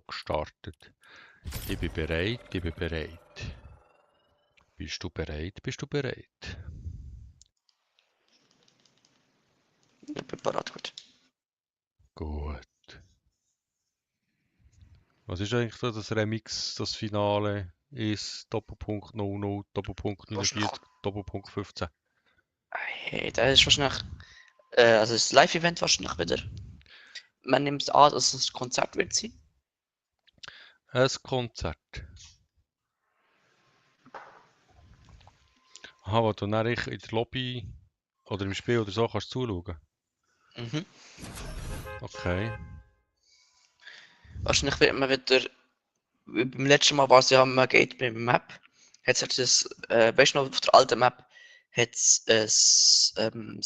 gestartet. Ich bin bereit, ich bin bereit. Bist du bereit, bist du bereit? Ich bin parat, gut. Gut. Was ist eigentlich so das Remix, das Finale? Ist Doppelpunkt 00, Doppelpunkt 49, Doppelpunkt 15? Hey, das ist wahrscheinlich, also das Live-Event wahrscheinlich wieder. Man nimmt an, dass es ein Konzert wird sein. Ein Konzert. Aha, wo du dann in der Lobby oder im Spiel oder so kannst zuschauen. Mhm. Okay. Wahrscheinlich wird man wieder, wie beim letzten Mal war es ja, man geht beim Map. Hat es das, weißt du noch, auf der alten Map hat es so ein,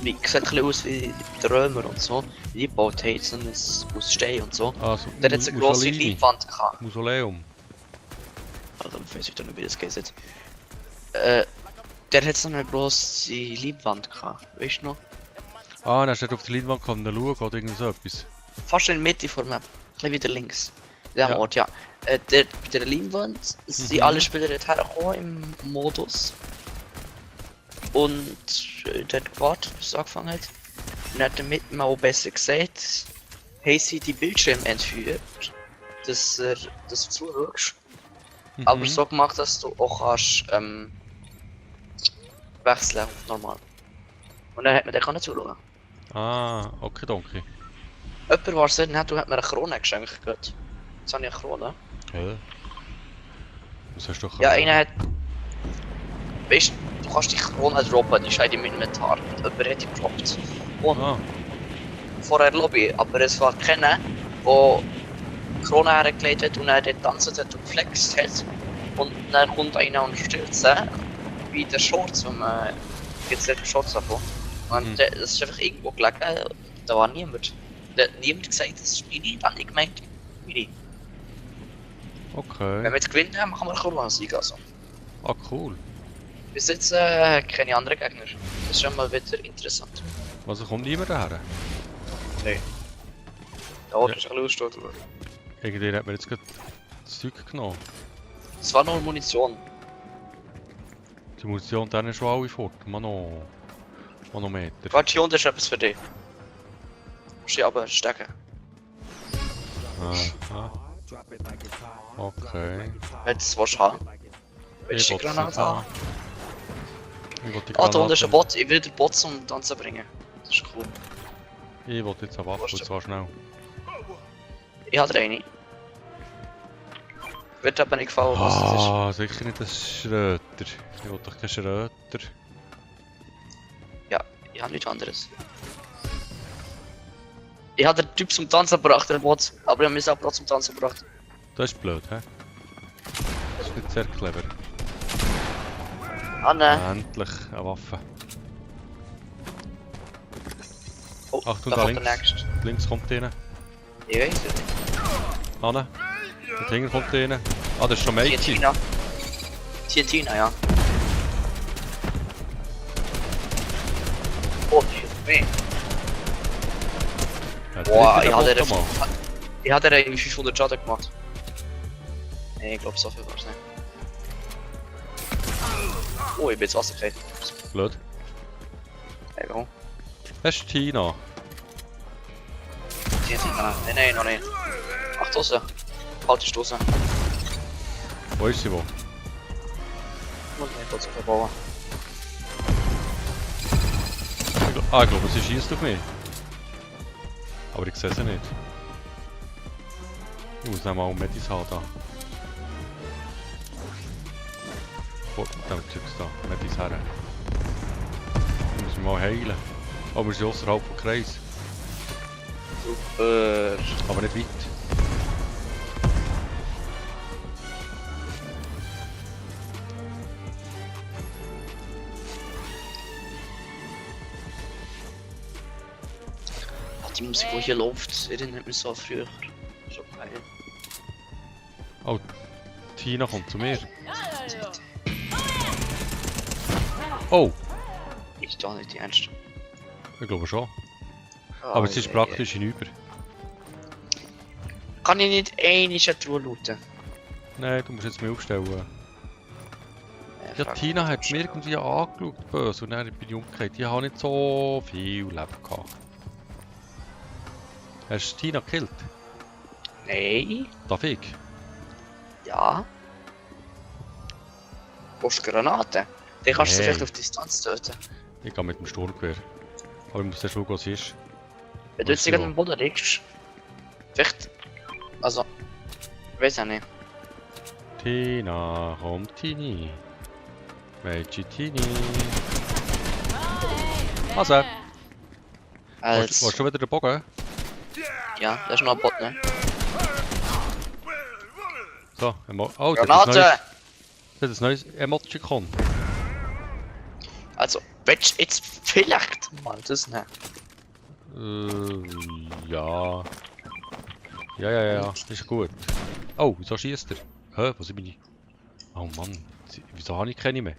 wie sieht ein bisschen aus wie die Römer und so, wie die gebaut haben, so ein aus Stein und so. Also, Dann hat es eine grosse Mussolini. Leinwand gehabt. Mausoleum. Also, ich weiß nicht, wie das geht. Der hat so eine grosse Leinwand gehabt, weißt du noch? Ah, dann hast du auf die Leinwand schauen oder irgend so etwas. Fast in der Mitte vor Map, ein bisschen wieder links. Der Ja. Ort, ja. Bei der Leinwand sind alle Spieler dort hergekommen im Modus. Und der hat gewartet, bis es angefangen hat. Und er hat damit mal besser gesagt, haben sie die Bildschirme entführt, dass du zuschaust. Aber so gemacht, dass du auch kannst, wechseln auf normal. Und dann hat man den zuschauen. Ah, okay, danke. Jemand war sehr nett und hat mir eine Krone geschenkt. Jetzt habe ich eine Krone. Hä? Was hast du doch Ja, einer hat. Weißt du, du kannst die Krone droppen, die ist halt im Inventar. Und jemand hat die gedroppt. Und Ah, vorher Lobby, aber es war keiner, der die Krone hergelegt hat und er dort tanzt hat und geflext hat. Und dann kommt einer und stellt sie wie der Shorts, wenn man jetzt den Shorts davon. Und das ist einfach irgendwo gelegen, da war niemand. Da hat niemand gesagt, das ist meine, dann ich gemeint, meine. okay. Wenn wir jetzt gewinnen, machen wir eine Krone-Sieg also. Ah, cool. Bis jetzt keine anderen Gegner. Das ist schon mal wieder interessant. Also kommt niemand daher? Nein. Da Ja. ist ein bisschen ausgestellt. Irgendwie hat mir jetzt gerade das Zeug genommen. Es war nur Munition. Die Munition dann ist schon alle fort. Manometer. Warte, hier unten ist etwas für dich. Musst du aber stecken. Aha. Okay. Wenn du es willst haben. Willst du die will's nicht Granate haben? Ich will die Ah, da unten ist Granate. ein Bot. Ich will den Bot zum Tanzen bringen. Das ist cool. Ich will jetzt eine Waffe, und zwar schnell. Ich habe eine. Wird aber nicht gefallen, was das ist. Ah, sicher nicht das Schröter. Ich will doch keinen Schröter. Ja, ich habe nichts anderes. Ich habe den Typ zum Tanzen gebracht, den Bot. Aber ich habe mich auch zum Tanzen gebracht. Das ist blöd, hä? Das ist nicht sehr clever. Ah, nein. Endlich eine Waffe. Oh, Achtung, da da kommt der links. nächste. Links kommt einer. Ich weiß es nicht. Anne. Dort hinten kommt einer. Ah, das ist schon Mädchen. Tientina. Tientina, ja. Oh, shit, me. Ja, Boah, dritte ich hatte Botte mal. Ich hatte irgendwie 500 Schaden gemacht. Nee, ich glaube so viel war es nicht. Oh, ich bin ins Wasser gefallen. Blöd. Egal. Das ist Tina. Tientina. Nein, noch nicht. Ach, draussen. Halt die Stoße. Wo ist sie wo? Muss ich kurz verbauen. Ich glaube, sie schießt auf mich. Aber ich sehe sie nicht. Ich muss noch mal Medis haben da. Oh, da haben wir Zeugs da. Medis her. Ich muss mich mal heilen. Aber wir sind außerhalb vom Kreis. Super. Aber nicht weit. Die Musik, die hier läuft, erinnert mich so an früher. Schon geil. Oh, Tina kommt zu mir. Oh, Ist doch nicht die ernst. ich glaube schon. Aber es ist praktisch hinüber. Kann ich nicht einmal Truhe looten? Nein, du musst jetzt mehr aufstellen. Ja, Tina hat mir irgendwie angeschaut, böse, und dann bin ich umgekehrt. Die haben nicht so viel Leben gehabt. Hast du Tina gekillt? Nein. Darf ich? Ja. Brauchst du Granaten? Den kannst du Nein. vielleicht auf Distanz töten. Ich gehe mit dem Sturmgewehr. Aber ich muss erst schauen, was es ist. Wenn du jetzt gerade am Boden liegst. Vielleicht. Also. Ich weiß auch nicht. Tina, komm Tini. Mädchen Tini. Also, willst du schon wieder den Bogen? Ja, da ist noch ein Bot, ne? So, oh, Granate! das ist ein neues Emoticon. Also, willst du jetzt vielleicht mal das nehmen? Ja. Ja, ist gut. Oh, wieso schießt er? Hä, wo sind meine? Oh Mann, wieso habe ich keine mehr?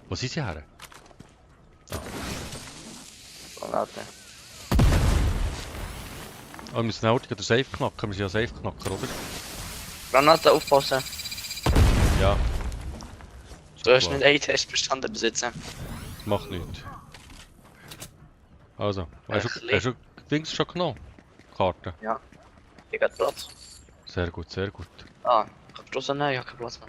Wo sind sie her? Granate. Oh, wir müssen halt den Safe knacken. Wir sind ja Safe knacker, oder? Granate aufpassen. Ja. Du hast nicht einen Test bestanden besitzen. Das macht nichts. Also, hast du Dings schon genommen? Karte? Ja. Ich hab Platz. Sehr gut, sehr gut. Ah, ich hab draussen nein, ich hab keinen Platz mehr.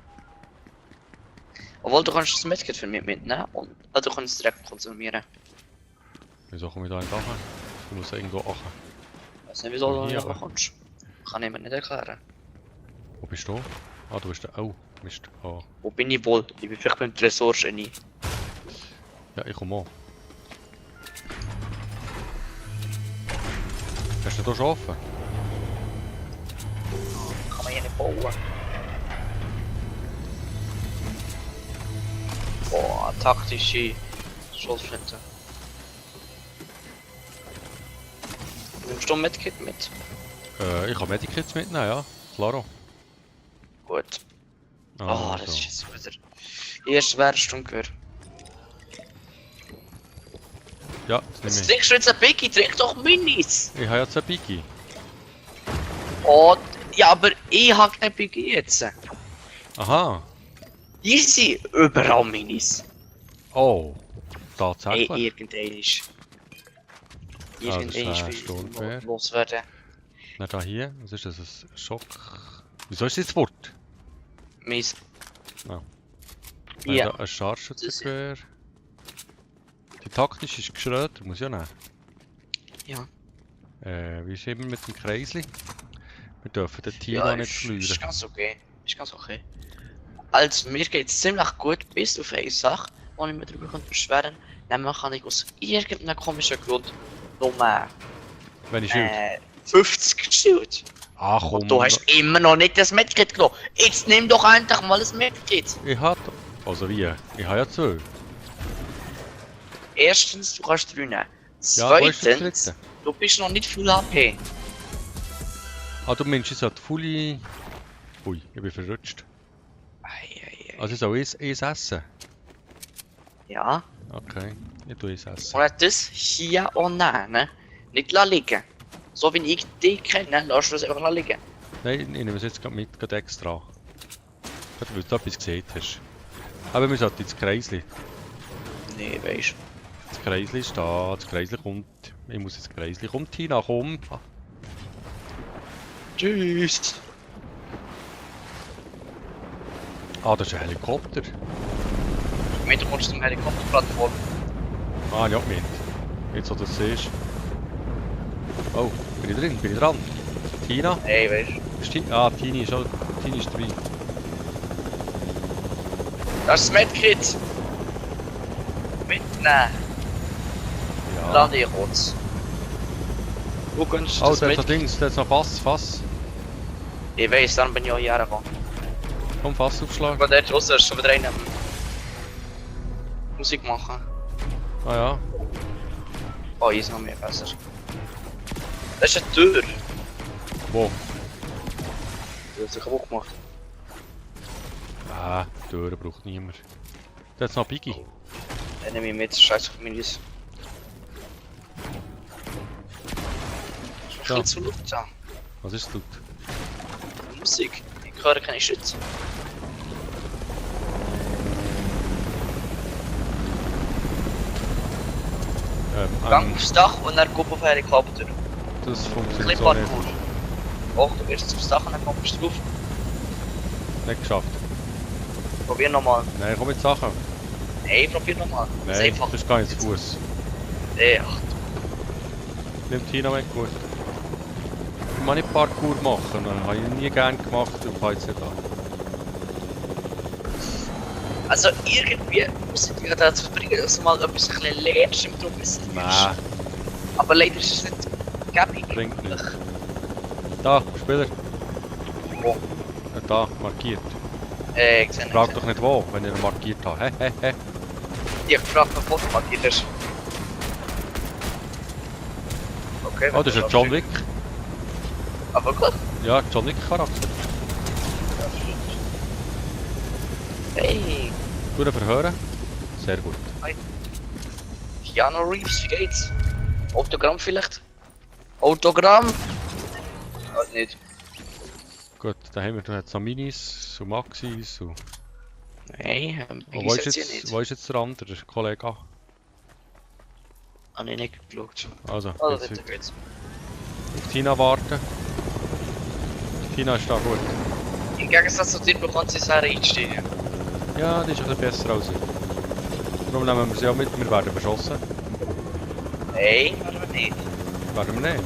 Obwohl, du kannst das Medkit für mich mitnehmen und du kannst es direkt konsumieren. Wieso komme ich da nicht anfangen? Ich muss irgendwo achen. Ich weiß nicht, wieso du Hier, nicht aber. kommst. Kann ich mir nicht erklären. Wo bist du? Ah, du bist da. Oh, Mist. Oh. Wo bin ich wohl? Ich bin vielleicht beim Tresor-Genie. Ja, ich komme auch. Hast du da schon offen? Kann man hier nicht bauen. Boah, taktische Schrotflinte. Nimmst du ein Medkit mit? Ich kann Medikits mitnehmen, ja. Klaro. Gut. Ah, Oh, das so. ist jetzt wieder... Erst schwere Stunde gehört. Ja, das Jetzt nehme trinkst du jetzt ein Biggie, trink doch Minis! ich. Ich habe jetzt ein Biggie. Oh, ja, aber ich hab kein Biggie jetzt. Aha. Easy, überall Minis. Oh. Ey, Tatsächlich. irgendein ist... das ist Irgendein ein ist Sturmgewehr. loswerden. Na da hier. Was ist das? Ein Schock. Wieso ist das das Wort? Mies. Ja. Ja. Ein Scharfschützengewehr. Die taktisch ist geschröt, muss ich ja nehmen. Ja. Wie ist immer mit dem Kreisli? Wir dürfen den Tina Ja, nicht ist verlieren. ganz okay. Ist ganz okay. Also, mir geht's ziemlich gut, bis auf eine Sache, wo ich mir darüber beschweren kann. Nämlich kann ich aus irgendeinem komischen Grund nur Wenn ich Schild. 50 Schild. Ach komm. Und du hast immer noch nicht das Medkit genommen. Jetzt nimm doch endlich mal das Medkit. Ich hab. Also wie? Ich habe ja 2. Erstens, du kannst 3 nehmen. Ja, wo ist der Zweitens, dritte? du bist noch nicht Full HP. Ah, du meinst, ich sollte fully... Ui, ich bin verrutscht. Ei. Also ich soll eins essen? Ja. Okay, ich tue eins essen. Und das hier auch nehmen. Nicht liegen. So wie ich dich kenne, lass du es einfach liegen. Nein, ich nehme es jetzt gerade mit, gerade extra. Gerade weil du etwas gesehen hast. Aber wir sollten ins Kreisli. Nee, weisst Das Kreisli ist da, das Kreisli kommt. Ich muss ins Kreisli. Komm Tina, komm! Tschüss. Ah, das ist ein Helikopter. Ich meine, du kommst zum Helikopterplattform. Ah, ja, gemeint. Jetzt wo du das siehst. Oh, bin ich drin? Bin ich dran? Tina? Hey, weisst Ist Tini ist auch. Tini ist drin. das ist das Medkit. Mitnehmen. Ja. Lade ich kurz. Wo kannst du Oh, das da ist noch Medkit? Dings, da ist noch Fass. Ich weiss, dann bin ich auch hierher gekommen. Komm, Fass aufschlagen. Aber dort draussen ist schon wieder einer Musik machen. Ah ja. Oh, hier ist noch mehr besser. Das ist eine Tür. Wo? Die hat sie kaputt gemacht. Ah, Türen braucht niemand. Da ist noch Biggie. Dann nehme ich mit, scheiß auf Minis. Ist ein Ja. bisschen zu laut da. Was ist das? Musik. Ich höre keine Schütze. Gang aufs Dach und dann guck auf Helikopter. Das Ein funktioniert bisschen so nicht. Parkour. Och, du gehst aufs Dach und dann kommst du drauf. Nicht geschafft. Probier nochmal. Nein, komm mit Sachen. Hey, probier nochmal. Das ist Nein, einfach. das ist gar nicht zu Fuß. Ach, Nimmt Tina weg, gut. Ich kann nicht Parkour machen, das habe ich nie gerne gemacht und habe jetzt nicht an. also irgendwie muss ich dich dazu bringen, dass du mal etwas ein bisschen lernst im Truppen. Nein, Aber leider ist es nicht gäbig. bringt nichts. Da, Spieler. Wo? Da, markiert. Ich sehe Frag nicht. doch nicht wo, wenn ich ihn markiert habe. Hä, hä, hä. Ich hab gefragt, bevor du markiert hast. Okay, Oh, das ist ein John Wick. Aber gut. Ja, John Wick Charakter. Hey, Gute Verhören. Sehr gut. Keanu Reeves, wie geht's? Autogramm vielleicht? Autogramm? Halt nicht. Gut, dann haben wir jetzt noch Minis und Maxis und... Nein, Oh, wie wo ist ist jetzt hier nicht? wo ist jetzt der andere Kollege? Hab ich nicht geschaut. Also, Also, jetzt weiter geht's. auf Tina warten. Tina ist da gut. Im Gegensatz zu dir bekommt sie sehr einstehen. Ja, die ist ein bisschen besser als ich. Darum nehmen wir sie auch mit, wir werden beschossen. Nein, werden wir nicht. Werden wir nicht.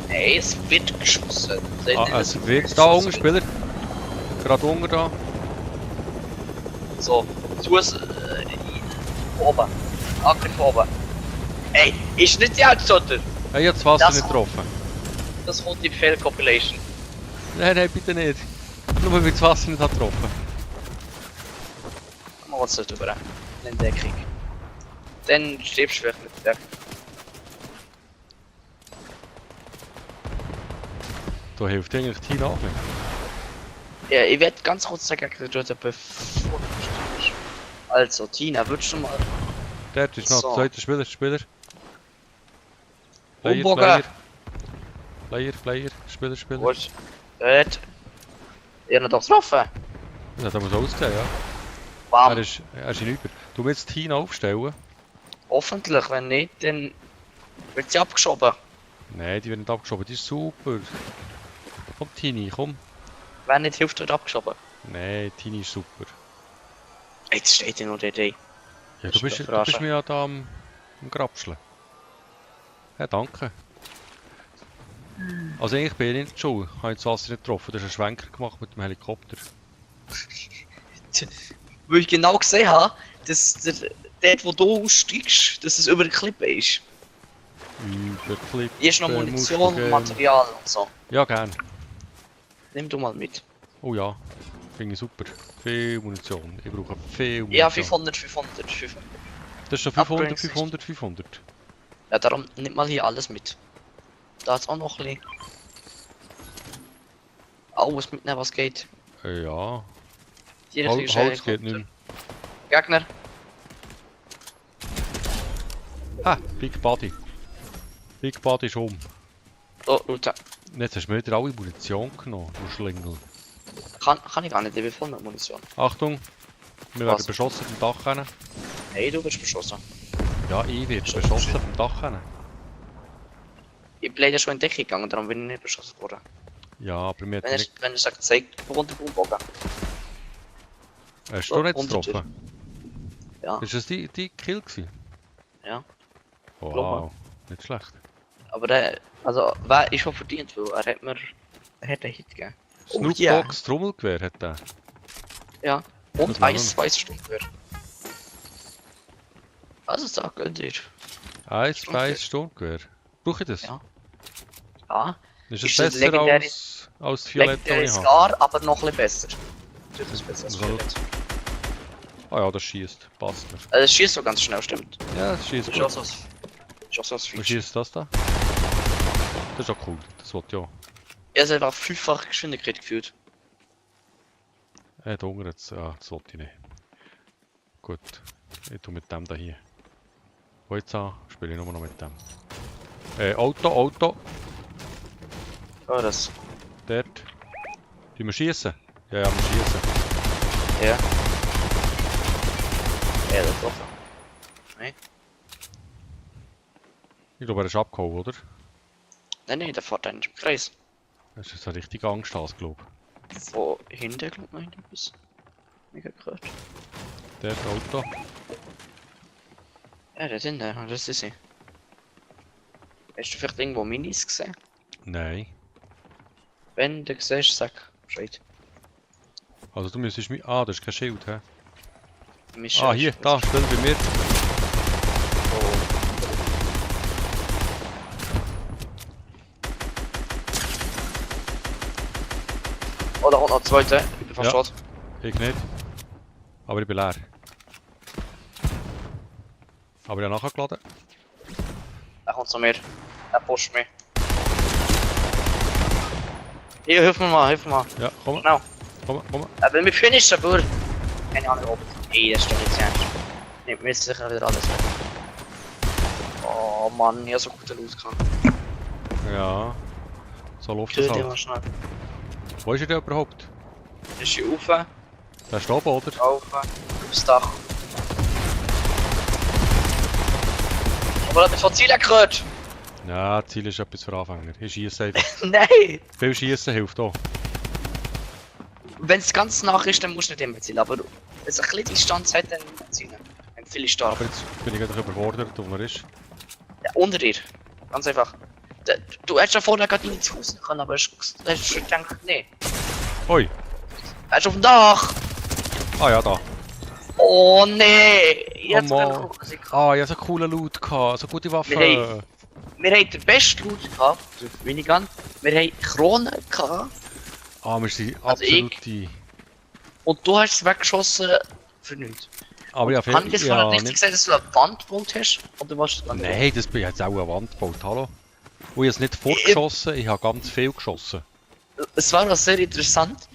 Nein, es wird geschossen. Seht Ah, ihr, dass es wird da unten, Spieler. Gerade unten da. So, Fuß oben. Angriff oben. Ey, ist nicht die Autosotter. Hey, jetzt Wasser Das- nicht getroffen. Das kommt die Befehl-Compilation. Nein, nein, bitte nicht. Nur weil wir das Wasser nicht hat getroffen. Machen wir es nicht über. In Deckung. Dann stirbst du vielleicht mit der. Da hilft eigentlich Tina auch nicht. Ja, ich werde ganz kurz sagen, bevor du stirbst. Also, Tina, würdest du mal Dort ist noch So. der zweite Spieler. umbogen? Player, Spieler. Gut. Dort. Ihr habt doch getroffen. Das hat aber so ausgesehen, ja. Bam. Er ist hinüber. Du willst Tina aufstellen? Hoffentlich, wenn nicht, dann wird sie abgeschoben. Nein, die werden nicht abgeschoben, die ist super. Komm Tini, komm. Wenn nicht hilft, wird abgeschoben. Nein, Tini ist super. Jetzt steht ja nur der Idee. Ja, Das du ist bist doch mir ja da am Grapscheln. Ja, danke. Also eigentlich bin ich nicht schuld. Ich habe das Wasser nicht getroffen. Du hast einen Schwenker gemacht mit dem Helikopter. Weil ich genau gesehen habe, dass dort, wo du aussteigst, dass es über der Klippe ist. Überklipp. Hier ist noch Munition, Material und so. Ja, gern. Nimm du mal mit. Oh ja, finde ich super. Viel Munition. Ich brauche viel Munition. Ja, 500. Das ist schon 500, Upgrades. 500. Ja, darum nimm mal hier alles mit. Da ist auch noch ein bisschen. Alles mitnehmen, was geht. Ja, Hier ist Holz geht nicht mehr. Gegner. Ha, Big Body. Big Body ist um. Oh, Leute. Jetzt hast du mir wieder alle Munition genommen, du Schlingel. Kann ich gar nicht, ich bin voll mit Munition. Achtung, wir Was? werden beschossen vom Dach hin. Hey, du wirst beschossen. Ja, ich werde beschossen vom Dach hin. Ich bin leider schon in Deckung gegangen, darum bin ich nicht beschossen worden. Ja, aber mir hat Wenn nicht... er sagt, zeig runter vom Bogen. Hast du nicht unter dir. getroffen? Ja, Ist das die Kill gewesen? ja. Wow, nicht schlecht. Aber der, also, wer ist schon verdient, weil er hat mir einen Hit gegeben. Snoop yeah. Dogg's Trommelgewehr hat der. Ja. Das Und war eins weißes Stundengewehr. Also, sag dir. Eins weißes Sturmgewehr. Brauche ich das? Ja. Ja, Ist es Ist das besser legendäre- als das Violett, das legendäre ich habe? Scar, aber noch ein bisschen besser. Das ist besser als Muss man Violett. Ah ja, das schießt. Passt mir. Also, es schießt so ganz schnell, stimmt. Ja, das schießt Das ist auch gut. so ein Wo Feature. schießt das da? Das ist auch cool. Das wollte ich auch. Er ist einfach fünffach Geschwindigkeit gefühlt. Da unten jetzt. Ja, das wollte ich nicht. Gut. Ich tue mit dem da hier. Wo jetzt an? Spiele ich nur noch mit dem. Auto. Ja, das. Dort. Die wir schießen? Ja, ja, wir schießen. Ja. Ja, das doch. Nein. Ich glaube, er ist abgehauen, oder? Nein, der fährt eigentlich im Kreis. Das ist so richtig Angst, das glaube Von hinten, glaube ich, etwas. Mega gehört. ich. Der Auto. Ja, der hinten, das ist sie. Hast du vielleicht irgendwo Minis gesehen? Nein. Wenn du siehst, sag Bescheid. Also du müsstest mich... Ah, das ist kein Schild, hä? Michel, Hier, da, stell bei mir. Oh, da kommt noch ein zweiter. Ich bin fast Ja. tot. Ich nicht. Aber ich bin leer. Aber ich habe nachgeladen. Er kommt zu mir. Er pusht mich. Hier, hilf mir mal, hilf mir mal. Ja, komm, Genau. komm. Er will mich finishen, Bruder. Keine Ahnung, ob es... Ey, das ist doch nicht ernst. Nimmt mir jetzt sicher wieder alles weg. Oh Mann, ich hab so gute Loot gehabt. Ja. So läuft das Töte halt. mal schnell. Wo ist er denn überhaupt? Ist hier rauf, Der ist oben, oder? rauf, aufs Dach. Aber er hat mich von Zielen gehört. Ja, Ziel ist etwas für Anfänger. Ich schieße einfach. Nein! Viel schießen hilft auch. Wenn es ganz nach ist, dann musst du nicht immer zielen. Aber wenn es ein bisschen Distanz hat, dann zielen. Wenn viel stark. Aber jetzt bin ich gerade überfordert, wo er ist. Ja, unter dir. Ganz einfach. Du hättest ja vorher gerade ins Haus können, aber hast du gedacht, nee. Ui! Er ist auf dem Dach! Ah ja, da. Oh nee! Jetzt Oh, bin Mann. ich Ah, ich hatte so coolen Loot gehabt, so gute Waffen. Wir haben den besten Loot gehabt, auf Minigun. Wir haben Kronen gehabt. Ah, wir sind Also absolute... Und du hast es weggeschossen für nichts. Aber ich habe Kann ich das vorher richtig nicht... gesagt, dass du eine Wand gebaut hast? Oder was du Nein, das bin ich jetzt auch eine Wand gebaut, hallo? Und ich habe es nicht fortgeschossen, ich habe ganz viel geschossen. Es war auch sehr interessant.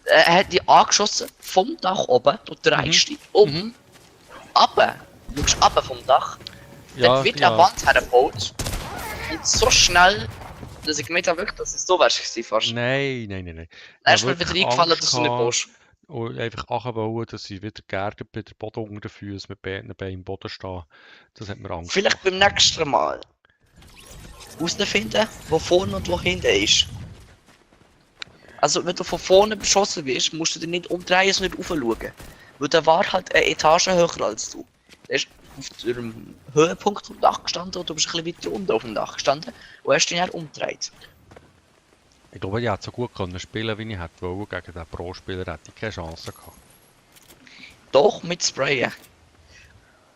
Er hat die angeschossen vom Dach oben. Du drehst dich um. Runter. Du schaust runter vom Dach. Dann wird eine Wand hergebaut. Und so schnell, dass ich gemeint habe, wirklich, dass es so wärst gewesen fast. Nein. Dann ist mir wieder eingefallen, dass du nicht baust. Und einfach anbauen, dass ich wieder geerdet bin, der Boden unter den Füßen mit beiden Beinen im Boden stehen. Das hat mir Angst Vielleicht beim nächsten Mal herausfinden, wo vorne und wo hinten ist. Also wenn du von vorne beschossen wirst, musst du dich nicht umdrehen und nicht raufschauen. Weil der war halt eine Etage höher als du. Der ist auf dem Höhepunkt vom Dach gestanden und du bist ein bisschen weiter unten auf dem Dach gestanden und hast dich dann umgedreht. Ich glaube, ich hätte so gut können spielen, wie ich hätte wollen. Gegen den Pro-Spieler hätte ich keine Chance gehabt. Doch, mit Sprayen.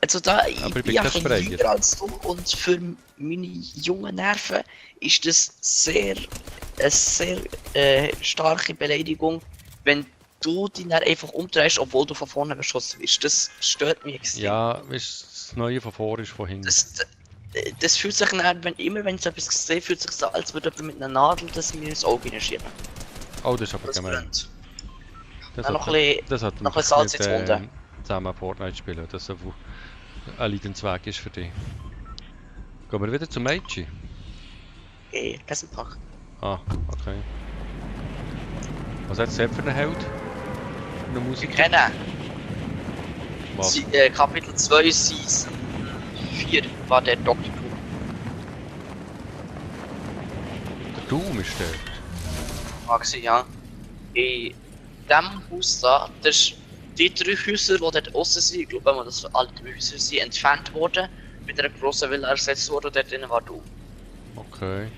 Also da, ich Aber ich bin bin ja kein ein Sprayer. bisschen jünger als du und für meine jungen Nerven ist das eine sehr starke Beleidigung, wenn du dich dann einfach umdrehst, obwohl du von vorne beschossen wirst. Das stört mich extrem. Ja, weißt du, das Neue von vor ist von hinten. Das fühlt sich dann, wenn ich so etwas sehe, fühlt sich so, als würde jemand mit einer Nadel das mir ins Auge hineinschieben. Oh, das ist aber Das gemein. brennt. Das Dann noch hat- ein bisschen, Das hat noch ein Salz ins Wunder. zusammen Fortnite spielen, dass es ein Leidensweg ist für dich. Gehen wir wieder zum Mädchen? Kesselpack. Ah, okay. Was hat es für einen Held? Eine Wir Musik? kennen Was? Kapitel 2, Season 4 war der Dr. Doom. Der Doom ist dort. Mag sie, ja. In dem Haus da, das ist die 3 Häuser, die dort aussen sind, ich glaube, dass alle 3 Häuser sind entfernt worden, mit einer grossen Villa ersetzt worden und dort drinnen war Doom. Okay.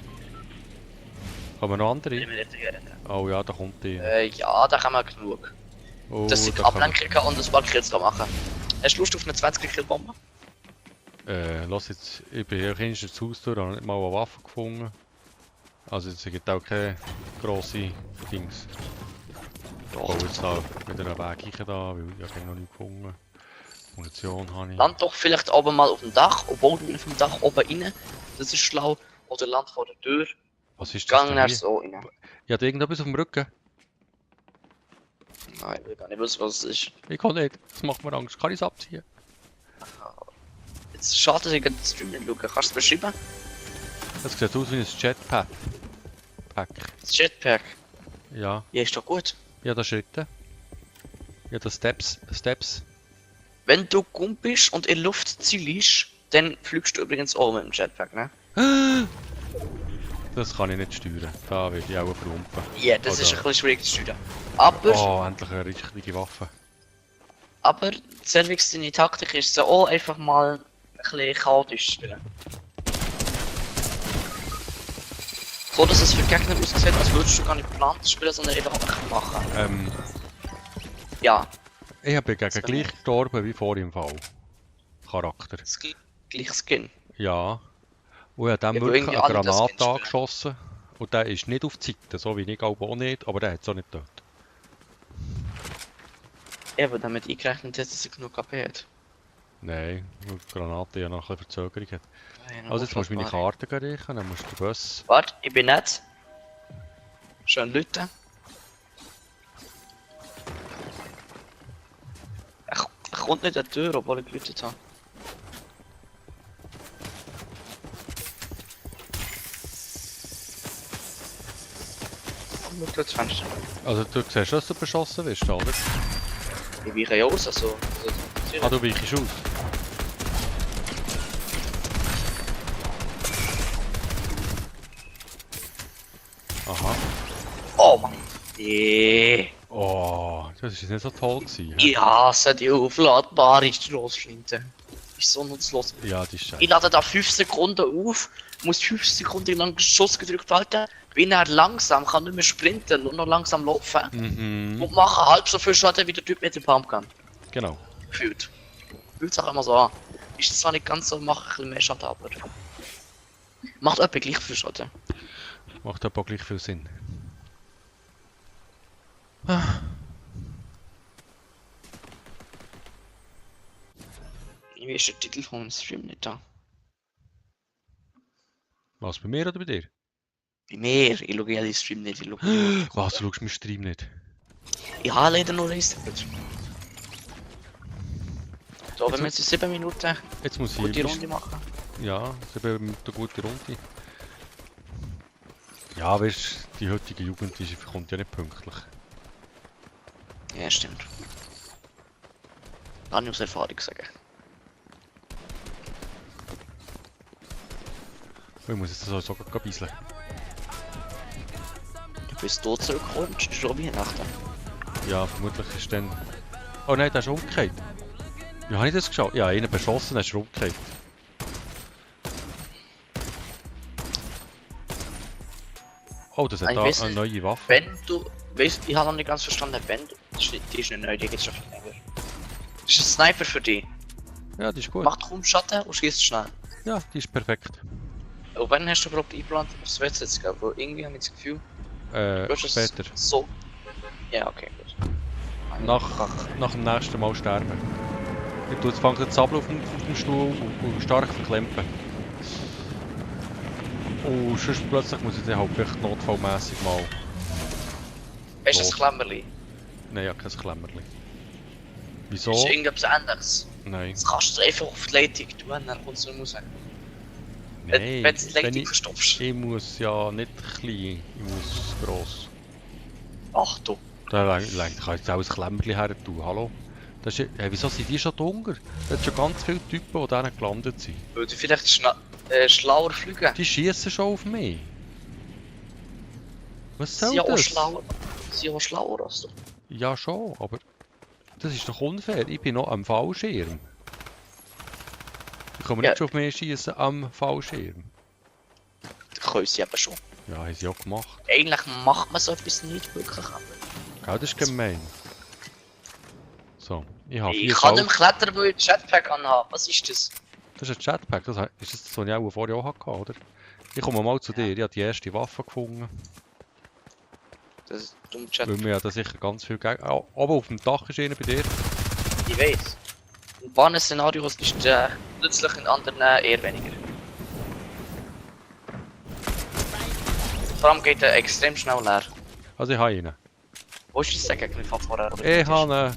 Haben wir noch andere? Wenn wir dort reden. Oh ja, da kommt die. Ja, da haben wir genug. Oh, Dass ich da kann man- Ablenkung und ein paar Kills machen. Hast du Lust auf eine 20-Kill-Bombe? Lass jetzt, ich bin hier ins Haus durch, habe nicht mal eine Waffe gefunden. Also jetzt gibt es auch keine grosse Dings. Ich baue jetzt da mit einer Weg da, weil ich habe noch nicht gefunden. Munition habe ich. Land doch vielleicht oben mal auf dem Dach, obwohl du auf dem Dach oben rein. Das ist schlau. Oder land vor der Tür. Was ist das Gang denn nach hier? so rein. Ich hatte irgendetwas auf dem Rücken. Nein, ich will gar nicht wissen, was es ist. Ich kann nicht, das macht mir Angst. Kann ich es abziehen? Jetzt schade, dass ich den Stream nicht schaue. Kannst du es beschreiben? Das sieht aus wie ein Jetpack. Das Jetpack. Ja, Ja, ist doch gut. ja, da Schritte. Ja, da Steps. Wenn du gut bist und in Luft zielst, dann fliegst du übrigens auch mit dem Jetpack, ne? Das kann ich nicht steuern. Da werde ich auch verrumpfen. Ja, das ist ein Oder- bisschen schwierig zu steuern. Aber, Oh, endlich eine richtige Waffe. aber, Cervix, deine Taktik ist so auch einfach mal ein bisschen chaotisch zu spielen. So, dass es für Gegner aussieht, als würdest du gar nicht geplant spielen, sondern einfach machen. Ja, Ich bin gegen So. gleich gestorben wie vor im Fall. Charakter. das gleiche Skin. Ja. Und ich habe dann Ja, weil wirklich irgendwie eine alle das Granate Skin spielen. angeschossen. Und der ist nicht auf die Seite, so wie ich auch nicht, aber der hat es auch nicht getötet. Ja, weil damit eingerechnet hat, dass er genug KP hat. Nein, weil die Granate ja noch ein bisschen Verzögerung hat. Ja, Also jetzt musst du meine aufladbare. Karte reichen, dann musst du den Bus. Warte, ich bin nett. Schön Leute. Er kommt nicht an die Tür, obwohl ich geläutet habe. Komm, schau durchs Fenster. Also du siehst, dass du beschossen wirst, oder? Ich weiche ja aus, also... Ah, du weichst aus. Aha. Oh Mann. Nee. Oh, das ist nicht so toll gewesen. hä? Ich hasse die aufladbare Stossflinte. Ist so nutzlos. Ja, die ist Ich scheiße. lade da 5 Sekunden auf, muss 5 Sekunden lang Schuss gedrückt halten, bin er langsam, kann nicht mehr sprinten, nur noch langsam laufen Mhm, und mache halb so viel Schaden wie der Typ mit dem Pumpgun. genau. Gefühlt. Fühlt sich auch immer so an. Ist zwar nicht ganz so, macht ein bisschen mehr Schaden, aber. Macht etwa gleich viel Schaden. Macht aber auch gleich viel Sinn. Wie ist der Titel vom Stream nicht da? Was, bei mir oder bei dir? Bei mir, ich schaue ja den Stream nicht, ich schaue nur. Was, du schaust meinen Stream nicht? Ich habe leider nur Instagram. So, wenn wir jetzt in 7 Minuten Jetzt muss ich... gute Runde machen. Ja, 7 Minuten gute Runde. Ja, weißt du, die heutige Jugend kommt ja nicht pünktlich. Ja, stimmt. Kann ich aus Erfahrung sagen. Ich muss jetzt das sogar bisseln. Bis du zurückkommst, ist schon Weihnachten. Ja, vermutlich ist dann... Oh nein, der ist umgekehrt. Wie habe ich das geschaut? Ja, einen beschossen, der ist umgekehrt. Oh, das hat Ich da weiss eine nicht. neue Waffe. Wenn du, weißt, ich habe noch nicht ganz verstanden, wenn du, die ist nicht neu, die geht's schon viel länger. Das ist ein Sniper für dich. Ja, die ist gut. Macht kaum Schatten und schießt schnell. Ja, die ist perfekt. Und wenn hast du überhaupt eingeplant, aufs WC zu gehen? Weil irgendwie habe ich das Gefühl, du hast es Später. so. Ja, okay, gut. Nach dem nächsten Mal sterben. Ich tue jetzt fängt das Sabel auf dem Stuhl und stark verklempen. Und sonst plötzlich muss ich dann halt vielleicht notfallmässig mal... Hast du das Los. Klemmerli? Nein, ja, kein Klemmerli. Ist Wieso? irgendetwas anderes? Nein. Das kannst du einfach auf die Leitung tun, dann kommst du raus. Nein, Wenn du die Leitung ich, verstopfst. ich muss ja nicht klein, ich muss gross. Ach du. Da kann ich jetzt auch ein Klemmerli her tun, hallo? Das ist, wieso sind die schon dunkel? Es hat schon ganz viele Typen, die da gelandet sind. Weil du vielleicht schlauer fliegen. Die schießen schon auf mich. Was Sie soll sind ja auch das? schlauer. Sie sind auch schlauer als du. Ja schon, aber das ist doch unfair. Ich bin noch am Fallschirm. Ich kann mir Ja. nicht schon auf mich schießen am Fallschirm. Das können sie eben schon. Ja, haben sie auch gemacht. Eigentlich macht man so etwas nicht wirklich, aber... Gell, das ist gemein. So, ich habe Ich 4 kann Salz. nicht mehr klettern, weil ich ein Jetpack anhabe. Was ist das? Das ist ein Jetpack, das ist das, was ich auch vorher auch hatte, oder? Ich komme mal zu dir, ich habe die erste Waffe gefunden. Das ist dumm Weil Jetpack. wir ja da sicher ganz viel Gegner... Oh, oben auf dem Dach ist einer bei dir. Ich weiß. In Bahnen-Szenarios ist plötzlich in anderen eher weniger. Vor allem geht er extrem schnell leer. Also ich habe ihn. Wo ist der Gegner von vorher? Ich habe ihn.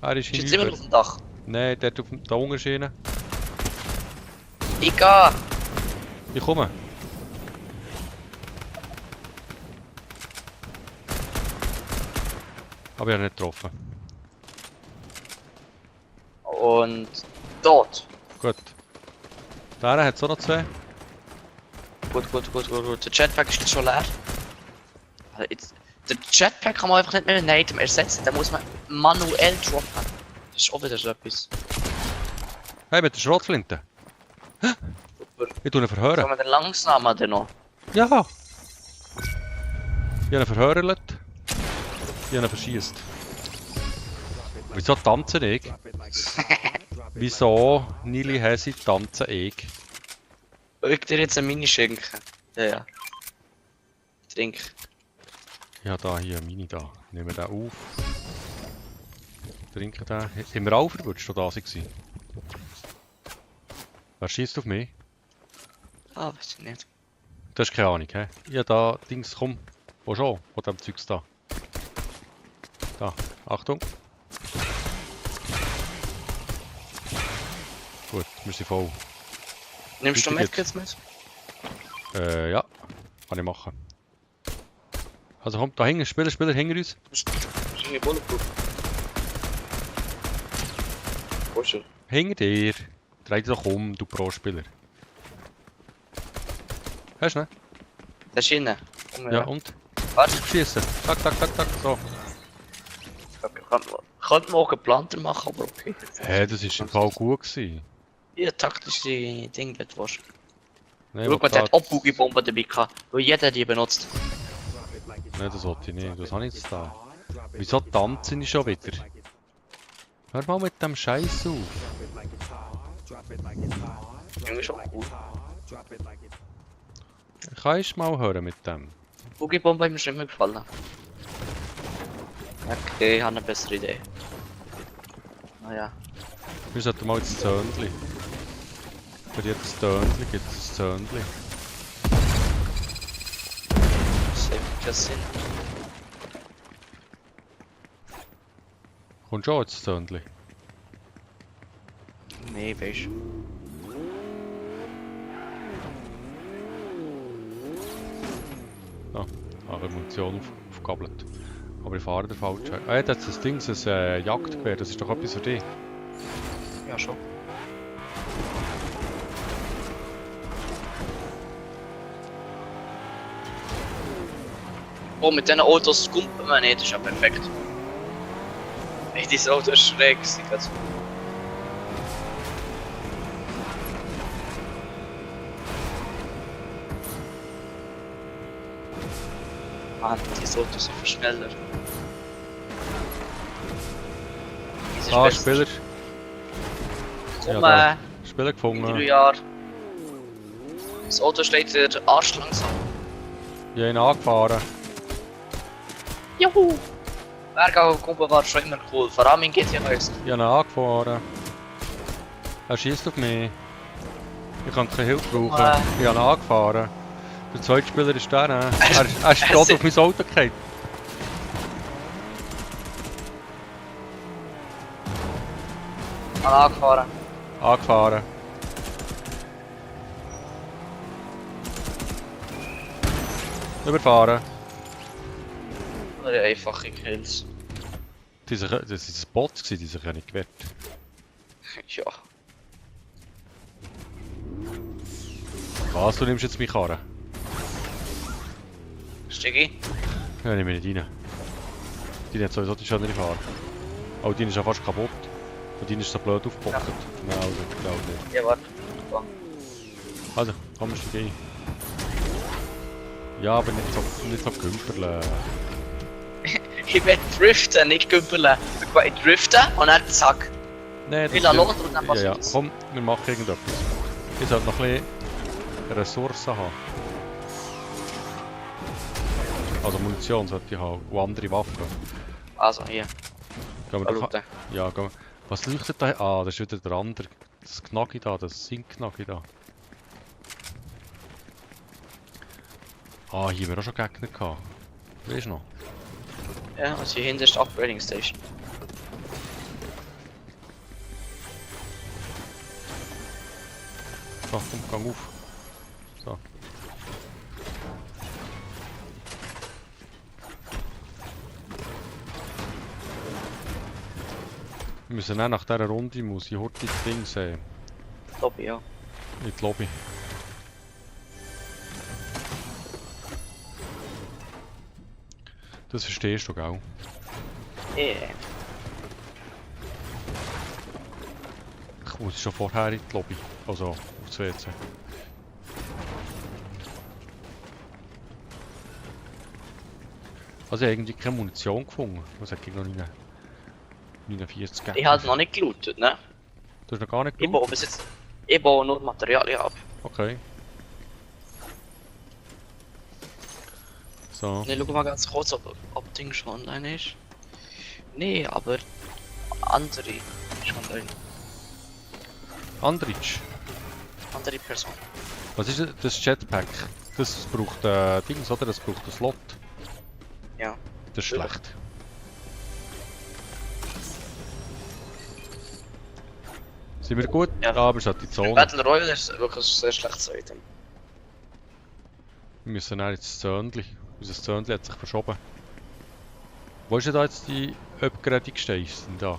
Er ist Ist jetzt immer hinüber. auf dem Dach. Nein, der hat auf dem... Da unten ist einer. Ich gehe! Ich komme. Aber ich habe nicht getroffen. Und dort. Gut. Da hat es auch noch 2. Gut. Der Jetpack ist jetzt schon leer. Also jetzt, der Jetpack kann man einfach nicht mehr ein Item ersetzen. Da muss man manuell droppen. Das ist auch wieder so etwas. Hey, mit der Schrotflinte. Super. Ich tue ihn verhören. Sollen wir den langsamer denn noch? Ja! Ich habe ihn verhört. Ich habe ihn verschießt. Wieso tanzen ich? Wieso, Nili Hesi, tanzen ich? Soll ich dir jetzt eine Mini schenken? Ja. Trink. Ich habe da hier eine Mini da. Nehmen wir den auf. Trinken den. Haben wir auch verwünscht, da war? Wer schießt auf mich? Ah, weiß ich nicht. Du hast keine Ahnung, hä? Ja, da, Dings, komm. Wo schon? Wo dem Zeugs da? Da, Achtung. Gut, wir sind voll. Nimmst du Bitte Medkits mit? Ja, kann ich machen. Also komm, da hinten, Spieler hinter uns. Ist irgendwie Bulletproof. Wo ist er? Hinter dir. Dreh dich doch um, du Pro-Spieler. Hast du ihn? Der ist innen. Ja, und? Warte. Schießen. Tak, so. Könnte man auch geplanter machen, aber okay. Hä, das war im Fall gut gewesen. Ja, taktische Dinge wird wasch. Nein, Schau mal, der hat auch Boogie-Bomben dabei gehabt, weil jeder die benutzt. Nein, das wollte ich nicht. Was habe ich jetzt da? Wieso tanzen ich schon wieder? Hör mal mit dem Scheiß auf. Irgendwie schon cool. Kannst du mal hören mit dem? Boogie-Bombe hat mir schon immer gefallen. Okay, ich habe eine bessere Idee. Naja. Wir sollten mal das Zöndli. Für jedes Zöndli gibt es ein Zöndli. Das ergibt keinen Sinn. Kommt schon das Zöndli? Nee, weißt du. Ah, habe Munition aufgegabelt. Aber ich fahre den falschen. Ah, ja, das ist das Ding, das Jagdgewehr, das ist doch etwas für dich. Ja, schon. Oh, mit diesen Autos kumpen wir nicht, das ist ja perfekt. Ey, dieses Auto ist schräg. Mann, diese Autos sind viel schneller. Dieses Ah, Beste. Spieler. Komm, Ja, Spieler in 3 gefunden. Jahren. Das Auto steht der Arsch langsam. Ich habe ihn angefahren. Juhu! Bergkumpel war schon immer cool, vor allem in GTA 6. Ich habe ihn angefahren. Er schießt auf mich. Ich kann keine Hilfe brauchen. Ich habe ihn angefahren. Der zweite Spieler ist der. Er ist gerade auf mein Auto gefallen. Angefahren. Angefahren. Überfahren. Oder einfache Kills. Das war ein Bot, die sich ja nicht gewehrt. Ja. Was, du nimmst jetzt meine Karre? Stigi? Ja, nehme ich nicht rein. Die hat sowieso die schönere Farbe. Oh, die ist ja fast kaputt. Und die ist so blöd aufgepoppt. Nein, also, glaube nicht. Ja, warte. Also, komm, steig ein. Ja, aber nicht so Kümperle. Ich will driften, nicht gümpeln. Ich driften und dann zack. Nee, das Ich lasse los und dann ja, passiert ja, es. komm, wir machen irgendetwas. Ich sollte noch ein bisschen Ressourcen haben. Also Munition sollte ich haben. Und andere Waffen. Also, hier. Gehen wir doch. Salute. Ja, gehen wir. Was leuchtet da? Ah, das ist wieder der andere. Das Knacki da, das Sink-Knacki da. Ah, hier haben wir auch schon Gegner gehabt. Weißt du noch? Ja, also hier hinten ist die Upgrading Station. So, komm, gang auf. So. Wir müssen dann nach dieser Runde muss ich heute das Ding sehen. Lobby, ja. In die Lobby. Das verstehst du, gell? Ich muss schon vorher in die Lobby. Also aufs WC. Also ich habe irgendwie keine Munition gefunden. Was hat gegen noch 49 gegeben? Ich habe noch nicht gelootet, ne? Du hast noch gar nicht Ich geschaut? baue bis jetzt... Ich baue nur Materialien ab. Okay. So. Ne, schau mal ganz kurz, ob Ding schon online ist. Nee, aber... Andere ist online. Andritsch. Andere Person. Was ist das Jetpack? Das braucht Dings, oder? Das braucht einen Slot. Ja. Das ist schlecht. Sind wir gut? Ja. Aber es hat die Zone. Battle Royale ist wirklich ein sehr schlechtes Item. Wir müssen dann ins Zöndli. Unser Zöndli hat sich verschoben. Wo ist denn da jetzt die Upgrading Station da?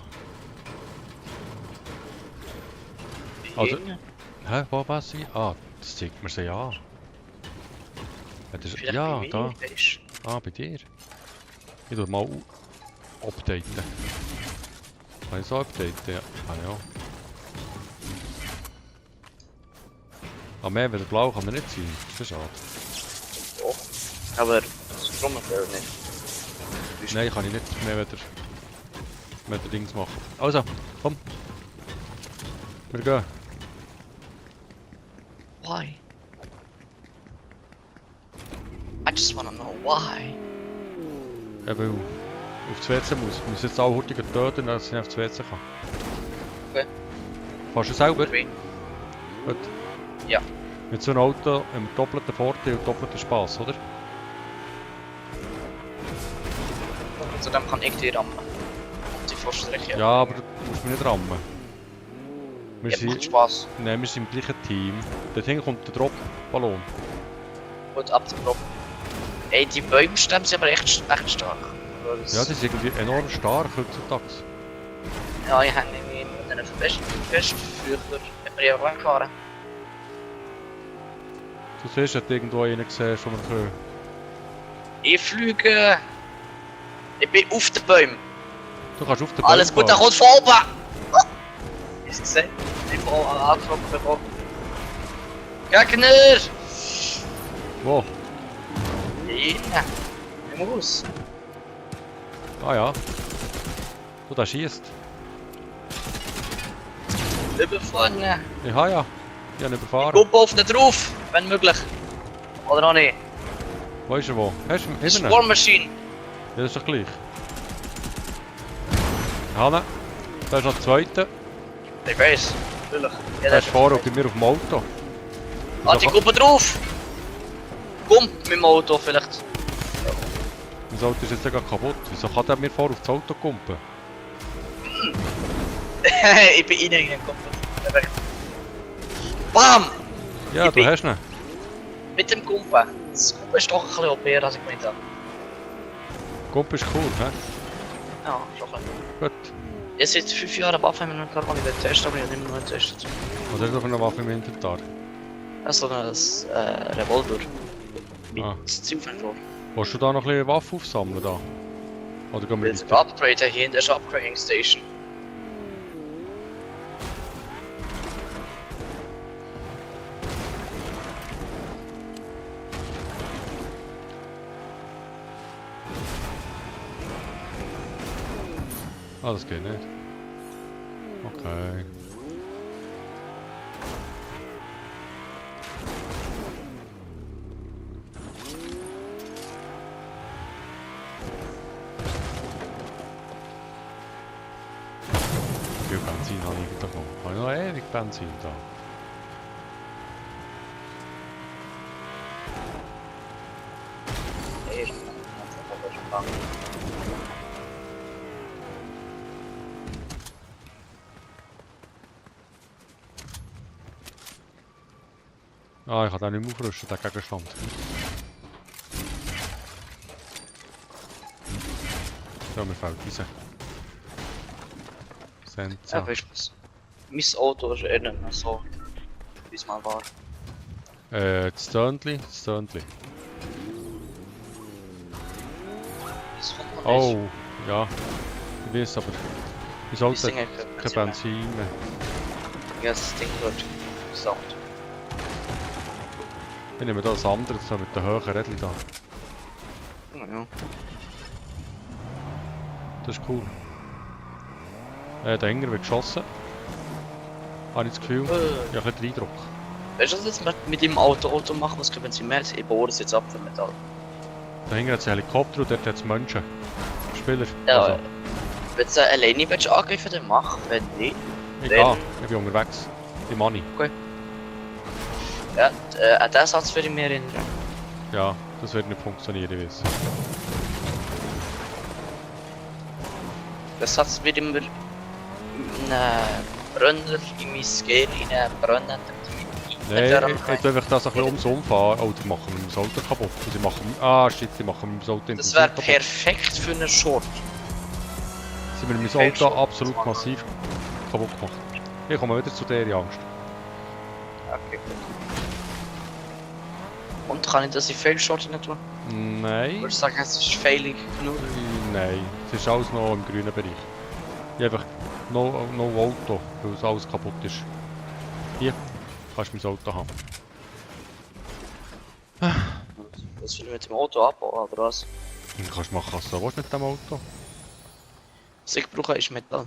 Also- Hä? Wo war sie? Ah, das zeigt mir sie an. Vielleicht Ja, bei mir, da. weisst Ah, bei dir. Ich tu mal updaten. Kann ich so updaten? Ja. Ah ja. Ah, mehr wie blau kann man nicht sein. Das ist schade. du? Doch. Aber das Stromverkehr nicht. Nein, kann ich nicht mehr wieder Dings machen. Also, komm. Wir gehen. Why? I just wanna know why. Ja, weil aufs WC muss. Ich muss jetzt alle Hurtigen töten, dass ich aufs WC kann. Okay. Fährst du selber? Wie? Gut. Ja. Mit so einem Auto im doppelten Vorteil und doppelten Spass, oder? Zudem kann ich die rammen. Und die Vorstrecke. Ja, aber du musst mich nicht rammen. Wir Ja, macht sind, Spaß. nein, wir sind im gleichen Team. Dort hinten kommt der Drop-Ballon. Gut abgebrochen. Ey, die Bäume-Stämme sind aber echt stark. Ja, die sind irgendwie enorm stark heutzutage. Ja, ich habe mich mit denen fest früher mit mir ja gefahren. Du siehst, hat irgendwo einen gesehen, schon mal können. Ich fliege. Ich bin auf den Bäumen. Du kannst auf den Alles Baum gut, da fahren. kommt von oben! Ist es gesehen? Ich bin auch angeflogen bekommen. Gegner! Wo? Ja, ich muss. Ah ja. Du, der schießt. Überfahren. Ja, ja. Ich habe ihn überfahren. Kuppe auf den drauf, wenn möglich. Oder auch nicht. Wo ist er wo? Hast du ihn? Hast du ihn? Swarm Machine. Ja, das ist doch gleich. Hanne, da ist noch der zweite. Ich weiß. Natürlich. Ja, Der ist vorne bei mir auf dem Auto. Ah, die Kuppe drauf! Komm, mit dem Auto vielleicht. Mein Auto ist jetzt sogar kaputt. Wieso kann der mir vor auf das Auto kumpen? Ich bin reingekommen. Perfekt. Bam! Ja, Ich du bin- hast ihn. Mit dem Kumpen. Das Kumpen ist doch ein bisschen OP, als ich gemeint habe. Kumpen ist cool, hä? Ja, schon ein bisschen. Gut. Jetzt seit 5 Jahren Waffe mit einem Carbon in der Test, aber ich habe immer noch getestet. Was hast du für eine Waffe im Inventar? Also das Revolver. Mit Ah. Zielfernrohr. Willst du da noch ein bisschen Waffe aufsammeln? Da? Oder gehen Ich wir will weiter? upgraden hier in der Upgrading Station. Ah, das geht nicht. Okay. Wie viel Benzin habe ich eigentlich noch? Habe ich noch ewig Benzin da? Hey, Ah, ich kann den nicht mehr aufrüsten, den Gegenstand. So, mir fällt diese. Senza. Ja, weißt du was? Mein Auto ist eher nicht mehr so, wie es mal war. Das Störndli, das Störndli. Das kommt noch Oh, nicht. ja. Ich weiß aber. Ich Das sollte Ding hat kein Benzin mehr. Ja, das Ding wird Sound. Ich nehme da das andere, so mit den hohen Rädchen da. Ja. Das ist cool. Der Hänger wird geschossen. Habe ich das Gefühl. Ja, ein bisschen den Eindruck. Weißt du, was jetzt mit dem Auto machen, was können sie mehr? Ich bohre es jetzt ab für Metall. Der Hänger hat einen Helikopter und dort hat es Menschen. Spieler. Ja, Also, wenn du alleine willst angreifen, dann mach. Wenn nicht, egal, ich bin unterwegs. Die Money. ja, an diesen Satz würde ich mich erinnern. Ja, das wird nicht funktionieren, ich weiß. Der Satz wird immer in einen Brenner, in mein Gear reinbrennen. Nein, ich tue einfach das ein bisschen ums Umfahren. Oh, die machen mir das Auto kaputt. Und sie machen... Ah, shit, die machen mir das Auto Das intensiv wäre kaputt. perfekt für einen Short. Sie haben mir mein Auto absolut massiv kaputt gemacht. Ich komme wieder zu der Angst. Okay, gut. Und kann ich das in Fail-Short nicht tun? Nein. Würdest du sagen, es ist failig genug? Nein, es ist alles noch im grünen Bereich. Ich habe einfach no Auto, weil es alles kaputt ist. Hier kannst du mein Auto haben. Das will ich mit dem Auto abbauen, oder was? Und du kannst machen, was du willst mit dem Auto. Was ich brauche, ist Metall.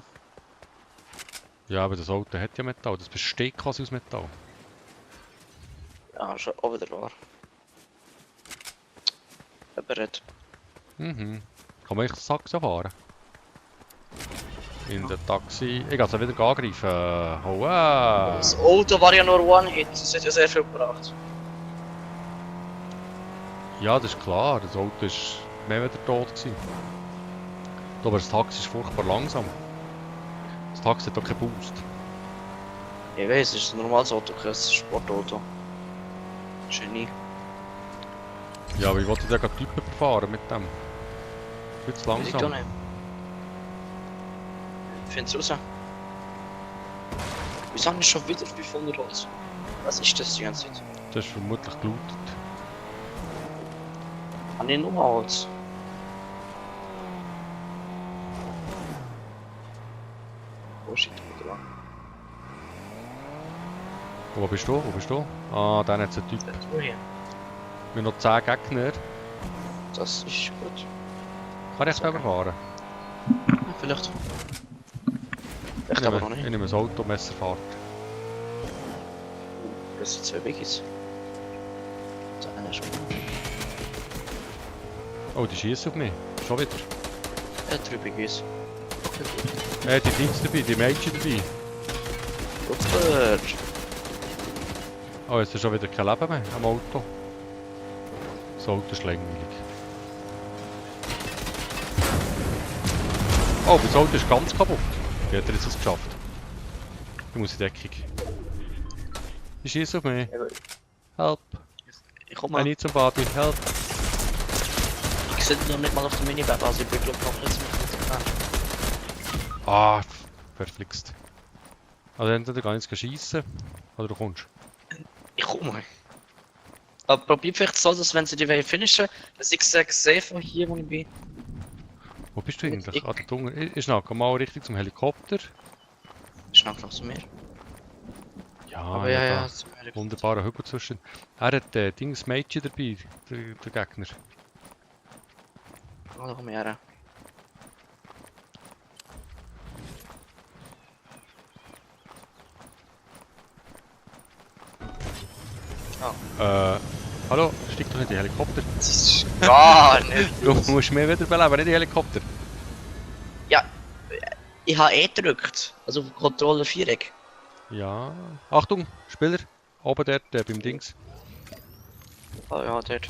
Ja, aber das Auto hat ja Metall, das besteht quasi aus Metall. Ja, schon auch wieder wahr. Bereit. Mhm. Kann man echt das Taxi fahren? In der Taxi... Ich kann es wieder angreifen. Hoa! Das Auto war ja nur One-Hit, das hat ja sehr viel gebracht. Ja, das ist klar, das Auto ist mehr wieder tot gewesen. Aber das Taxi ist furchtbar langsam. Das Taxi hat auch keinen Boost. Ich weiß, es ist ein normales Auto, kein Sportauto. Genie. Ja, aber ich wollte ja gerade Typen fahren mit dem. Viel zu Weiß ich doch langsam. nicht. Find's raus. Wieso habe ich schon wieder 500 Holz? Was ist das die ganze Zeit? Das ist vermutlich gelootet. Habe ich nur Holz? Oh shit, wieder lang. Wo bist du? Wo bist du? Ah, dann hat es einen Typ. Du hier. Wir haben noch 10 Gegner. Das ist gut. Kann ich selber fahren? Ja, vielleicht. Vielleicht aber noch Ich nicht. nehme das Auto, Messerfahrt. Das sind 2 Biggies. So, einer ist gut. Oh, die schießen auf mich. Schon wieder. Ja, 3 Biggies. Die Dings dabei, die Mädchen dabei. Gut. Oh, jetzt ist schon wieder kein Leben mehr am Auto. Das Auto ist langweilig. Oh, das Auto ist ganz kaputt. Wie hat er jetzt das geschafft? Ich muss in Deckung. Die schießen auf mich. Help. Ich komme I mal. need somebody. Help. Ich sitze noch nicht mal auf der Minimap, also ich bin glaube noch nicht mit dem Ah, verflixt. Also entweder gar nicht schießen oder du kommst. Ich komme. Aber probier vielleicht so, dass wenn sie die finishen, dass ich sehe von hier, wo ich bin. Wo bist du eigentlich? Ah, da unten. Ich schnacke mal richtig zum Helikopter. Schnack noch zu mir. Ja, Aber ja, da ja, zu mir. wunderbarer Hügel zwischen. Er hat Dings Mädchen dabei, der Gegner. Oh, da komme ich her. Hallo, steig doch nicht in den Helikopter. Das ist gar nicht. Du musst mich wieder beleben, nicht in den Helikopter. Ja, ich habe gedrückt. Also auf Controller Viereck. Ja. Achtung, Spieler. Oben dort beim Dings. Oh ja, dort.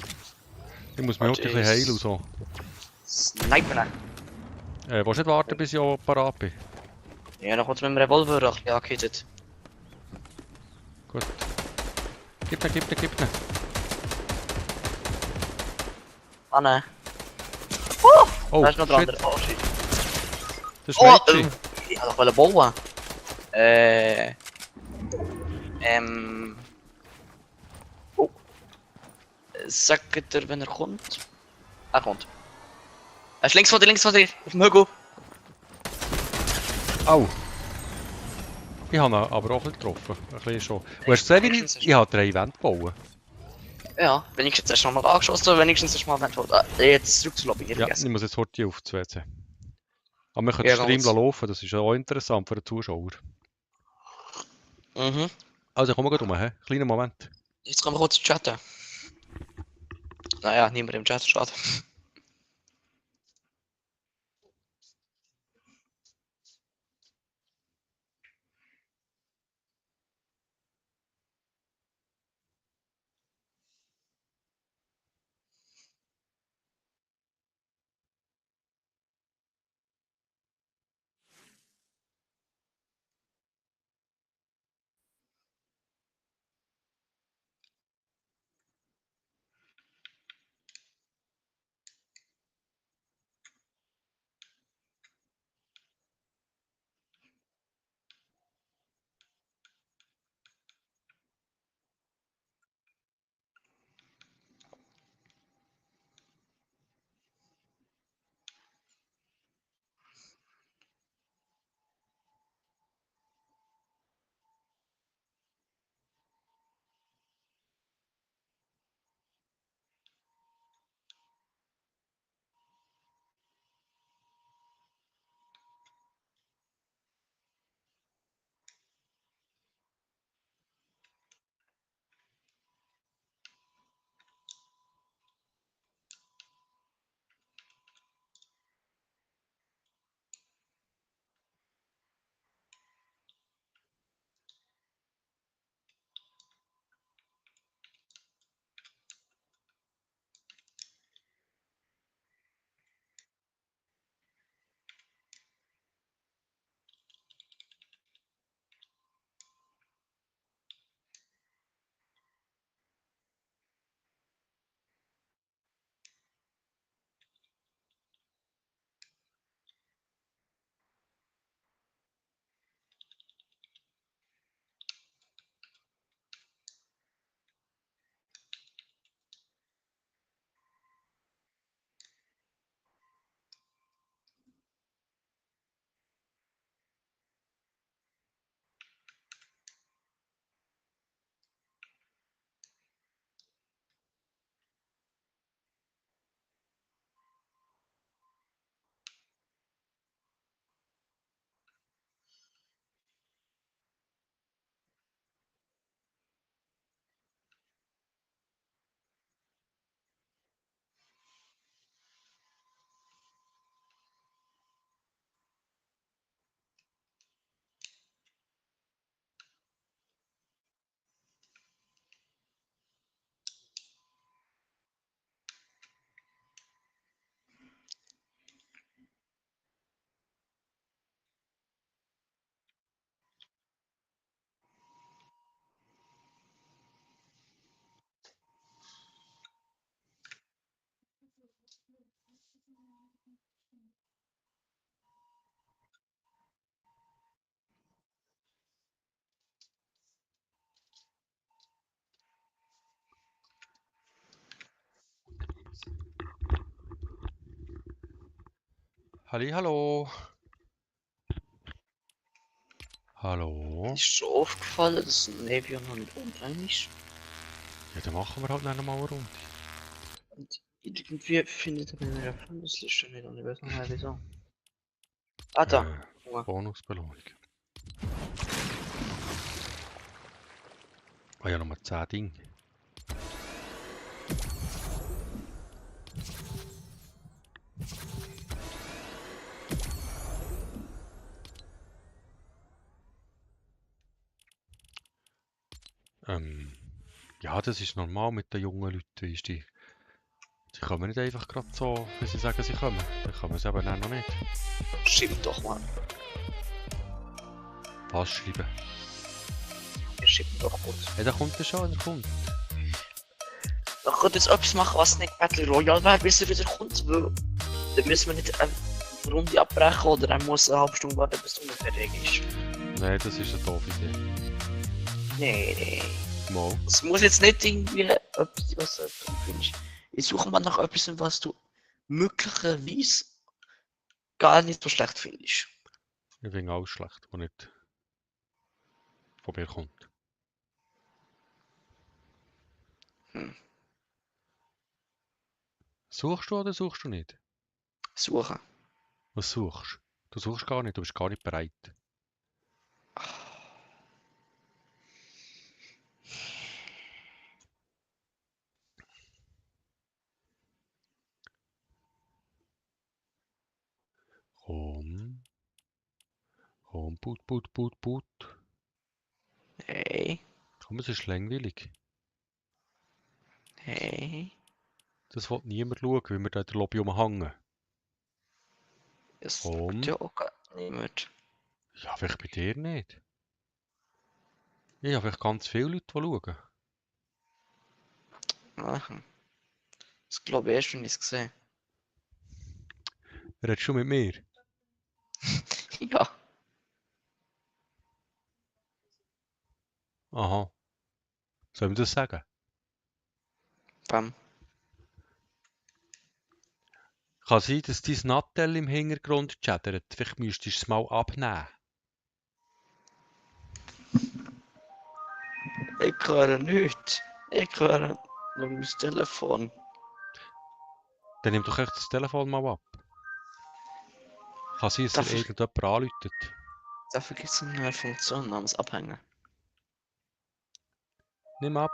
Ich muss mich noch ein bisschen heilen und so. Sniper. Willst du nicht warten, bis ich auch parat bin? Ja, dann kommt mit dem Revolver ein bisschen angehittet. Gut. Gib ihn, gib ihn, gib ihn. Ah nein. Oh, Da ist noch der shit. andere. Oh shit. Das ist Oh, Mädchen. Ich wollte bauen. Oh. Sagt er, wenn er kommt? Er kommt. Er ist links von dir, auf dem Hügel. Au! Ich habe ihn aber auch nicht getroffen. Ein bisschen schon. Du hast gesehen, wie ich habe 3 Wände gebaut. Ja, wenigstens hast du noch mal angeschossen, wenigstens hast du mal jetzt zurück zur Lobby. Ja, ich muss jetzt heute auf das WC. Aber wir können Ja, den Stream ganz. laufen, das ist auch interessant für den Zuschauer. Mhm. Also komm mal um, hä? Kleiner Moment. Jetzt können wir kurz chatten. Naja, niemand im Chat, schade. Hallo. Hallo. Ist schon aufgefallen, dass Nevion noch nicht online ist. Ja, dann machen wir halt noch mal eine Runde. Und irgendwie findet er meine Freundesliste nicht und ich weiß noch nicht wieso. Ah, da. Bonusbelohnung. Ah ja, nochmal 10 Dinge. Ja, das ist normal mit den jungen Leuten, weisst du. Sie kommen nicht einfach gerade so, wenn sie sagen, sie kommen. Dann kommen sie aber dann noch nicht. Schreib doch mal. Was schreiben? Ja, schreib doch kurz. Ja, da kommt er schon, er kommt. Man könnte jetzt etwas machen, was nicht Battle Royale wäre, bis er wieder kommt, weil dann müssen wir nicht Runde abbrechen oder er muss eine halbe Stunde warten, bis du nicht fertig ist. Nein, das ist eine doofe Idee. Nee. Mal. Es muss jetzt nicht irgendwie etwas, was du findest. Ich suche mal nach etwas, was du möglicherweise gar nicht so schlecht findest. Ich finde alles schlecht, was nicht von mir kommt. Suchst du oder suchst du nicht? Suchen. Was suchst du? Du suchst gar nicht, du bist gar nicht bereit. Komm. Komm, put. Hey. Komm, es ist langweilig. Hey. Das will niemand schauen, wie wir da in der Lobby umhängen. Das Komm. wird ja auch gar niemand. Ja, vielleicht bei dir nicht. Ich habe vielleicht ganz viele Leute, die schauen. Aha. Das glaube ich erst, wenn ich es sehe. Redest du mit mir? Ja. Aha. Soll ich das sagen? Bam. Kann sein, dass dein Nattel im Hintergrund chattert. Vielleicht müsstest du es mal abnehmen. Ich höre nichts. Ich höre nur mein Telefon. Dann nimm doch echt das Telefon mal ab. Kann sein, dass dir Dafür, irgendjemand anruft. dafür gibt es eine neue Funktion namens Abhängen. Nimm ab.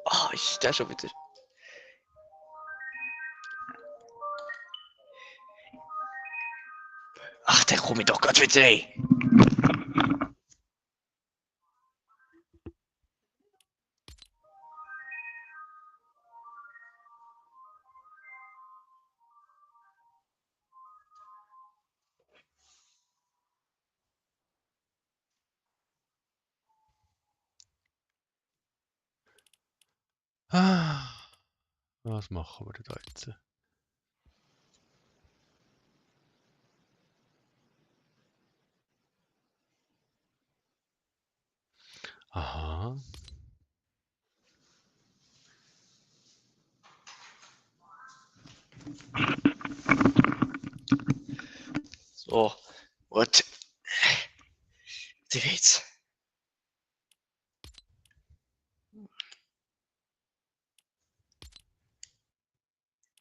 Ah, ich da schon wieder. Ach, der komme ich doch gerade wieder rein. Was machen wir denn da jetzt? Aha. So, what? Die jetzt.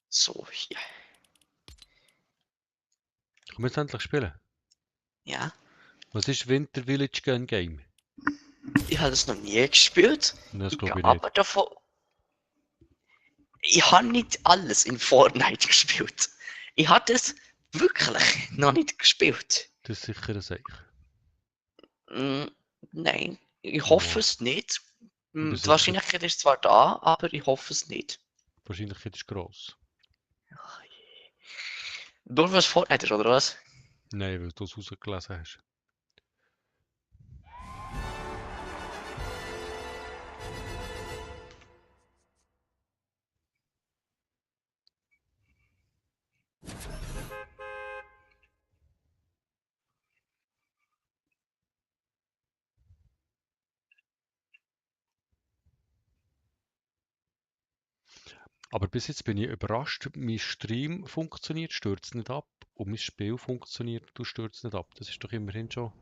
So, hier. Können wir jetzt endlich spielen? Ja. Was ist Winter Village Gun Game? Ich habe das noch nie gespielt. Das Ich glaube gehe ich nicht. aber davon. Ich habe nicht alles in Fortnite gespielt. Ich habe das wirklich noch nicht gespielt. Das ist sicher ein Seich. Nein, ich hoffe Ja. es nicht. Ich bin Die sicher, Wahrscheinlichkeit ist zwar da, aber ich hoffe es nicht. die Wahrscheinlichkeit ist gross. Nur was Fortnite ist, oder was? Nein, weil du es rausgelesen hast. Aber bis jetzt bin ich überrascht, mein Stream funktioniert, stürzt nicht ab. Und mein Spiel funktioniert, du stürzt nicht ab. Das ist doch immerhin schon ein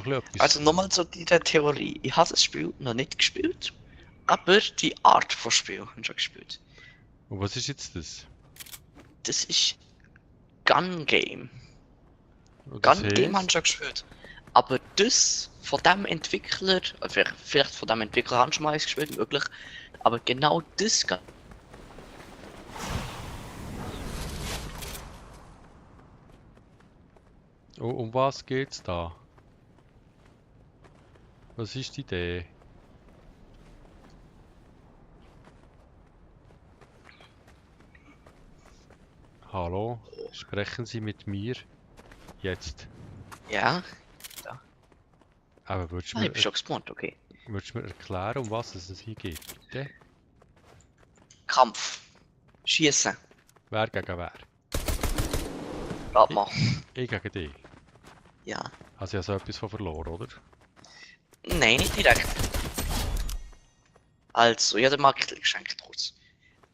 bisschen etwas. Also nochmal zu dieser Theorie. Ich habe das Spiel noch nicht gespielt, aber die Art von Spiel habe ich schon gespielt. Und was ist jetzt das? Das ist Gun Game. Und das Gun Game habe heisst? ich schon gespielt. Aber das von dem Entwickler, vielleicht von dem Entwickler habe ich schon mal eins gespielt, möglich. Aber genau das Oh, um was geht's da? Was ist die Idee? Hallo? Sprechen Sie mit mir? Jetzt. Ja, Aber würdest du ich mir, bin schon gespawnt, okay. würdest du mir erklären, um was es hier geht? Bitte? Kampf. Schießen. Wer gegen wer? Rat mal. Ich gegen dich. Ja. Also ich habe so etwas von verloren, oder? Nein, nicht direkt. Also, ich habe dir mal ein bisschen geschenkt kurz.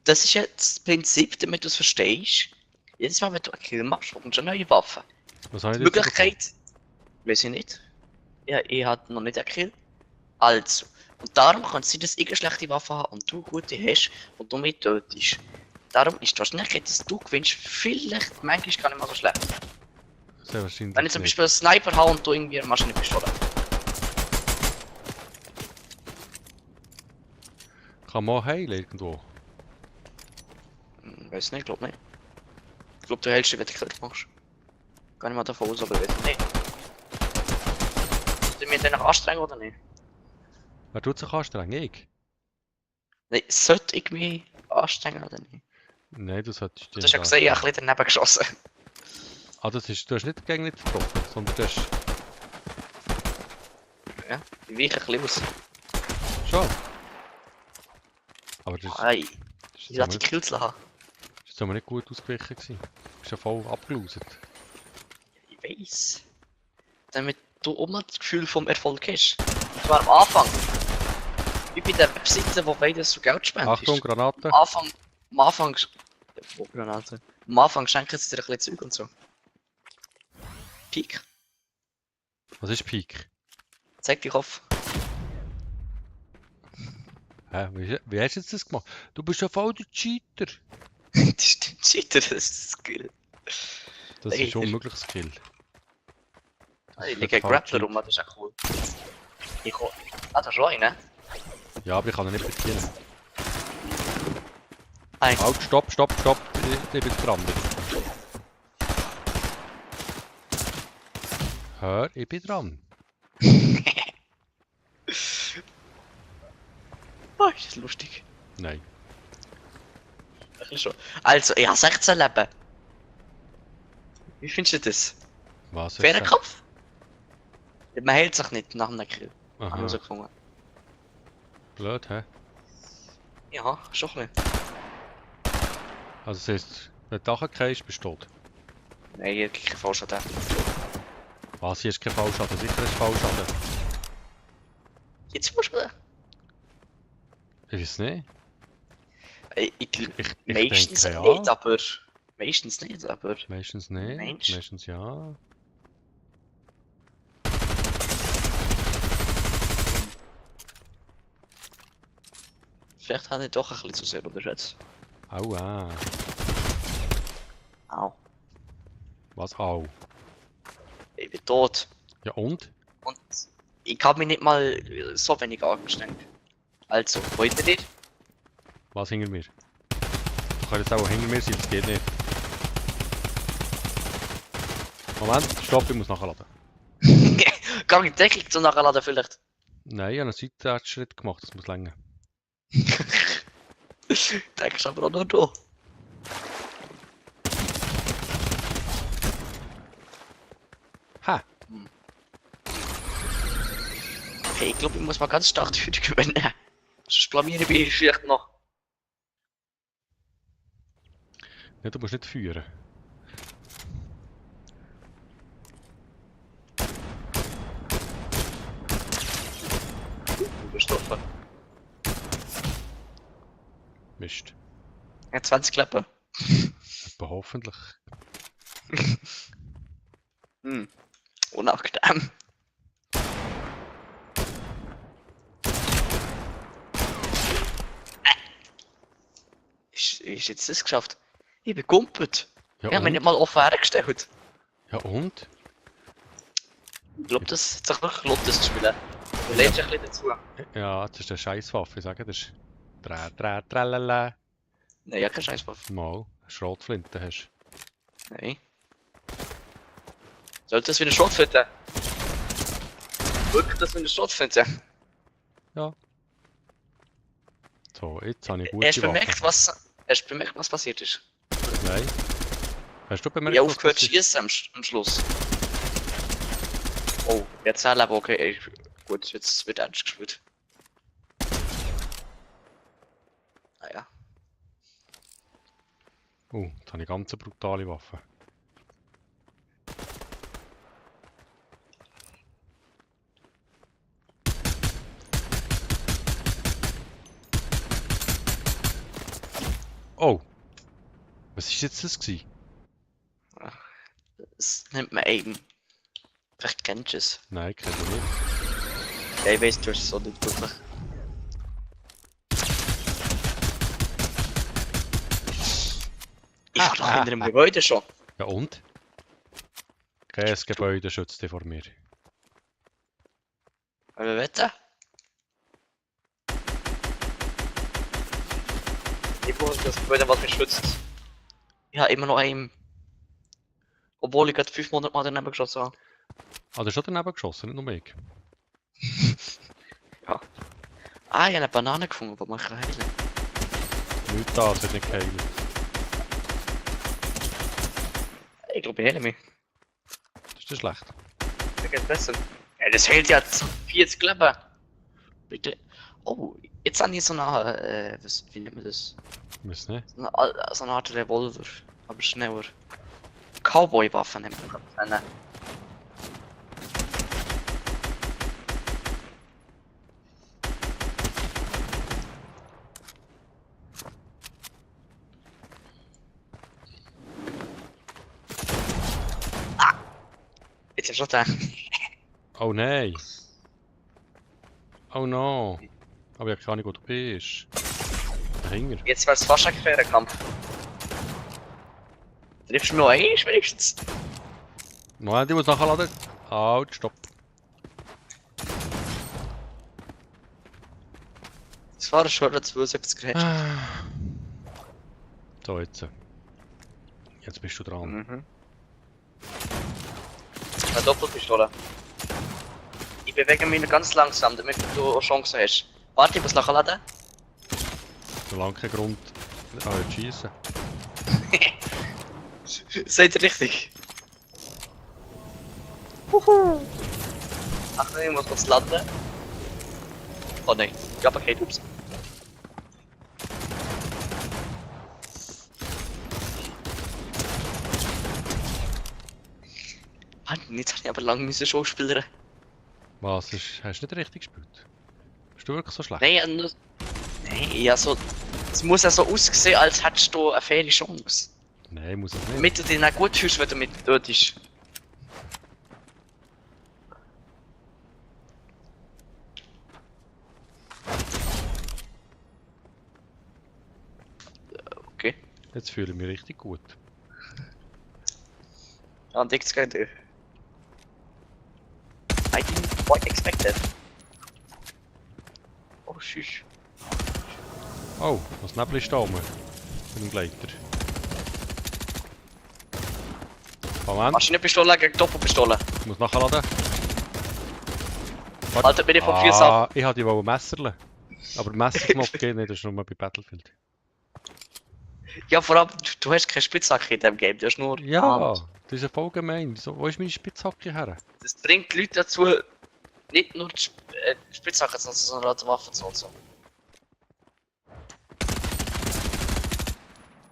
Das ist jetzt das Prinzip, damit du es verstehst. Jedes Mal, wenn du einen Kill machst, bekommst du eine neue Waffe. Was habe Die ich jetzt Möglichkeit... Weiß ich nicht. Ja, ich hatte noch nicht einen Kill. Also. Und darum kann es sein, dass ich eine schlechte Waffe habe und du eine gute hast und du mich tötest. Darum ist die Wahrscheinlichkeit, dass du gewinnst, vielleicht manchmal gar nicht mal so schlecht. bekommen? Sehr wahrscheinlich Wenn ich zum nicht. Beispiel einen Sniper habe und du irgendwie eine Maschinenpistole. Kann man auch heilen irgendwo? Weiß nicht, glaub nicht. Ich glaube, du hältst dich, wenn du Klick machst. Gar nicht mal davon aus, aber weiß nicht. Musst du mich dann noch anstrengen oder nicht? Wer tut sich anstrengen? Ich? Nein, sollte ich mich anstrengen oder nicht? Nein, du solltest Du hast ja gesehen, ich habe ein bisschen daneben geschossen. Ah, das ist, du hast nicht gegen nicht getroffen, sondern du hast... Ja, ich weiche ein bisschen aus. Schon. Aber das ist, Hey, das ist, ich jetzt lasse aber die nicht, Kills haben. das ist jetzt aber nicht gut ausgewichen gewesen. Du bist ja voll abgeloset. Ich weiss. Damit du auch mal das Gefühl vom Erfolg hast. Und zwar am Anfang. Wie bei der Webseite, wo beides so Geld spenden. Achtung, Granate. Am Anfang... Wo Granate? Am Anfang schenken sie dir ein bisschen Zeug und so. Peak. Was ist Peak? Zeig dich auf. Hä? Wie hast du jetzt das gemacht? Du bist ja voll der Cheater. Das ist ein Cheater, das ist das Skill. Das Hey, ist unmöglich Skill. Das Ich ist liege ein voll Grappler Cheat. rum, das ist echt cool. Ich kann... Ah, da ist noch einer. Ja, aber ich kann ihn nicht bedienen. Ein. Halt, stopp, stopp, stopp. Ich bin dran. Hör, ich bin dran. Oh, ist das lustig. Nein. Ein bisschen schon. Also, ich habe 16 Leben. Wie findest du das? Was Fairer ist Kampf? Man hält sich nicht nach einem Kill. Habe ich Aha, rausgefunden. blöd, hä? Ja, schon ein bisschen. Also das heisst, wenn du nachgehst, bist du tot. Nein, hier krieg ich keinen Fallschaden. Was, hier ist kein Fallschaden, sicher ist Fallschaden. Jetzt musst du... Ich weiß nicht. Ich Ich meistens denke, ja. nicht, aber... Meistens nicht, aber... Meistens nicht, Mensch. meistens ja. Vielleicht habe ich doch ein bisschen zu sehr unterschätzt. Aua. Au. Was, au? Ich bin tot. Ja und? Und ich habe mich nicht mal so wenig angestrengt. Also, wo ist der? Was hinter mir? Du kannst jetzt auch hinter mir sein, das geht nicht. Moment, stopp, ich muss nachladen. Kann ich Deckung zu nachladen vielleicht? Nein, ich habe einen Seitwärtsschritt gemacht, das muss länger. Denkst du aber auch noch da. Ha! Hey, ich glaube, ich muss mal ganz stark die Führung gewinnen. Sonst blamiere ich mich vielleicht noch. Ja, du musst nicht führen. Überstoffen. Mist. Ja, 20 Klappen. Aber hoffentlich. Unangenehm. Ist jetzt das geschafft? Ich bin gumpet. Ja, Ich habe mich und? nicht mal offen hergestellt. Ja und? Ich glaube, das hat sich wirklich gelohnt, das zu spielen. Du lernst ein bisschen dazu. Ja, das ist eine Scheisswaffe, ich sage dir. Tralala. Nein, ja, kein Scheißwaffe. Mal, eine Schrotflinte hast Nein. Sollte das wie eine Schrotflinte? Wirklich das wie eine Schrotflinte? du. So, jetzt habe ich gute Hast du Waffe. bemerkt, was passiert ist? Nein. Hast du bemerkt, Ich was aufgehört zu passiert? schießen am Schluss. Oh, jetzt 10 Leben, okay. Ey, gut, jetzt wird ernst gespielt. Naja. Oh, jetzt habe ich ganz eine brutale Waffe. Oh! Was ist jetzt das gewesen? Das nennt man Aim. Vielleicht kennst du es. Nein, kenn ich nicht. Ja, ich weiss, du hast es so nicht wirklich. Ich hab doch hinter dem Gebäude schon. Ja und? Kein Gebäude schützt dich vor mir. Aber wetten? Ich brauche das Gebäude, was mich schützt. Ich habe immer noch Aim. Obwohl ich gerade 500 Mal daneben geschossen habe. Ah, du hast schon daneben geschossen, nicht nur ich. Ja. Ah, ich habe eine Banane gefunden, die man heilen kann. Nicht da, es wird nicht geheilt. Ich glaube, ich heile mich. Das ist das schlecht. Das geht besser. Ja, das hält ja 40 Leben. Bitte. Oh, jetzt habe ich so eine, wie nennt man das? Ich weiß nicht. So eine Art Revolver, aber schneller. Cowboy-Waffe nennt man das. Jetzt ist schon da. Oh nein! Oh no! Aber ich habe keine Ahnung, wo du bist. Dahinter. Jetzt wäre es fast ein fairer Kampf. Triffst du mich noch ein, wenigstens? Moment, ich muss nachladen. Halt, stopp. Das war schon 72 Grad. So, jetzt. Jetzt bist du dran. Mhm. Eine Doppelpistole. Ich bewege mich ganz langsam, damit du eine Chance hast. Warte, ich muss nachladen. Solange kein Grund zu schießen. Seid ihr richtig? Achtung, ich muss kurz landen. Oh nein, ich habe okay, ups. Mann, jetzt habe ich aber lange müssen Schauspielern. Was? Hast du nicht richtig gespielt? Bist du wirklich so schlecht? Nein, nur... Nein, ja so... Es muss ja so aussehen, als hättest du eine faire Chance. Nein, muss es nicht. Damit du dich auch gut fühlst, wenn du mit dort bist. Okay. Jetzt fühle ich mich richtig gut. Ja, und nichts geht durch. I didn't quite expect that. Oh, tschüss. Oh, das Nebel ist da oben. Mit dem Gleiter. Moment, Maschinenpistole gegen Doppelpistole. ich muss nachladen. Haltet mir von 4 ab. Ich wollte die messerle. Aber Messerknopf geht nicht, das ist nur bei Battlefield. Ja, vor allem, du hast keine Spitzhacke in diesem Game, du hast nur Ja, Hand. das ist ja voll gemein. Wo ist meine Spitzhacke her? Das bringt die Leute dazu, nicht nur die Spitzhacke zu nutzen, sondern auch die Waffen zu nutzen.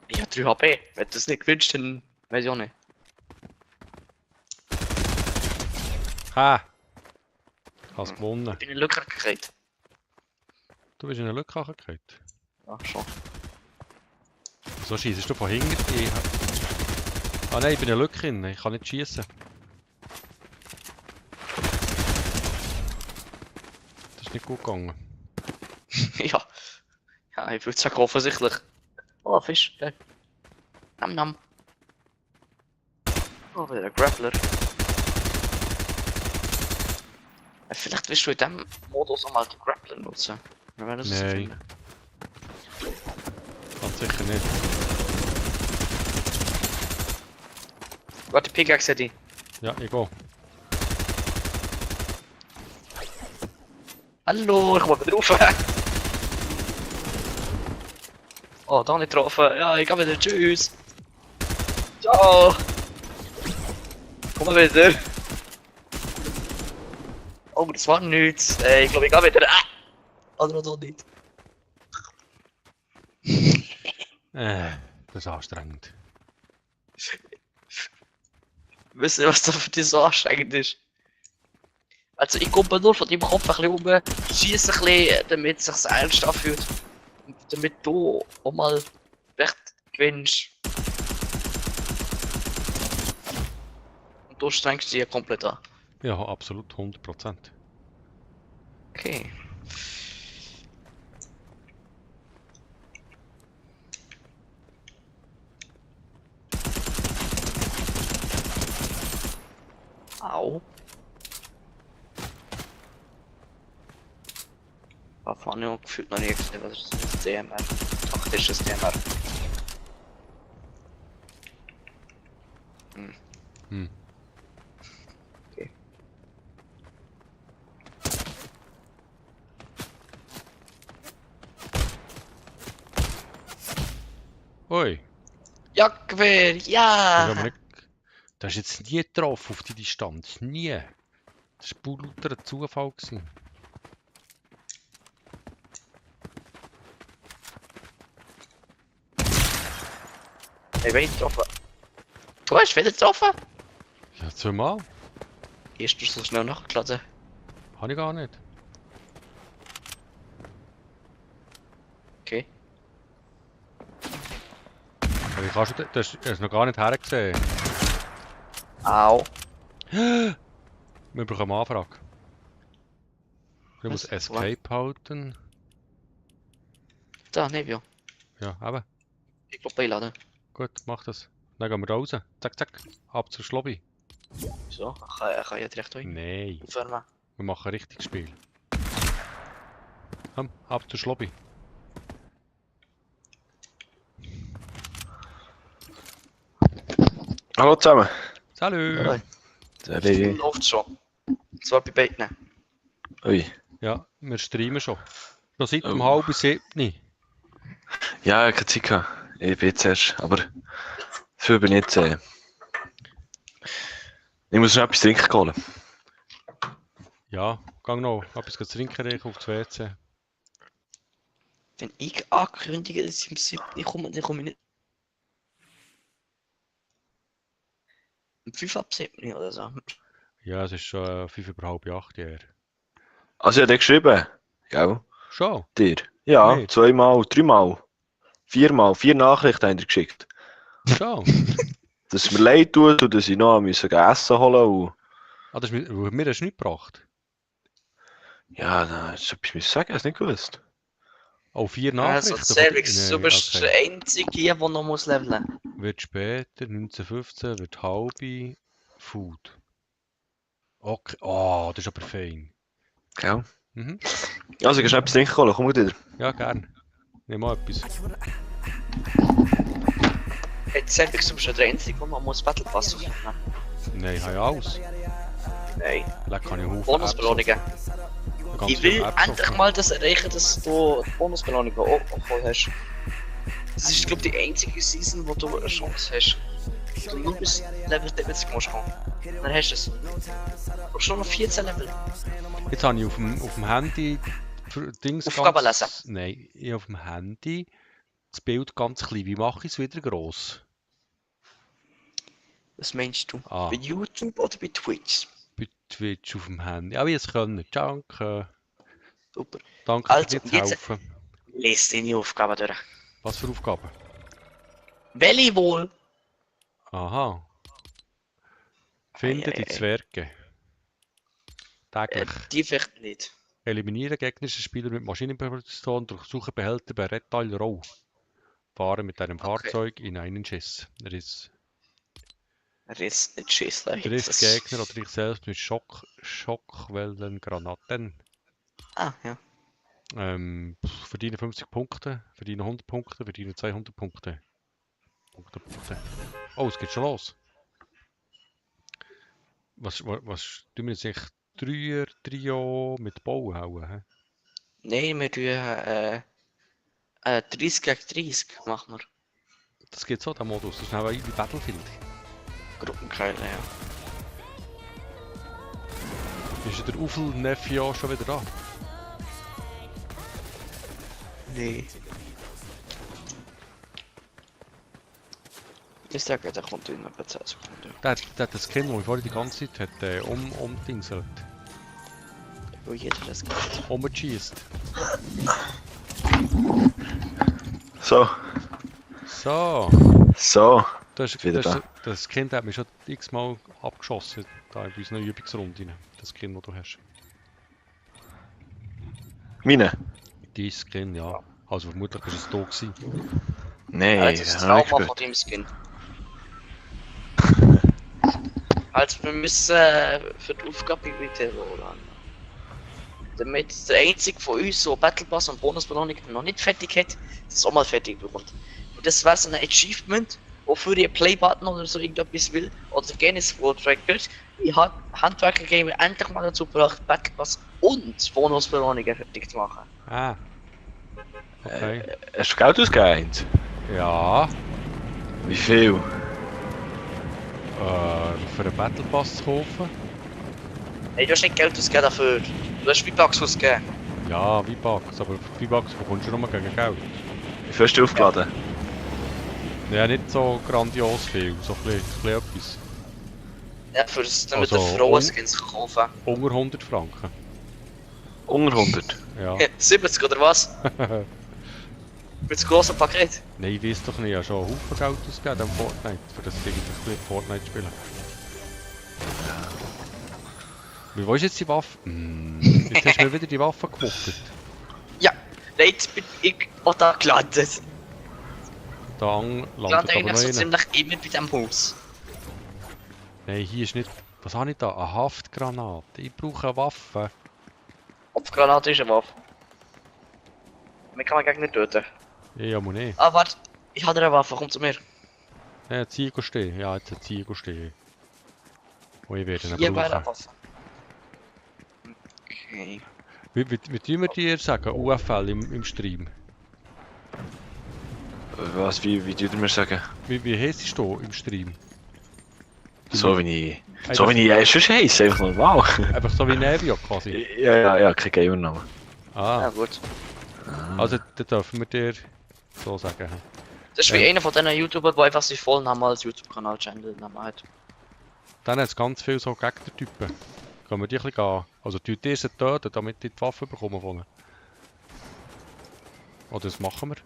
Ich habe 3 HP. Wenn du das nicht gewünscht, dann weiß ich auch nicht. Ha! Ich habe es gewonnen. Ich bin in Lücke gekriegt. Du bist in eine Lücke reingefallen. Ja, schon. So schießt du von hinten? Ah nein, ich bin in eine Lücke drin. Ich kann nicht schießen. Das ist nicht gut gegangen. Ja. Ja, ich würde sagen, offensichtlich. Oh, Fisch, geil. Nam nam. Oh, wieder ein Grappler. Vielleicht willst du in diesem Modus auch mal den Grappler nutzen. Wir werden das Nein. finden. Ganz sicher nicht. Warte, Pickaxe hätte ich. Ja, ich gehe. Hallo, ich komme drauf. Oh, da nicht getroffen. Ja, ich gehe wieder. Tschüss. Ciao. Komm wieder. Oh, das war nichts. Ich glaube, ich gehe wieder. Oder doch nicht. Das ist anstrengend. Wisst ihr, was das für dich so anstrengend ist? Also ich komme nur von deinem Kopf ein bisschen rum, schieße ein bisschen, damit es sich ernst anfühlt. Und damit du auch mal recht gewinnst. Und du strengst dich ja komplett an. Ja, absolut 100%. Okay. Au. Waffe habe ich auch gefühlt noch nie gesehen, was ist das? DMR. Taktisches DMR. Hm. Okay. Ui, Jagdgewehr, das ist ja! aber nicht... Das ist jetzt nie getroffen auf die Distanz. Nie. Das war pur lauter ein Zufall gewesen. Ich bin getroffen. Du hast wieder getroffen? Ja, zweimal. Ist du so schnell nachgeladen? Habe ich gar nicht. Okay. Aber ich kann schon... Das hast du noch gar nicht hergesehen. Au. Wir brauchen eine Anfrage. Ich muss Was? Escape halten. Da, Nebio. Ja, eben. Ich glaube einladen. Gut, mach das. Dann gehen wir raus. Zack, zack. Ab zur Lobby. So, ich kann ja direkt rein. Nein, Aufwärmen. wir machen ein richtiges Spiel. Komm, ab zur Lobby. Hallo zusammen. Salut! Salut. Läuft schon. Zwar bei beiden. Ui. Ja, wir streamen schon. Noch seit um Oh. 6:30. Ja, ich habe keine Zeit gehabt. Ich bin jetzt erst, aber dafür bin ich jetzt... Ich muss noch etwas trinken holen. Ja, gang noch etwas zu trinken reichen auf das WC. Wenn ich ankündige, dass ich im 7. komme, dann komme ich nicht. Um 5 ab 7 oder so. Ja, es ist schon 7:30 her. Also, ich habe dir geschrieben. Gell? Schon? Dir? Ja, Nicht? 2-mal, 3-mal, 4-mal, 4 Nachrichten haben dir geschickt. Schon? Dass es mir leid tut und dass ich noch müssen Essen holen und... Ah, das ist mir hast du nicht gebracht. Ja, da hast du etwas sagen, ich habe es nicht gewusst. Oh, 4 Also, Nachrichten? Cervix, du Nein, bist okay. der Einzige hier, der noch muss leveln. Wird später, 19:15, wird halbe Food. Okay, oh, das ist aber fein. Gell? Mhm. Also, ich habe etwas trinken holen, komm gut wieder. Ja, gern. Nimm mal etwas. Hey, Cervix, du bist ja der Einzige, der noch muss Battle Pass aufnehmen. Nein, ich habe ja alles. Nein. Leck kann ich Haufen Bonusbelohnungen. Apps auf- ganz Ich viele will Apps endlich auf- mal das erreichen, dass du die Bonusbelohnungen auch voll hast. Das ist, glaube ich, die einzige Season, wo du eine Chance hast. Du nur bis Level 70 musst kommen. Dann hast du es. Du brauchst schon noch 14 Level. Jetzt habe ich auf dem Handy Dings Aufgaben lesen. Nein, ich habe auf dem Handy das Bild ganz klein. Wie mache ich es wieder gross? Was meinst du? Ah. Bei YouTube oder bei Twitch? Bei Twitch auf dem Handy. Aber jetzt können. Danke. Super. Danke Also, für jetzt- das Helfen. Lies deine Aufgaben durch. Was für Aufgaben? Welche wohl? Aha. Finde die Ei. Zwerge. Täglich. Die vielleicht nicht. Eliminiere gegnerische Spieler mit Maschinenpistole, durchsuche Behälter bei Red Tile Row. Fahre mit deinem Okay. Fahrzeug in einen Schiss. Er ist nicht Schiss, da Triff das- Gegner oder dich selbst mit Schockwellengranaten. Ah, ja. Verdiene 50 Punkte, verdiene 100 Punkte, verdiene 200 Punkte. Punkte. Oh, es geht schon los. Was tun wir jetzt echt? Dreier, Trio mit Bauen hauen? Hä? Nein, wir tun 30 gegen 30 machen wir. Das geht so, der Modus. Das ist auch wie Battlefield. Gruppenkeile, ja. Ist der Ufel Nefio schon wieder da? Nee. Ich sage, der kommt in etwa 10 Sekunden. Der hat das Skin, das ich vorhin die ganze Zeit hat, umdingselt. Wo jeder das geht. Umgeschießt. So, So. so. Das Wieder da. das Kind hat mich schon x-mal abgeschossen, da in unseren Übungsrunden. Das Kind, das du hast. Meine? Dein Skin, ja. Also vermutlich war es da gewesen. Nein, Ja, das ist das hab ich Trauma nicht von dem Skin. Also wir müssen für die Aufgabe bitte rollen. Damit der einzige von uns, so Battle Pass und Bonusbelohnung noch nicht fertig hat, das auch mal fertig bekommt. Und das wäre so ein Achievement, wofür ihr Play-Button oder so irgendetwas will, oder Guinness World Record. Ich habe Handwerker Game endlich mal dazu gebracht, Battle Pass und Bonusbelohnungen fertig zu machen. Ah. Okay. Hast du Geld ausgegeben? Ja. Wie viel? Für einen Battle Pass zu kaufen? Hey, du hast nicht Geld ausgegeben dafür. Du hast V-Bucks ausgegeben. Ja, V-Bucks, aber V-Bucks bekommst du nur gegen Geld. Wie viel hast du aufgeladen? Ja, nicht so grandios viel, so ein bisschen etwas. Ja, für das, damit Also, der Frauen-Skins kaufen kann. Unter 100 Franken. Unter 100? Ja. 70 oder was? Mit dem grossen Paket. Nein, ich weiß doch nicht, ich habe schon einen Haufen Geld ausgegeben am Fortnite, für das ich ein bisschen Fortnite spielen. Wie willst du jetzt die Waffe? Jetzt hast du mir wieder die Waffe gemuckert. Ja, jetzt bin ich auch da gelandet. Da Ich landet lande aber eigentlich noch so einer. ziemlich immer bei diesem Haus. Nein, hier ist nicht... Was habe ich da? Eine Haftgranate. Ich brauche eine Waffe. Kopfgranate ist eine Waffe. Man kann man gegen nicht töten. Ja, muss nicht. Ah, warte. Ich habe eine Waffe, komm zu mir. Ja, Ziege stehen. Ja, jetzt ein Ziege stehen. Und ich werde ihn Hier wäre eine brauchen. Waffe. Okay. Wie tun wir dir sagen? UFL im Stream? Was, wie tut mir sagen? Wie heisst du im Stream? So wie ich... So wie ich sonst heiss, einfach normal. Einfach so wie Nevio quasi. Ja, kein Gamernamen. Ja Ah, gut. also dann dürfen wir dir so sagen. Das ist wie einer von diesen YouTubern, der einfach seinen Vollnamen als YouTube-Kanal-Channel hat. Dann hat es ganz viele so Gegnertypen. Können wir die ein bisschen gehen? Also tun die sie töten, damit die Waffe bekommen von ihnen? Oder das machen wir?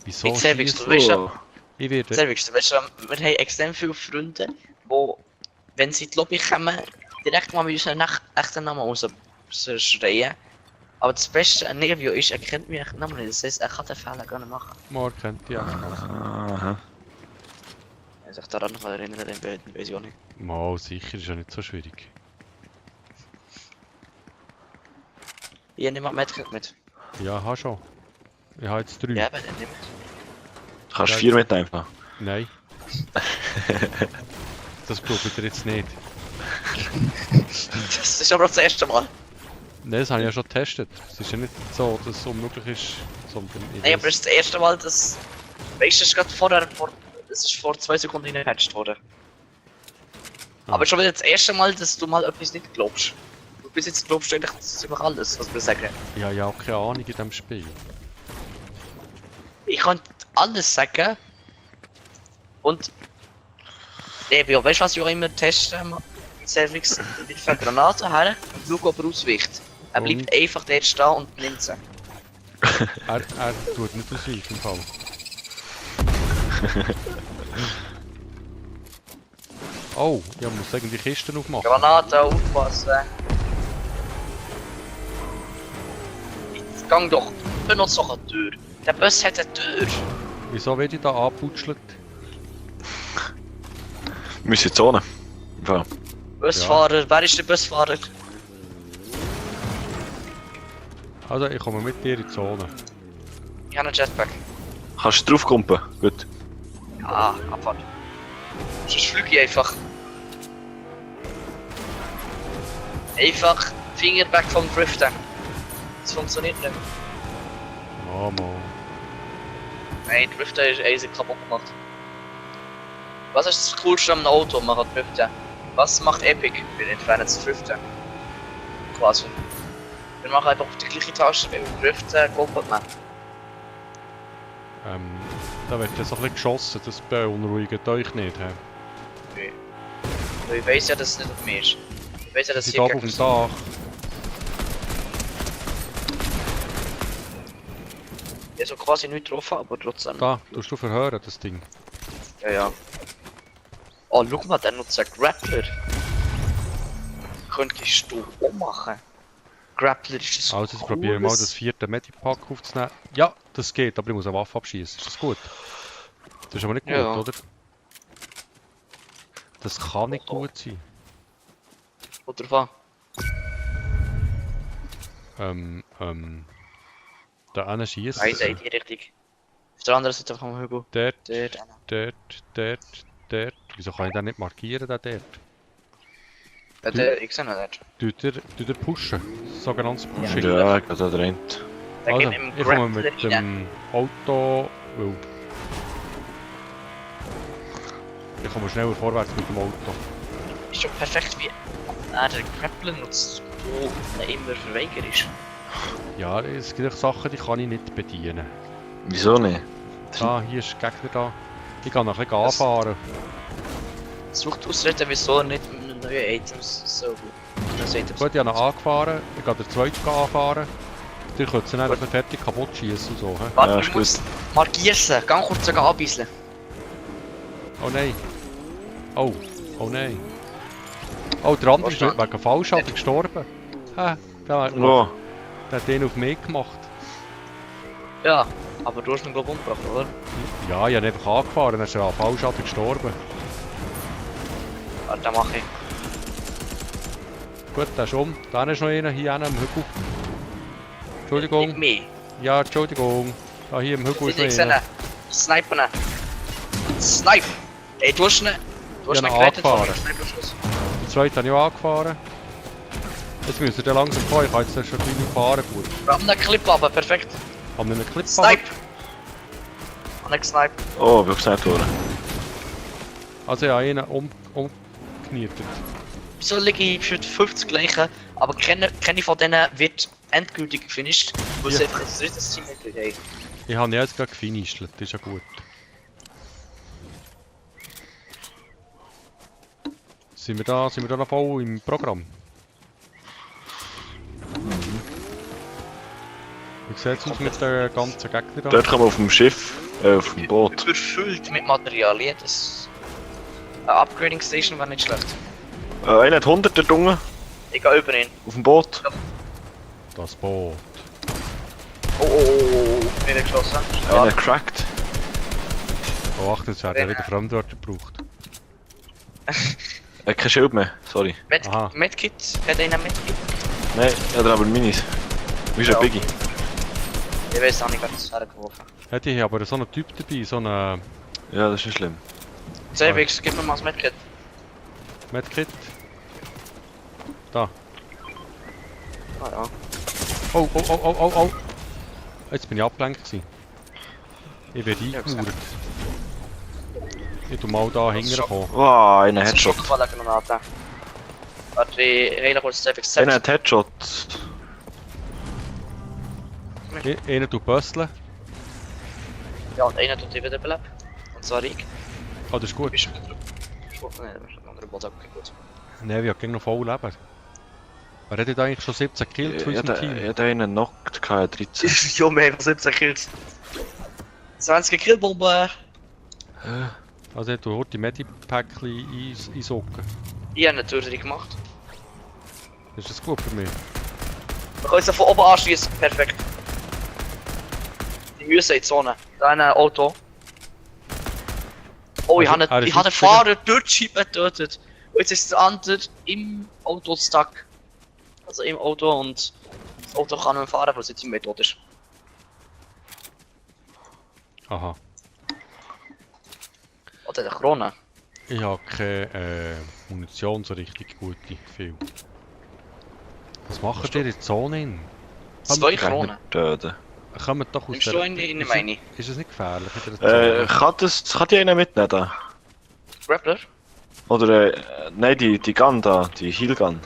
Wieso Ich sehe, wie du schießt- weißt, Oh. Ich werde... sehr wichtig. Weißt du, wir haben extrem viele Freunde, die, wenn sie in die Lobby kommen, direkt mal mit unserem echten Namen rausschreien. Aber das Beste an Nervio ist, er kennt mich echt Namen nicht. Das heisst, er kann den Fehler gar nicht machen. Morgen kennt die auch. Aha. Wenn sich daran noch erinnern, dann weiß ich auch nicht. Mal sicher, ist ja nicht so schwierig. Ich nehme Medkit mit. Ja, habe schon. Ich habe jetzt 3. Ja, aber dann nimmt. Du kannst 4 mitnehmen. Nein. Das glaube ich dir jetzt nicht. Das ist aber auch das erste Mal. Nein, das habe ich ja schon getestet. Es ist ja nicht so, dass es unmöglich ist, sondern ich Nein, aber weiss- es ist das erste Mal, dass. Weißt du, es ist gerade vorher. Es ist vor 2 Sekunden gepatcht worden. Ah. Aber schon wieder das erste Mal, dass du mal etwas nicht glaubst. Du bis jetzt glaubst du eigentlich ziemlich alles, was wir sagen. Ich habe ja auch keine Ahnung in diesem Spiel. Ich kann alles sagen. Und. Ja, weißt du, was ich auch immer teste? Servix, ich für Granaten her und schau, ob er ausweicht. Er bleibt einfach dort stehen und nimmt sie. Er tut nicht ausweichen im Fall. Oh, ich muss sagen, die Kisten aufmachen. Granaten aufpassen. Jetzt gang doch, benutze doch eine Tür. Der Bus hat eine Tür. Wieso werde ich da angeputschelt? Wir müssen in die Zone. Ja. Busfahrer, wer ist der Busfahrer? Also, ich komme mit dir in die Zone. Ich habe einen Jetpack. Kannst du draufkumpen? Gut. Ja, Abfahrt. Sonst fliege ich einfach. Einfach Finger weg vom Driften. Das funktioniert nicht. Oh, Mann. Nein, Driften ist easy kaputt gemacht. Was ist das Coolste am Auto? Man kann driften. Was macht Epic? Wir entfernen das Driften. Quasi. Wir machen einfach auf die gleiche Taste, wenn wir driften, kuppelt man. Da wird jetzt so ein bisschen geschossen, das beunruhigt euch nicht. He? Nee. Weil ich weiss ja, dass es nicht auf mir ist. Ich weiss ja, dass Sie hier sind oben auf dem Gegner Dach. Ich habe so quasi nicht getroffen, aber trotzdem. Da, tust du verhören, das Ding. Ja, ja. Oh, schau mal, der nutzt einen Grappler. Könntest du auch machen? Grappler ist das Also, jetzt probieren wir mal das 4. Medipack aufzunehmen. Ja, das geht, aber ich muss eine Waffe abschießen. Ist das gut? Das ist aber nicht gut, Ja. oder? Das kann nicht gut sein. Kommt drauf Da einen schießt. an. Nein, in die Richtung. Auf der anderen Seite vom Hügel. Dort, Dort. dort. Wieso kann ich den nicht markieren, den dort? Ja, der, ich sehe ihn nicht. Tut er pushen. Sogenanntes Pushing. Ja, ich da rennt. Der Also, geht im ich komme Grappler mit rein. dem Auto. Weil ich komme schneller vorwärts mit dem Auto. Ist doch perfekt, wie er den Grappler nutzt, wo er immer verweigert ist. Ja, es gibt auch Sachen, die kann ich nicht bedienen. Wieso nicht? Da, hier ist der Gegner da. Ich kann noch ein bisschen anfahren. Sucht ausreden, wieso er nicht mit neuen Items so gut. Gut, ich habe noch angefahren. Ich kann den zweiten anfahren. Ihr könnt sie dann einfach fertig kaputt schießen und so. He? Warte, Ja, ich ist muss markieren. Ganz kurz sogar anbeißen. Oh nein. Oh, oh nein. Oh, der andere ist Verstanden. wegen Fallschaden gestorben. Hä? Oh, Der hat den auf mich gemacht. Ja, aber du hast ihn glaube ich umgebracht, oder? Ja, ich habe ihn einfach angefahren, dann ist er an Fallschaden gestorben. Warte, dann mache ich. Gut, der ist um. Da ist noch einer hier am Hügel. Nicht Entschuldigung. mehr. Ja, Entschuldigung. Da hier im Hügel ist Ich noch sehe einer. ihn. Snipen ihn. Snipe! Ey, du hast ihn. Du hast Ja, ihn noch gerettet von angefahren. einem Sniperschuss. Den zweiten habe ich auch angefahren. Jetzt müsst ihr den langsam kommen, ich kann jetzt schon 3 Minuten fahren gut. Wir haben einen Clip aber perfekt. Haben wir einen Clip Snipe! Und einen gesniped. oh, bin gesagt worden. Also ich habe einen umgenietet. Wieso liege ich für die 50 gleichen, aber keine von denen wird endgültig gefinisht, weil sie Ja. einfach ein drittes Team nicht haben. Ich habe ihn jetzt gerade gefinisht, das ist ja gut. Sind wir da noch voll im Programm? Wie sieht es aus mit den ganzen Gegnern da? Dort kommen wir auf dem Schiff, auf dem Boot. Überfüllt mit Materialien, das... Eine Upgrading Station wäre nicht schlecht. Einer hat 100 dort unten, Ich gehe über ihn. auf dem Boot. Das Boot. Oh, nicht geschossen. Einer cracked. Oh, Achtung, jetzt werden wieder Fremdwörter gebraucht. Kein Schild mehr, sorry. Aha. Medkit? Hat einer Medkit? Nein, er hat aber Minis. Wie ist Ja. ein Biggie? Ich weiß auch nicht, was das hergeworfen. Hätte ich aber so einen Typ dabei, so einen Ja, das ist nicht schlimm. Cervix, gib mir mal das Medkit. Medkit. Da. Ah ja. Oh. Jetzt bin ich abgelenkt gewesen. Ich werde Ja, eingemauert. Ich tu mal da hinten kommen. Wow, einer Headshot. Granate. Warte, ich heile kurz Cervix. Einer hat Headshot. Einer tut bösseln. Ja, und einer tut dich wieder belebt. Und zwar ich. Oh, das ist gut. Bist du gedrückt? Nein, das ist ein anderer Bot, okay, gut. Nein, wir haben gegen noch voll Leben. Wer hat jetzt eigentlich schon 17 Kills von Ich unserem hatte Team? einen knockt, 13. Jo, wir haben 17 Kills. 20 Killbomben. Also ich tue heute die Medipackchen einsocken. Ich habe eine Tür gemacht. Ist das gut für mich? Wir können sie von oben anschließen. Perfekt. Die müssen in die Zone. Da ein Auto. Oh, ich Also, habe er ist den Fahrer durch die Scheibe getötet. Und jetzt ist der andere im Auto stuck. Also im Auto und das Auto kann nicht fahren, weil sein Teammate tot ist. Aha. Oder der Krone. Ich habe keine Munition so richtig gute, viel. Was macht ihr in der Zone hin? 2 Kronen. Töten. Kommt doch aus Nimmst du eine in meine? Ist es nicht gefährlich in der Zone? Kann die einer mitnehmen da? Grappler? Oder, nein, die Gun da, die Heal Gun.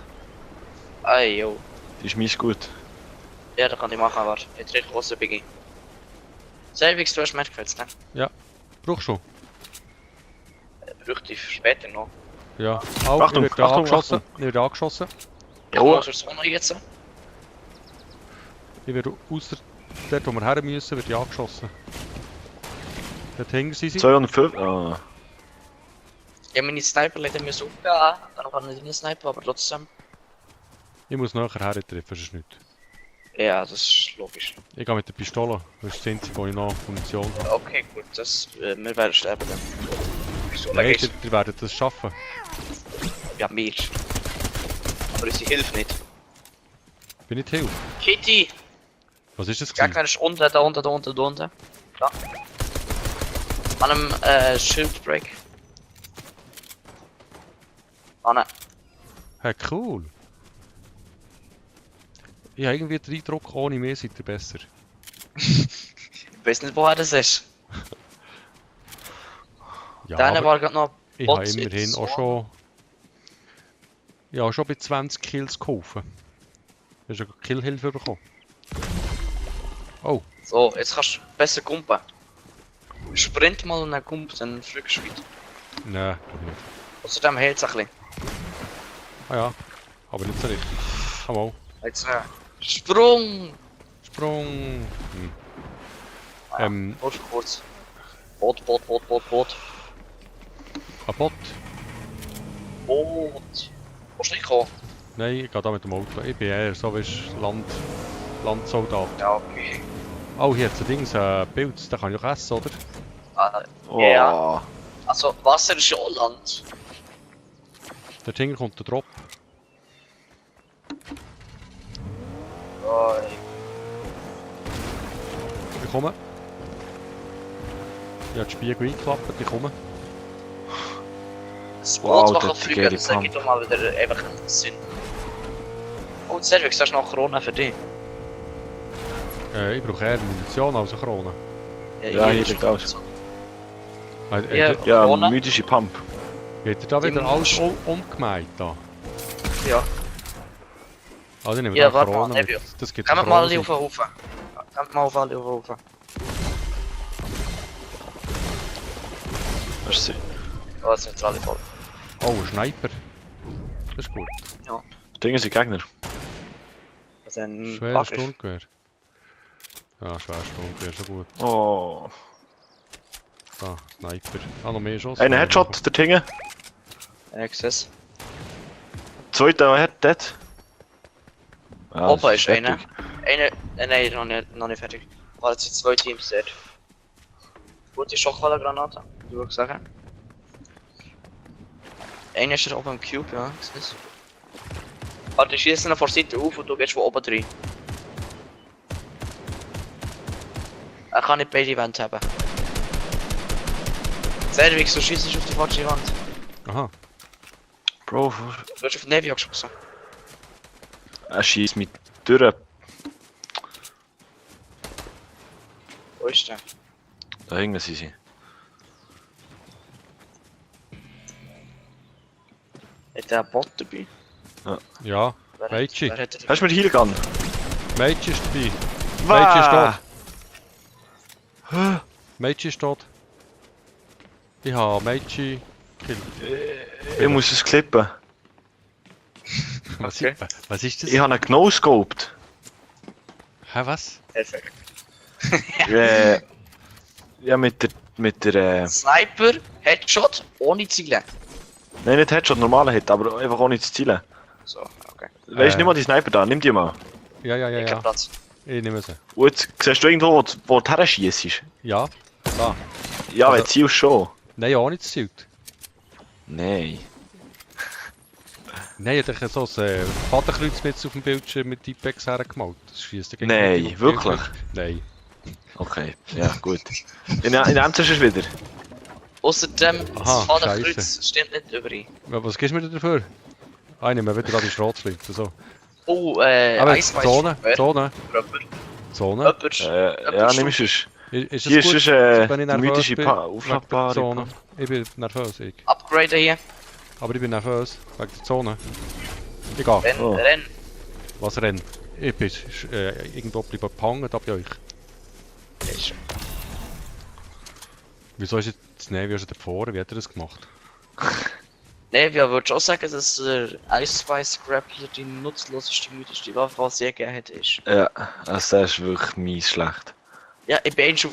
Ey, yo. Die ist mies gut. Ja, das kann ich machen, aber jetzt recht große Biggie. Selvix, du hast Merkfels, ne? Brauchst du? Bräuchte ich später noch. Ja. Auch, Achtung, ich werde Achtung, angeschossen. Achtung. Ich werde angeschossen. Ja. Oh. Ich muss auch noch jetzt. Ich werde aus dort, wo wir her müssen, werde ich angeschossen. Dort hinten sind sie. 205. Ah. Ja, meine Sniper leider müssen aufgehen. Dann kann ich nicht snipen, aber trotzdem. Ich muss nachher hertreffen, sonst nicht. Ja, das ist logisch. Ich gehe mit der Pistole. Das ist das einzige, wo ich noch Munition habe. Okay, gut, das, wir werden sterben dann. Wieso Nein, legst ihr werdet das schaffen. Ja, mir. Aber unsere Hilfe nicht. Bin ich Hilfe? Kitty! Was ist das? Gegner ist unten, da unten, da unten, da unten. Da. An einem Schildbreak. Ah ne. Hey, cool. Ich habe irgendwie den Eindruck, ohne mich seid ihr besser. Ich weiß nicht, woher das ist. Ja, Deine aber war gerade noch ich habe Bots immerhin in auch Swan. schon... Ja, schon bei 20 Kills geholfen. Du hast eine Killhilfe bekommen. Oh, So, jetzt kannst du besser kumpen. Sprint mal und dann kump, dann fliegst du weiter. nein, doch nicht. Außerdem hält es ein bisschen. Ah ja, aber nicht so richtig. Komm mal. Jetzt Sprung! Sprung! Nur für kurz. Boot. Ein Bot? Boot. Willst du nicht kommen? Nein, ich gehe da mit dem Auto. Ich bin eher so wie Landsoldat. Ja, okay. Oh, hier hat es ein Ding, ein Pilz, den kann ich auch essen, oder? Oh. Ja. Also, Wasser ist ja auch Land. Dort hinten kommt der Drop. Oh, Ich komme. Ich habe den Spiegel eingeklappt, ich komme. das Wow, Boot, das der kann fliegen, geile das ergibt doch mal wieder einfach einen Sinn. Oh, Servix, das ist noch Corona für dich. Ich brauche eher Munition als eine Krone. Ja, hier ist liegt noch alles. so. Habt Ja, Corona. mythische Pump. ihr da wieder Die alles Munition. umgemeint? Da? Ja. Also ich nehme Ja, da warte mal, Krone Nebio. mit. Das gibt Kommt eine mal alle Krone. auf den Haufen. Kommt mal auf alle auf den Haufen. Merci. Oh, jetzt sind alle voll. Oh, ein Sniper. Das ist gut. Dinge sind Gegner. Also ein Schweres Bug ist. Sturmgewehr. Ja, schweres Sturmgewehr, so gut. Oh. Da, Sniper. Ah, noch mehr Schuss. Ein Headshot, der Dinge. Access. Zweiter Head, dead. Ah, Opa das ist einer. fertig. Nein, noch nicht fertig. Weil jetzt sind zwei Teams dort. Gute Schockwallergranate, würde ich sagen. Einer ist da oben im Cube, ja, ich sehe es. Warte, ich schieße ihn von der Seite auf und du gehst von oben rein. Er kann nicht beide Wände haben. Servix, du schießt auf die falsche Wand. Aha. Bro, Du hast auf die Navy geschossen. er schießt mich durch. Wo ist der? Da hinten sind sie. Hat der einen Bot dabei? Ja, Wer hat- Mädchen. wer hat den- Hast du mir die Healgun? Mädchen ist dabei. Mädchen ist tot. Mädchen ist tot. Ich habe Mädchen gekillt. Ich muss es klippen. Was, Okay. was ist das? Ich habe ihn no-scoped. Hä, was? Perfekt. Ja, mit der Sniper, Headshot, ohne Ziele. nein, nicht Headshot, normaler Hit, aber einfach ohne zu zielen. So, okay. Weißt du, nimm mal die Sniper da, nimm die mal. Ja, ja, ja, Ich hab ja. Platz. Ich nehme sie. Und jetzt siehst du irgendwo, wo du her schiessest. Ja, da. Ja, Also- wenn du zielst schon. Nein, auch nicht zielt. Nein. Nein, ich hätte so ein Fadenkreuz mit auf dem Bildschirm mit Typex hergemalt. Das schießt dagegen Nein, nicht auf den wirklich? Bildschirm. Nein. Okay, ja, gut. In Ernst ist es wieder. Außerdem, das Aha, Fadenkreuz stimmt nicht überein. Ja, was gibst du mir denn dafür? Ah, ich nehme wieder gerade die Schrotzleute. So. Oh, Aber Ice Spice Zone, Sugar. Zone, Jemand. Zone. Ja, nimm es. Ist Hier es ist gut, es wenn ich die nervös mythische bin? aufladbare. Wegen der Zone. Ich bin nervös, ich. Upgrade hier. Aber ich bin nervös, wegen der Zone. Ich gehe. Renn, Oh. renn. Was rennt? Ich bin irgendwo bleiben gehangen, da bei euch. Ist schon. Wieso ist jetzt das Navy schon davor? Wie hat er das gemacht? Ne, wir würden schon sagen, dass der Ice Spice Grappler die nutzloseste, mythischste Waffe, die je gegeben hat, ist. Ja, also das ist wirklich mies schlecht. Ja, ich bin eigentlich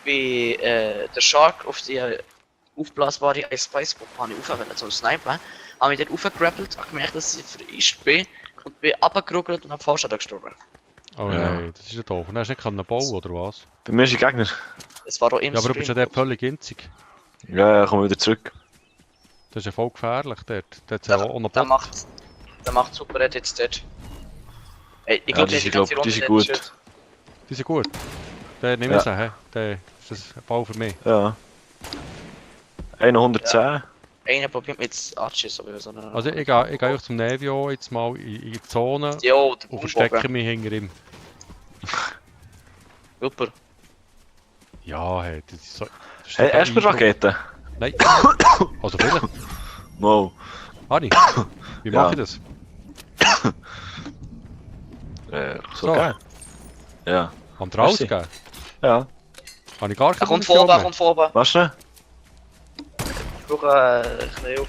bei der Shark auf die aufblasbare Ice Spice Bombe habe ich aufgewählt, so ein Sniper. Habe mich dort aufgegrappelt, habe gemerkt, dass ich verischt bin und bin runtergeruckelt und hab fast gestorben. Oh Ja. nein, das ist ja doof. Und dann hast du nicht können bauen, oder was? Bei mir ist ein Gegner. Es war auch im Ja, aber du bist ja dort völlig einzig. Ja, komm wieder zurück. Das ist ja voll gefährlich dort. Dort hat ja auch noch Der Platz. macht super Edits dort. Ey, ich Ja, glaube, die die sind, ganze glaub, die Runde sind hat gut. Schild. Die sind gut. Der nehme ich sie, hä? Der ist das ein Ball für mich. Ja. 110. Einer probiert mit Arches, aber so eine... Also ich gehe euch zum Navio jetzt mal in die Zone Jo, der und verstecke Boombogen. mich hinter ihm. Super. Ja, hey, das ist so... Das ist Hey, so erstmal beeindruckend. Raketen. Nein. Also vielleicht. Wow. Hani, wie Ja. mache ich das? So So. geil. Ja. Haben wir Merci. rausgegeben? Ja. Habe ich gar Er keine kommt Munition vor oben, er mehr? kommt vor oben. Was denn? Ich brauche ein bisschen Hilfe.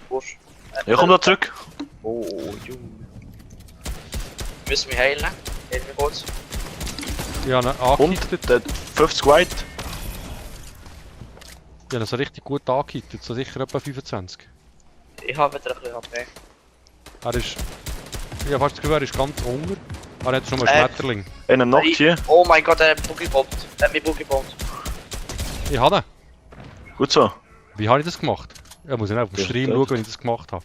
Bursch. Ja, komm da zurück. Oh, Junge. Müssen wir heilen? Heilen wir kurz. Ich habe ihn Und angehittet. der 50 White. Ich habe ihn so richtig gut angehittet, so sicher etwa 25. Ich habe wieder ein bisschen HP. Er ist... Ich habe fast das Gefühl, er ist ganz unter. Er hat schon mal Äh. Schmetterling. Einen Knock hier. Oh mein Gott, er hat Boogie gebombt. Er hat mich Boogie gebombt. Ich habe ihn. Gut so. Wie habe ich das gemacht? Ich muss ja auf dem Ja, Stream gut. schauen, wenn ich das gemacht habe.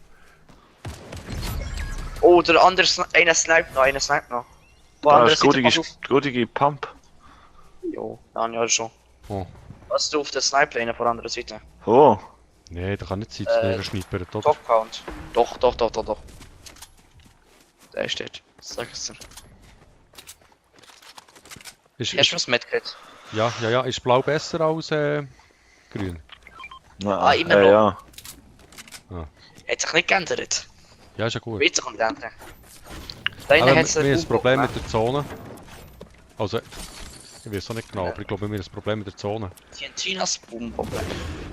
Oh, der andere, einer sniped noch, einer sniped noch. Wo Da andere ist Seite, pass gutige Pump. auf. Jo, ja schon. Oh. Was du auf der Sniper von der anderen Seite? Oh. Nee, das kann nicht sein, dass der schnipert, oder? Top Count. Doch. Der ist dort. Sag es dir. Ist, Hast du ist, was mitgekriegt? ja. Ist blau besser als grün? Na, immer noch. ja. Hat sich nicht geändert. Ja, ist ja gut. Wird sich nicht ändern. Da Aber innen wir hat haben es ein Problem mit der Zone. Also, ich weiß auch nicht genau, aber ich glaube, wir haben ein Problem mit der Zone. TNT's Boombogen.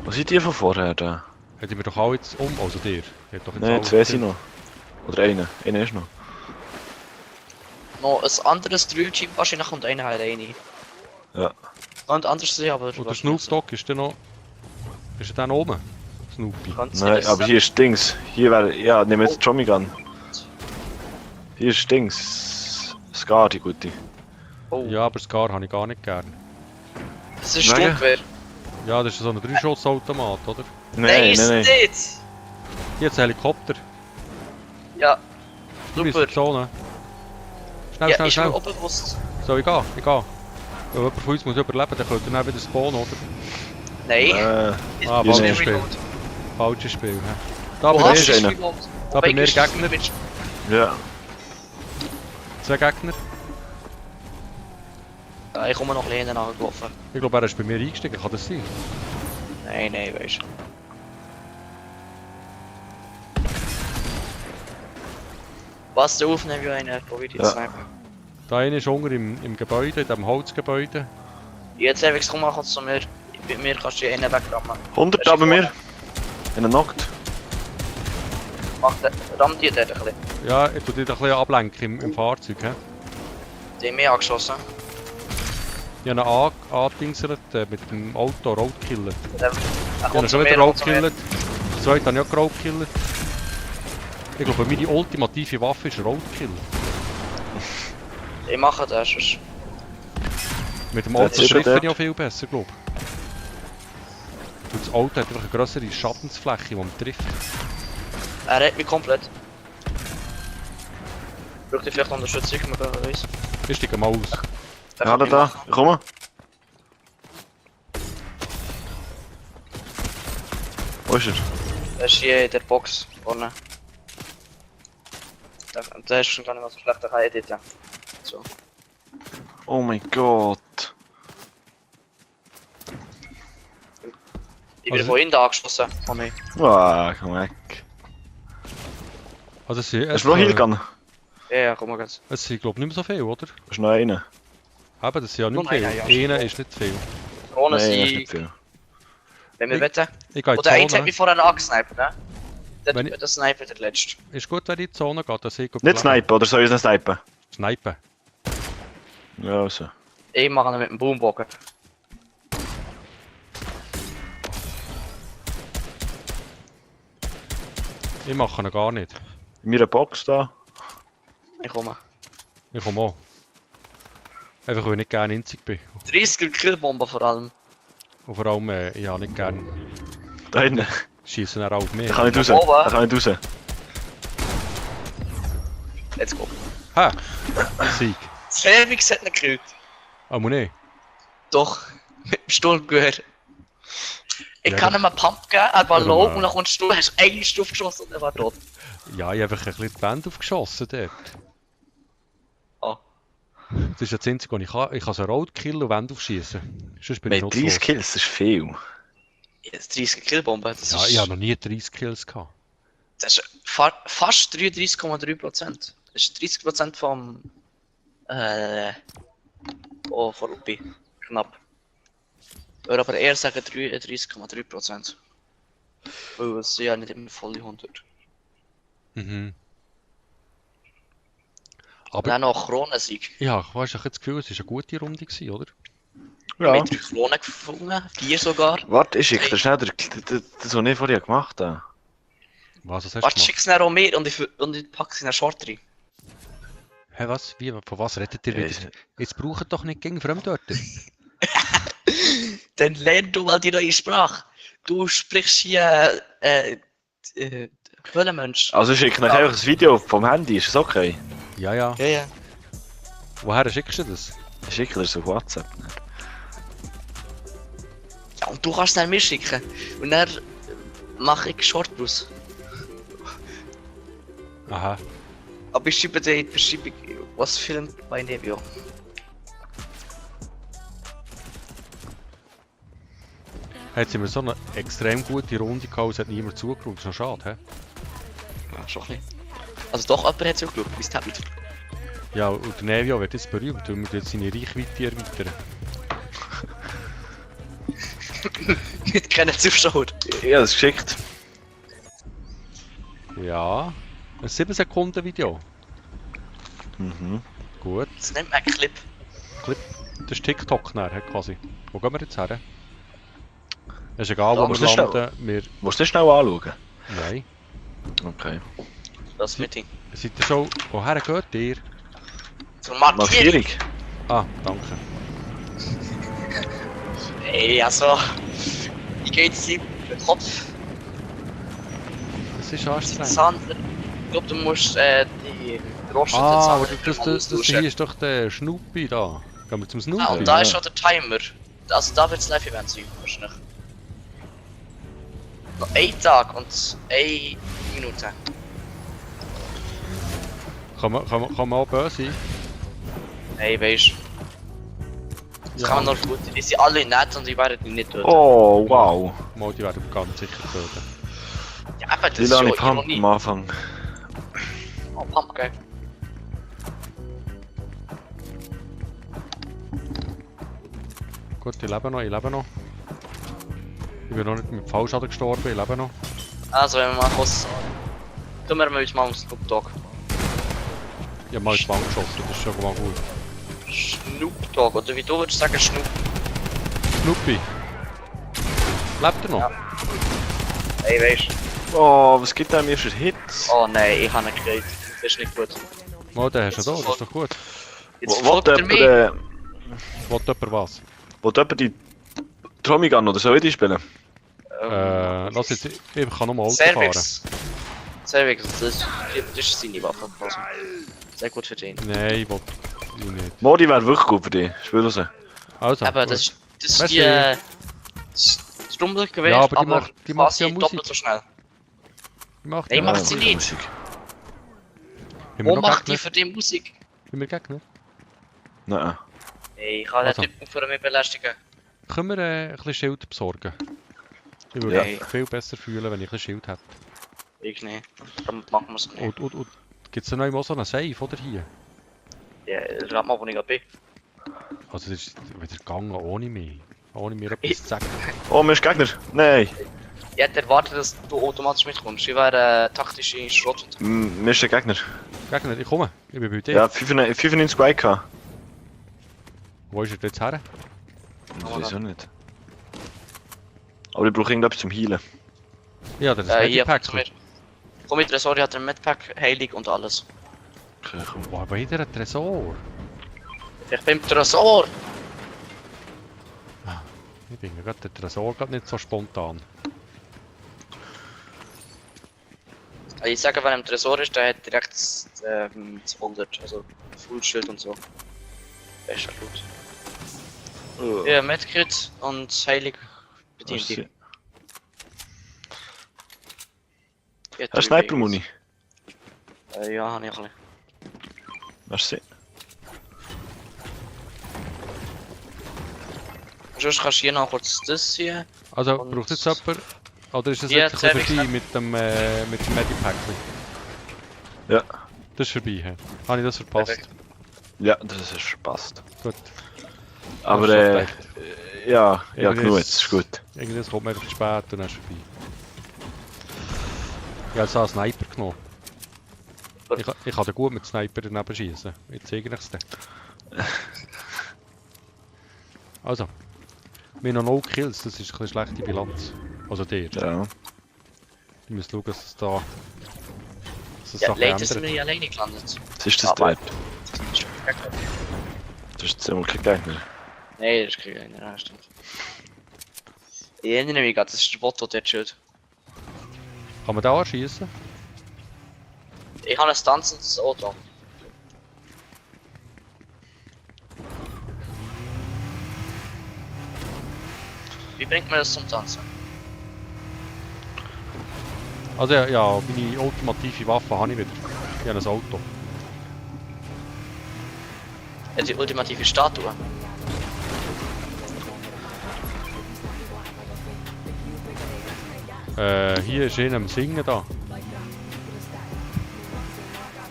Was sind die von vorher da? Hätten wir doch alle jetzt also dir. Ihr habt doch jetzt Nein, alle- zwei sind noch. Oder einer. Einer ist noch. Noch ein anderes Dream-Team wahrscheinlich und einer alleine. Ja. Und anders sehen, aber... Und der Snoop Dogg ist der noch... Ist er dann oben? Snoopy. Nein, aber hier ist Dings. Hier wäre. Ja, nehmen wir jetzt Tommy Gun. Hier ist Dings. Scar, die gute. Oh, Ja, aber Scar habe ich gar nicht gern. das ist Wegen? Sturmgewehr. Ja, das ist so ein 3-Schuss-Automat, oder? Nein, ist nein, es nein. nicht! Hier jetzt ein Helikopter. Ja, Du bist super. in der Zone. Schnell, Ja, schnell, ist mir schnell. auch bewusst. So, ich gehe. Wenn jemand von uns muss überleben, dann könnte er dann wieder spawnen, oder? Nein. Äh, Ah, Hier falsches nicht. Spiel. Falsches Spiel, hä? Da Wo bei hast mir ist du einer. es Da bei mir Gegner. ja. 2 Gegner. Ja, ich komme noch ein bisschen nachgelaufen. Ich glaube, er ist bei mir eingestiegen, kann das sein? Nein, weißt du. Was du aufnehmen wie einer, probiert Ja. jetzt snipen. Da einer ist unten im Gebäude, in diesem Holzgebäude. Jetzt habe ich komm zu mir. Bei mir kannst du einen wegrammen. 100 da bei mir. Einer knockt. Ramm die dort ein bisschen. Ja, ich tue dich ein bisschen ablenken im Fahrzeug. He? Die haben mich angeschossen. Ich habe ihn angedingselt mit dem Auto, Roadkiller. Er Ich habe ihn kommt zu schon wieder mir, er kommt zu mir. Roadkillet. Den zweiten habe ich auch Roadkillet. Ich glaube, meine ultimative Waffe ist Roadkill. Ich mache das sonst. Mit dem Der Auto ist schon treffe ich dort. auch viel besser, glaube ich. Und das Auto hat einfach eine größere Schattensfläche, die man trifft. Er hat mich komplett. Braucht ihr vielleicht Unterstützung, man kann weiss. Ich steige mal aus. Der Ja, kann da. mich machen. Komm. Wo ist er? Er ist hier in der Box vorne. Der ist schon gar nicht mehr so schlecht, der kann editen. So. Oh mein Gott. Ich bin Also- von hinten angeschossen. Von mir. Ah, komm weg. Also es sind, Hast du noch Heilgun? Ja, komm mal ganz. es sind glaube ich nicht mehr so viel, oder? Hast du noch einen? Eben, das sind ja nicht Nur viel. einer, ja. Einer ist nicht viel. Drohnen Nein, das ist sind, nicht viel. wenn wir Ich- wetten. Ich gehe in die Oder eins hat Zone. mich vorher angesnipert, ne? Der Wenn tut mir das Sniper, der letzte. Ist gut, wenn ich in die Zone gehe, dass ich Nicht snipen, oder soll ich es nicht snipen? Snipen. Ja, also. Ich mache ihn mit dem Boombogen. Ich mache ihn gar nicht. In meiner Box da. Ich komme. Ich komme auch. Einfach weil ich nicht gerne einzig bin. 30er Killbomben vor allem. Und vor allem, ich habe nicht gerne Da hinten. schießen dann auf mich. Da kann ich raus. Oben. Da kann ich raus. Let's go. Ha! Sieg. Felix hat ihn gekillt. Aber nicht. Doch. Mit dem Sturmgewehr. Ich Ja, kann ihm einen Pump geben, er war Ja, low aber- und dann kommst du, hast eine Stufe geschossen und er war tot. Ja, ich habe einfach ein bisschen die Band aufgeschossen dort. Ah. Das ist ja das Einzige, was ich kann. Ich kann so Roadkill und Wände aufschießen. Sonst bin ich Mit nutzlos. 30 Kills, das ist viel. Jetzt 30 Killbomben, das Ja, ist... ich habe noch nie 30 Kills gehabt. Das ist fast 33,3%. Das ist 30% vom... Oh, von Rupi. Knapp. Ich würde aber eher sagen 33,3%. Weil es sind ja nicht immer volle 100. Mhm. Und Aber dann noch Kronensieg. ja, ich habe das Gefühl, es war eine gute Runde gewesen, oder? Ja. Mit 3 Kronen gefunden, 4 sogar. Warte, ich schicke dir schnell das, was ich vorher gemacht habe. Was hast du Warte, gemacht? schick's dann auch mehr und ich pack's in einen Short rein. Hä, was? Wie? Von was redet ihr wieder? Jetzt braucht doch nicht gegen Fremdwörter. Dann lern du mal die neue Sprache. Du sprichst hier Höhlenmensch. Also ich schicke nachher einfach ein Video vom Handy, ist das okay? Ja, ja. Ja, ja. Woher schickst du das? Ich schicke dir das auf WhatsApp. Ja, und du kannst es dann mir schicken. Und dann mache ich Short draus. Aha. Aber ich schreibe dir in die Beschreibung, was filmt bei Nebio. Jetzt sind wir so eine extrem gute Runde gehabt, es hat niemand zugeschaut. Das ist noch schade, hä? Ja, schon ein bisschen. Also doch, jemand hat zugeschaut, mein Tablet. Ja, und der Nevio wird jetzt berühmt, weil wir jetzt seine Reichweite erweitern. Mit keinen Zuschauern. Ich habe das geschickt. Ja. Ein 7 Sekunden Video. Mhm. Gut. Das nennt man einen Clip. Das ist TikTok nachher, quasi. Wo gehen wir jetzt her? Es ist egal, Ja, wo musst wir du schnell- landen. Wir... Musst du das schnell anschauen? Nein. Okay. Das Meeting. Seid ihr schon... Woher geht ihr? Zur Markierung. Markierung. Ah, danke. Ey, also. Ich gehe jetzt in den Kopf. Das ist anstrengend. Zander. Ich glaube, du musst die gerosteten Ah, Zander aber das hier ist doch der Schnupi da. Gehen wir zum Snoopy? Ah, und da ist schon der Timer. Also da wird es Live-Event sein, wahrscheinlich. Noch ein Tag und 1 Minute. Kann man auch böse sein? Hey, weisst das kann man noch gut. Die sind alle nett und die werden die nicht töten. Oh, wow. Mal, die werden ganz sicher töten. Ja, aber das Die ist lasse schon ich Pump Ironie. am Anfang. Oh, Pump, gell. Gut, ich lebe noch, ich lebe noch. Ich bin noch nicht mit Fallschaden gestorben, ich lebe noch. Also, wenn wir mal kurz. Kümmern wir uns mal um Snoop Dogg. Ich habe mal ins Wand geschossen, das ist schon mal gut. Snoop Dogg, oder wie du würdest sagen, Snoop. Snoopy! Lebt er noch? Ja. Hey, weisst Oh, was gibt einem hier für Hits? Oh nein, ich habe ihn gekriegt. Das ist nicht gut. Oh, den hast du da, das ist doch gut. Jetzt Wollt folgt er jemand, mir. Wollt jemand was? wollt jemand die Tromigan oder soll ich die spielen? Lass jetzt, ich kann noch mal Auto fahren. Cervix, das ist seine Waffe quasi. Sehr gut für den. Nein, ich will ich nicht. Modi wäre wirklich gut für dich. Spiel raus. Also, Aber gut. das ist Merci. die Stromgewehr, Ja, aber die macht ja quasi Musik. doppelt so schnell. Macht Nein, ja. macht sie nicht. Musik. Haben wir Wo noch macht die Gegner? für die Musik? Haben wir Gegner? Nein. Ey, ich kann Also. den Typen für mich belästigen. Können wir ein bisschen Schild besorgen? Ich würde Ja. mich viel besser fühlen, wenn ich ein bisschen Schild hätte. Ich nicht. Dann machen wir es nicht. Und gibt es da noch mal so einen Safe, oder hier? Ja, rat mal, wo ich gerade bin. Also das ist wieder gegangen ohne mich. ohne mir etwas zu sagen. Oh, mir ist Gegner. Nein. Ich hätte erwartet, dass du automatisch mitkommst. Ich wäre taktische Schrott. Mir ist der Gegner. Gegner, ich komme. Ich bin bei dir. Ja, 95 IQ. Wo ist er jetzt her? Ich weiß auch nicht. Aber ich brauche irgendetwas zum Healen. Ja, das ist Hier, Medipack. komm mit. Komm mit, Tresor, hat einen Medpack, Heilig und alles. Okay, komm. Boah, bei jeder ein Tresor. Ich bin im Tresor! Ich bin ja gerade der Tresor gerade nicht so spontan. Ich sage, wenn er im Tresor ist, der hat direkt das 100, also Fullschild und so. Bester gut. Ja, Medkit und Heilig bedient die. Hast du Sniper-Muni? Ja, habe ich ein bisschen. Merci. Sonst kannst du hier noch kurz das hier. Also, Und- braucht jetzt jemand? Oder ist das Ja, wirklich das hab vorbei ich mit dem Medipack? Ja. Das ist vorbei. He? Habe ich das verpasst? Perfekt. Ja, das ist verpasst. Gut. Aber Das ist schon recht. ja, Irgendwie genug, ist- jetzt ist gut. Irgendwas kommt mir einfach zu spät und dann ist es vorbei. Ich habe jetzt einen Sniper genommen. Ich kann da gut mit Sniper daneben schießen. Ich zeige euch es dann. Also. Wir haben noch 0 Kills, das ist eine schlechte Bilanz. Also der. Ja. Ich muss schauen, dass es da... Dass es Ja, Sachen leider sind ändert. wir hier alleine gelandet. Was ist das Aber- dort? Das ist ziemlich kein Gegner. Nein, das kriege ich nicht, ja, stimmt. Ich erinnere mich gerade, das ist der Bot, der chillt. Kann man da anschießen? Ich habe ein tanzendes Auto. Wie bringt man das zum Tanzen? Also ja, meine ultimative Waffe habe ich wieder. Ich habe ein Auto. Ja, die ultimative Statue. Hier ist einer am Singen da.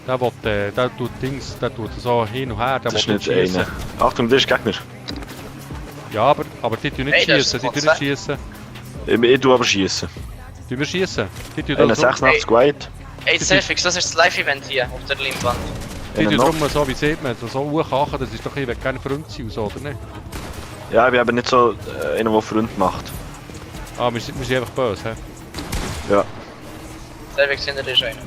Der will, der tut Dings, der tut so hin und her, der Das ist will nicht schießen. einer. Achtung, das ist Gegner. Ja, aber die tun nicht Hey, das ist schießen, die tun Konzept. nicht schießen. Ich tue aber schießen. Die wir schießen. Die tun Einer das so, 86 White. Ey, Selfix, das ist das Live-Event hier auf der Leinwand. die Einer tun noch. drum so, wie sieht man, so hochkachen, das ist doch eben keine Front sein, so, oder nicht? Ja, wir haben nicht so einen, der Front macht. Ah, wir sind einfach böse, hä? Ja. Selfix hinter dir ist einer.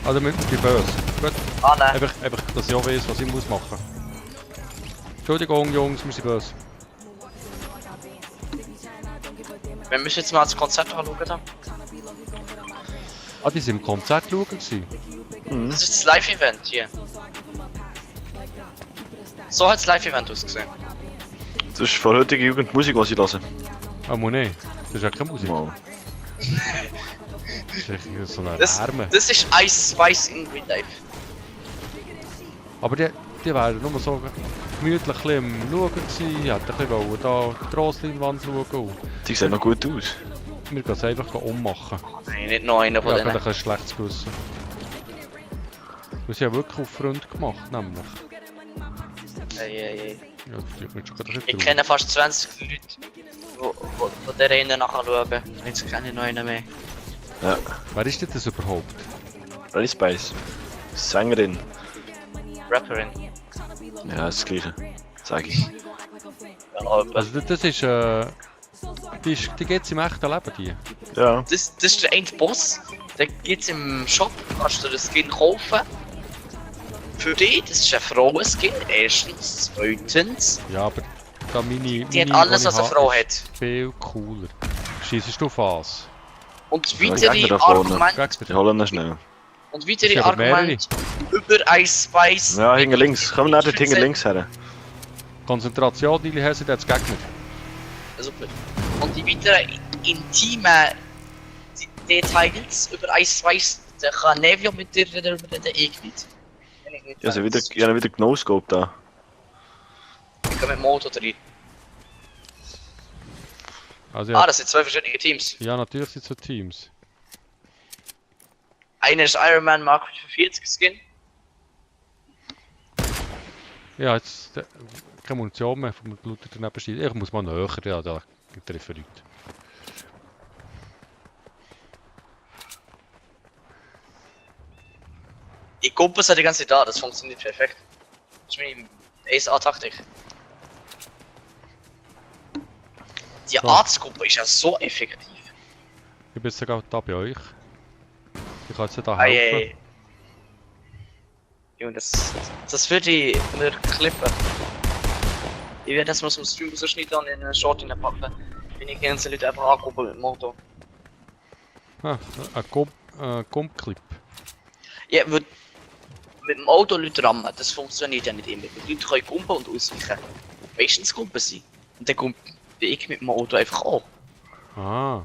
Also wir sind böse. Gut, Ah, nein. einfach, dass ich auch weiss, was ich muss machen. Entschuldigung, Jungs, wir sind böse. Wir müssen jetzt mal das Konzert anschauen. Da. Ah, die sind im Konzert schauen gewesen. Das ist das Live-Event hier. So hat das Live-Event ausgesehen. Das ist von heutiger Jugend Musik, was ich höre. Ah, nee, das ist ja keine Musik. Wow. Das ist echt so eine Das, Wärme. das ist Ice Spice in Real Life. Aber die wären nur so gemütlich ein bisschen am Schauen gewesen, hätten ein bisschen da die Grossleinwand schauen. Die sehen noch gut aus. Wir gehen es einfach ummachen. Nein, nicht noch einer Ja, von denen. vielleicht ein schlechtes Gewissen. Wir sind ja wirklich auf Front gemacht, nämlich. Ey. Ja, das tut mir schon gerade ein Ich bisschen kenne fast 20 Leute, die der einen nachschauen. Jetzt kenne ich noch einen mehr. Ja. traurig. Wer ist denn das überhaupt? Ready Spice. Sängerin. Rapperin. Ja, das gleiche. Sag ich. Ja, aber Also das ist, die geht's im echten Leben, die. Ja. das ist der eine Boss. Der geht's im Shop, kannst du den Skin kaufen. Für dich, das ist ein Frauenskin, erstens. Zweitens, Ja, aber da meine... die hat meine, alles, die was ich eine habe, Frau ist hat. Viel cooler. Schießest du Fass? Und Ja, weitere Gegner da vorne. Argumente, Die holen ihn schnell. und Das weitere sind aber mehrere. Argumente über Ice Spice. Ja, hinten links. Komm nicht hinten links her. Konzentration, die haben sie jetzt Gegner. Super. Und die weiteren intimen Details über Ice Spice, da kann Nevio mit dir reden, ich nicht. Ja, also wieder, ich habe wieder genoscoped da. Ich gehe mit dem Motor rein. Also Ah, ja, das sind zwei verschiedene Teams. ja natürlich sind es so Teams. Einer ist Iron Man Mark 45 Skin. Ja, jetzt... keine Munition mehr vom Blut daneben steht. Ich muss mal näher, ja, da treffen Leute. Die Gruppe ist die ganze Zeit da, das funktioniert perfekt. Das ist meine Ace-A-Taktik. Die So. Arztgruppe ist ja so effektiv. Ich bin sogar da bei euch. Ich kann jetzt da helfen. Ei. Junge, das würde ich mir klippen. Ich werde das mal zum Stream rausschneiden und in einen Short reinpacken. Wenn ich ganze Leute einfach angruppen mit dem Auto. Ah, ein Gump-Clip. Ja, weil mit dem Auto Leute rammen, das funktioniert ja nicht immer. Die Leute können gumpen und ausweichen. Meistens gumpen sie. Und dann gumpe ich mit dem Auto einfach auch. Ah,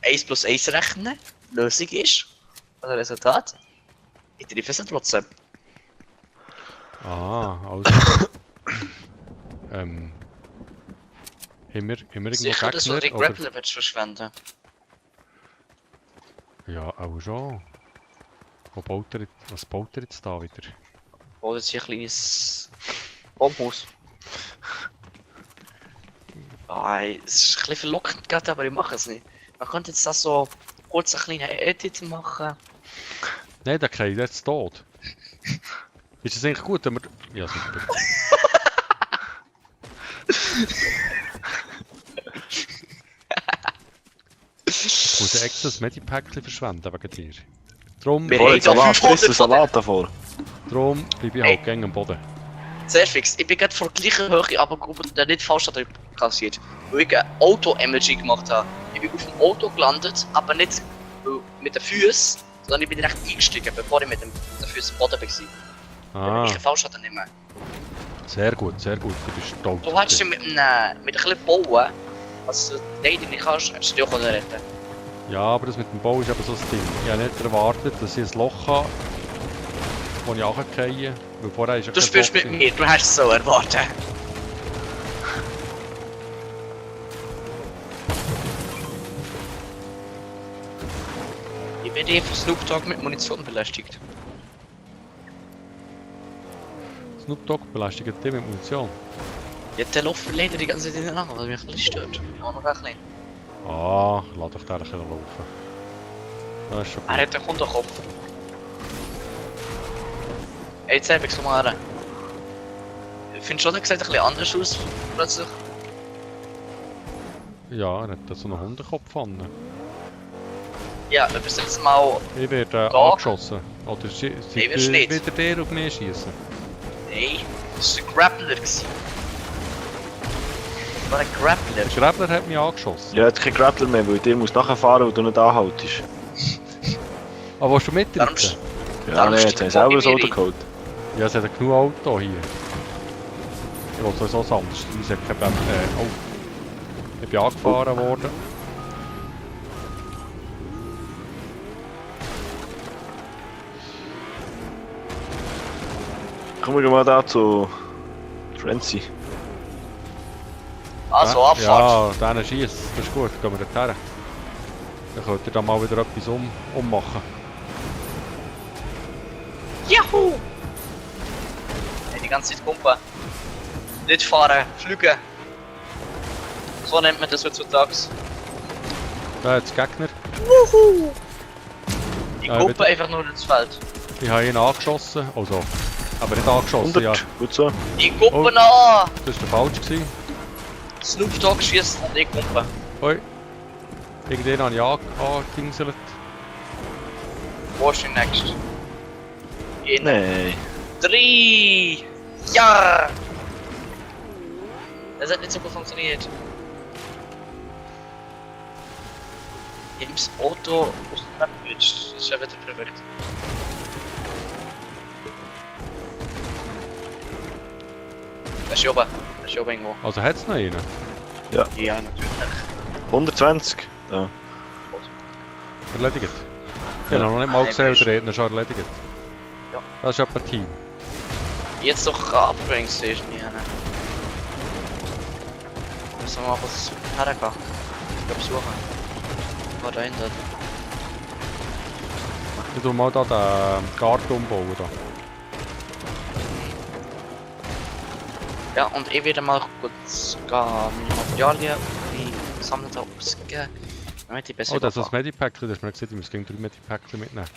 1 plus 1 rechnen, Lösung ist, oder Resultat, ich treffe es trotzdem. also. Haben wir irgendwo Sicher, dass du Gegner? den Oder? Grappler willst verschwenden. Ja, auch schon. Was baut er jetzt da wieder? Oder ist hier ein kleines Baumhaus. Ah, es ist ein bisschen verlockend gerade, aber ich mache es nicht. Man könnte jetzt das so kurz einen kleinen Edit machen. Nein, der kriegt jetzt tot. Ist es eigentlich gut, wenn wir... Ja, super. Ich muss extra das Medipack verschwenden wegen dir. Drum, Wir Voll haben doch Salat, 500 frisst den Salat davor. drum bleibe ich halt gängig am Boden. Sehr fix. Ich bin gerade vor gleicher Höhe abgekommen, der nicht falsch hat kassiert. Weil ich ein Auto-Emoji gemacht habe. Ich bin auf dem Auto gelandet, aber nicht mit den Füßen, sondern ich bin direkt eingestiegen, bevor ich mit den Füßen am Boden war. Ah, Ich falsch hatte nicht mehr. sehr gut, sehr gut. Du bist stolz. Du hättest dich mit ein bisschen bauen, also leider nicht kannst, hättest du dich auch retten können. Ja, aber das mit dem Bau ist eben so das Ding. Ich habe nicht erwartet, dass ich ein Loch habe, wo ich runterfallen. Weil vorher ist ja Du kein spielst Loch mit gewesen. mir, du hast es so erwartet. Ich werde von Snoop Dogg mit Munition belästigt. Snoop Dogg belästigt dich mit Munition. Ja, der läuft leider die ganze Zeit hintereinander, was mich ein bisschen stört. Ja, noch ein bisschen. Ah, lass dich da ein bisschen laufen. Das ist schon Er gut. hat einen Kundenkopf. Ey, jetzt habe ich es mal her. Findest du, der sieht ein bisschen anders aus, plötzlich? Ja, er hat da so einen Hundekopf an. Ja, übersetzt mal... Ich werde Da. angeschossen. Oder seid wirst ihr nicht. wieder der auf mich schießen? Nein, das war ein Grappler. Das war ein Grappler. Der Gräbler hat mich angeschossen. Ja, jetzt kein Grappler mehr, weil der muss nachher fahren, weil du nicht anhaltest. Aber willst du mit Darum rein? Ja, Darum nee, steht jetzt haben sie Bobby selber das Miri. Auto geholt. Ja, es hat ja genug Auto hier. Ich will sowieso was anderes. Es hat kein oh. Ich bin angefahren worden. Kommen wir mal da zu Frenzy. Also, Abfahrt. Ja, denen schießt. Das ist gut. Gehen wir dorthin. Dann könnt ihr da mal wieder etwas ummachen. Juhu! Hey, die ganze Zeit kumpen. Nicht fahren, fliegen. So nennt man das heutzutage. Da hat es Gegner. Die Ja, kumpen bitte. einfach nur ins Feld. Ich habe ihn angeschossen. Also, aber nicht angeschossen. 100, Ja, gut so. Die kumpen Oh. an! das war der falsch. Gewesen. Snoop Dogg schießt und ich kumpen. Hoi. Irgendden habe ich angedingselt. Wo ist der nächste? In Nein. 3! Ja! Das hat nicht so gut funktioniert. Ich habe das Auto aus dem Map gewünscht. Das ist ja wieder perfekt. Das ist hier oben. Das ist hier oben irgendwo. Also hat es noch einen? Ja, natürlich. 120. Ja. Erledigt. Ich habe noch nicht mal Nein, gesehen, bist- der Redner schon erledigt. Ja. Das ist etwa ein Team. Jetzt doch eine Upgrade Station hier. Ne? Müssen wir mal was hergehen. Ich glaube suchen. War dahinter. Ich tu mal da den Garten umbauen. Da. Ja, und ich werde mal kurz meine Materialien die gesammelt habe ausgeben. Damit ich besser Oh, das ist das überfahre. Medipack, das hast du mir gesagt, ich muss gegen 3 Medipack mitnehmen.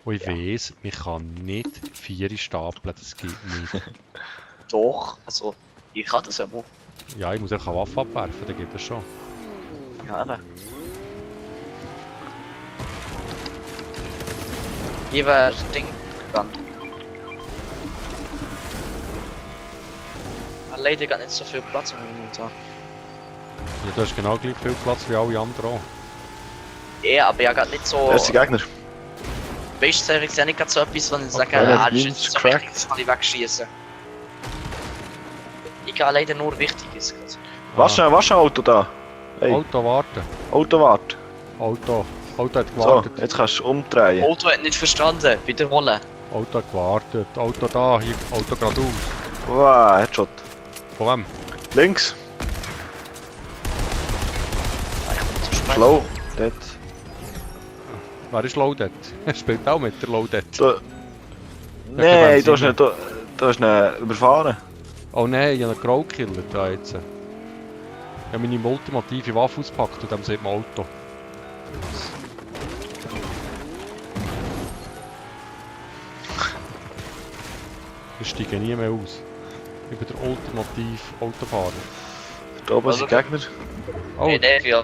Und ich Ja. weiss, man kann nicht 4 stapeln, das geht nicht. Doch, also ich kann das ja wohl. Ja, ich muss einfach eine Waffe abwerfen, dann geht das schon. Ja, eben. Ich wäre Ding gegangen. Leider gar nicht so viel Platz im Inventar. Ja, du hast genau gleich viel Platz wie alle anderen auch. Ja, aber ja gar nicht so. Wer ist der Gegner? Weißt du, ich sehe nicht gerade so etwas, wenn ich sage, Okay, das ist Ninja jetzt so cracked. wichtig, das kann ich wegschießen. Ich kann leider nur Wichtiges. Was Auto da? Hey, Auto warten. Auto wart. Auto hat So, gewartet. jetzt kannst du umdrehen. Auto hat nicht verstanden, wiederholen. Auto hat gewartet. Auto da, hier, Auto geradeaus. Wow, Headshot. Von wem? Links, Ah, ich bin zu spät. Slow. Dort. Wer ist Loadet? Er spielt auch mit der Loadet. Da. Nein, du hast ihn überfahren. Oh nein, ich habe einen Grau gekillt da jetzt. Ich habe meine ultimative Waffe ausgepackt und dann sieht man Auto. Ich steige nie mehr aus. Ich bin der ultimative Autofahrer. Da oben sind Gegner. Oh, Hey, Dave, ja.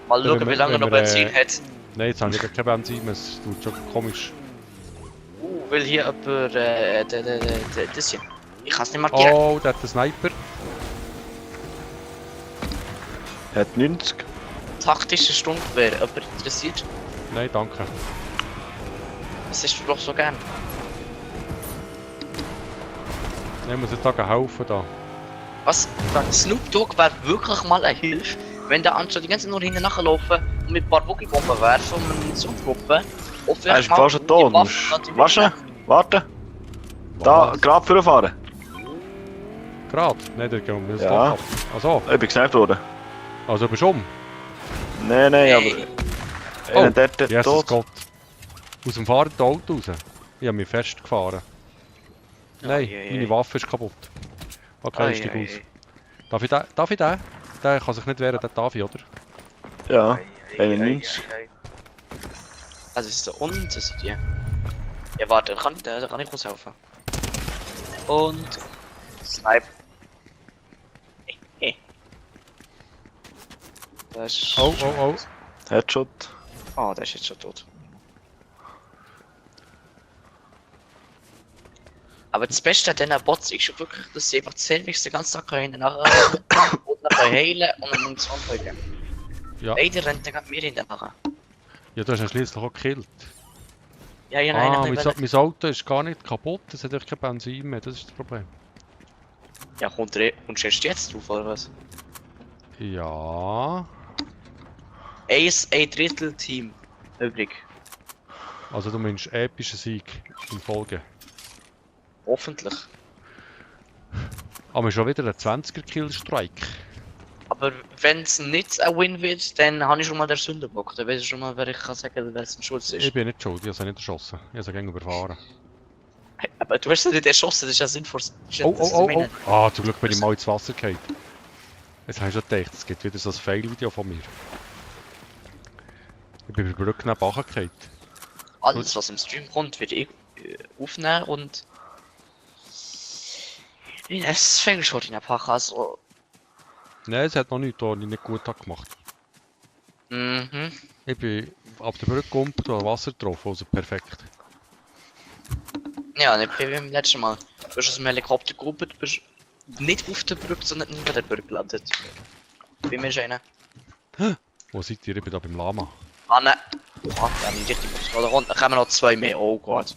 Mal Ja, schauen, wenn wie wir- lange wenn noch wir, Benzin hat. nein, jetzt habe ich gar kein Benzin mehr. Es tut schon komisch. Will hier jemand das hier? Ich kann es nicht markieren. Oh, der hat einen Sniper. Hat 90. Taktische Sturmgewehr, jemand interessiert? Nein, danke. Das ist doch so gern. Nein, ich muss jetzt sagen, helfen da. Was? Snoop Dogg wäre wirklich mal eine Hilfe, wenn der anstatt die ganze Zeit nur hinten nachlaufen und mit ein paar Wookie-Bomben werfen und eine Zugruppe. Er ist fast schon tot. Waschen, warten. Da, gerade vorfahren. Gerade? Nein, da gehen wir das Ja. doch ab. Also, Ich bin gesniped worden. also bist du um. Nein, Hey. aber. Einer dort Jesus tot. Gott. Aus dem fahrenden Auto raus. Ich habe mich festgefahren. Nein, Ei, meine ei. Waffe ist kaputt. Okay, ich steige aus. Darf ich den? Darf ich den? Der kann sich nicht wehren, der darf ich, oder? Ja, 91. Also ist der unten, das ist die. Ja, warte, da kann ich aushelfen. Und. Snipe. Das ist. Oh, oh, oh. Headshot. Oh, der ist jetzt schon tot. Aber das Beste an diesen Bots ist schon wirklich, dass sie einfach das Service den ganzen Tag können nachher und nachher heilen und eine Munition kriegen. Ja. Leider rennt der mir hinterher. Ja, du hast ihn schliesslich auch gekillt. Ja, ja, nein, Ah, nein, mein Auto ist gar nicht kaputt, es hat einfach kein Benzin mehr, das ist das Problem. Ja, kommst du erst jetzt drauf, oder was? Ja. Ein Drittel Team übrig. Also du meinst epischer Sieg in Folge. Hoffentlich. Aber schon wieder ein 20er-Kill-Strike. Aber wenn es nicht ein Win wird, dann habe ich schon mal den Sündenbock. Dann weiß ich schon mal, wer ich kann sagen, wer es ein Schuld Ich ist. bin nicht schuld, ich habe sie nicht erschossen. Ich habe sie gegen überfahren. Aber du hast sie nicht erschossen, das ist ja sinnvoll. Oh, oh, oh, oh. Ah, zum Glück bin ich mal ins Wasser gefallen. Jetzt habe ich schon gedacht, es gibt wieder so ein Fail-Video von mir. Ich bin über die Brücke nach Bachen gefallen. Alles, was im Stream kommt, wird ich aufnehmen und. Es fängt schon in der Pache, also. Nein, es hat noch nichts, was ich nicht gut habe gemacht. Mhm. Ich bin ab der Brücke gekommen und habe Wasser getroffen, also perfekt. Ja, nicht wie beim letzten Mal. Du bist aus dem Helikopter gerufen, du bist nicht auf der Brücke, sondern neben der Brücke gelandet. Bei mir ist einer. Wo seid ihr? Ich bin da beim Lama. Ah, ne. Ah, ja, nicht richtig. Da unten kommen noch zwei mehr. Oh Gott.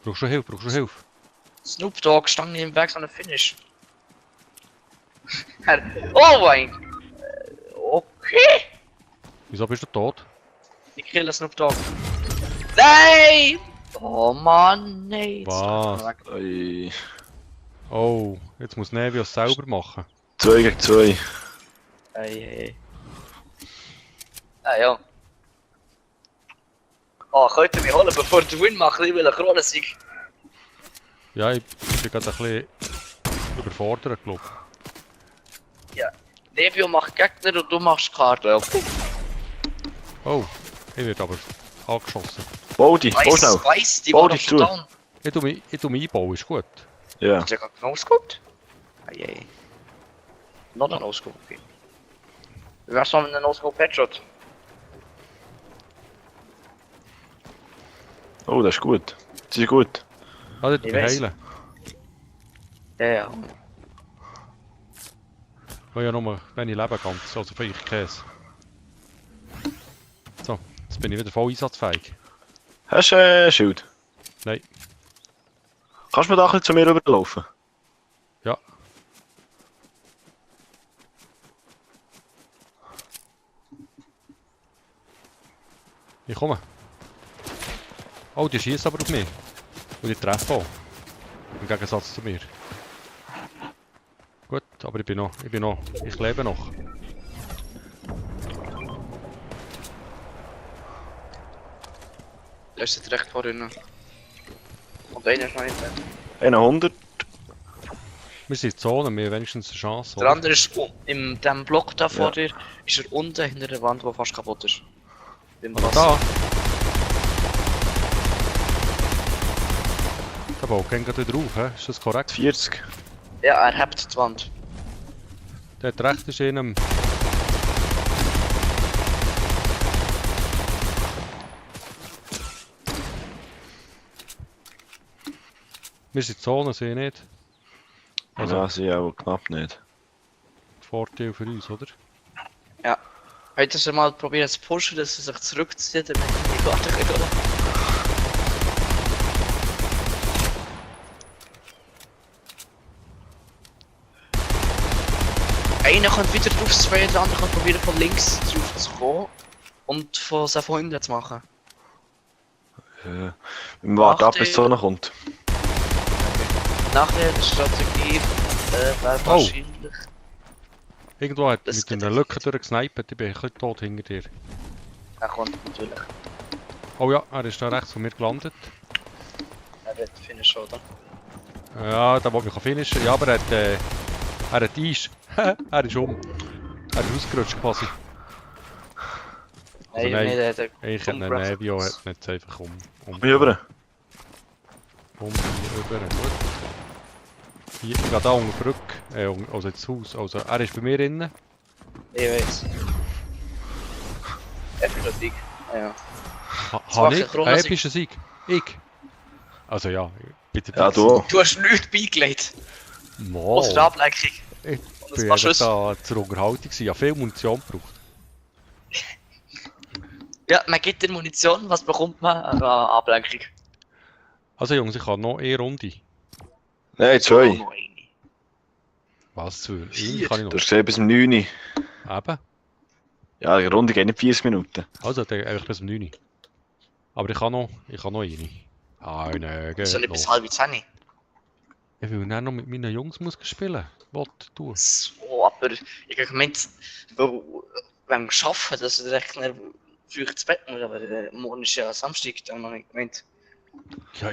Brauchst du Hilfe? Brauchst du Hilfe? Snoop Dogg stand im Weg an der Finish. Oh mein. Okay. Wieso bist du tot? Ich kille Snoop Dogg. Nein! Oh Mann, nein. Was? Ui. Oh, jetzt muss Nevios selber machen. 2 gegen 2. Ei. Ah ja. Oh, könnt ihr mich holen, bevor der Win macht? Ich will einen Kronensieg. Ja, ich bin gerade ein bisschen überfordert, glaube ich. Ja. Nebio macht Gegner und du machst Karten, okay? Oh, ich werde aber angeschossen. Bau die, bau schnell. Weiss, die Bau war die doch schon zu. down. Ich tu mich einbauen, ist gut. Ja. Hast du gerade ausgeguckt? Eieiei. Noch ein Ausguck, okay. Wie wär's noch mit einem Ausguck-Headshot? Oh, das ist gut. Das ist gut. Ah, dort Ich mich weiss. heilen. Ja. Ich will ja nur, wenn ich lebe, ganz, also vielleicht Käse. So, jetzt bin ich wieder voll einsatzfähig. Hast du Schild? Nein, Kannst du mir da ein bisschen zu mir rüberlaufen? ja. Ich komme. Oh, die schießt aber auf mich. Und die treffen auch. Im Gegensatz zu mir. Gut, aber ich lebe noch. Da ist jetzt recht vorhin. Und einer ist noch nicht da. 100. Wir sind in der Zone, wir haben wenigstens eine Chance. Der Oder? andere ist in dem Block da vor Ja. dir, ist er unten hinter der Wand, die fast kaputt ist. Beim Also Wasser. da! Da baut kein gerade drauf, hä? Ist das korrekt? 40. Ja, er hebt die Wand. Der hat recht ist in einem. Wir sind in der Zone, sehe ich nicht. Also, Ja, sie auch knapp nicht. Vorteil für uns, oder? Heute ist er mal probiert zu pushen, dass er sich zurückzieht, damit er die Karte kriegt, oder? Einer kommt wieder drauf zu fahren, der andere kann probieren von links drauf zu kommen und von hinten zu machen. Wir warten ab, bis die Achtung. Sonne kommt. Nach der Strategie wäre wahrscheinlich... Irgendwo hat Das mit geht einer echt Lücke nicht. durchgesniped, ich bin ein bisschen tot hinter dir. Er kommt natürlich. Oh ja, er ist da rechts von mir gelandet. Er wird finishen, oder? Ja, da wollte ich finishen. Ja, aber er hat Eis. Er ist um. Er ist ausgerutscht quasi. Also Nein, nein, nicht, er hat Ich hätte einen umgebracht. Nevio, hat nicht einfach Wie rüber? Hier rüber, gut. Hier, ich gehe da unter die Brücke, also ins Haus. Also er ist bei mir innen. Ich weiß. Epischer Sieg. Ja. Habe war ich kein Corona-Sieg. einen epischen Sieg? Ich? Also ja, bitte. Ja, du. Du hast nichts beigelegt. Mo. Aus der Ablenkung. Ich Und das bin war eigentlich da zur Unterhaltung gewesen. Ja, viel Munition gebraucht. Ja, man gibt dir Munition, was bekommt man? Ablenkung. Also Jungs, ich habe noch eine Runde. Nein, Oh, 2. noch eine. Was zu? Vier. Eine kann ich Du noch. hast gesehen, bis um 9 Uhr. Eben. Ja, die Runde geht nicht 40 Minuten. Also, dann eigentlich bis um 9 Uhr. Aber ich habe noch eine. Eine, Wieso nicht bis noch. halb 10? Ich will dann noch mit meinen Jungs Musik spielen. Was du? So, aber ich habe gemeint, weil, wenn wir arbeiten, dass der Rechner früh ins Bett muss, aber morgen ist ja Samstag, dann habe ich gemeint. Ja,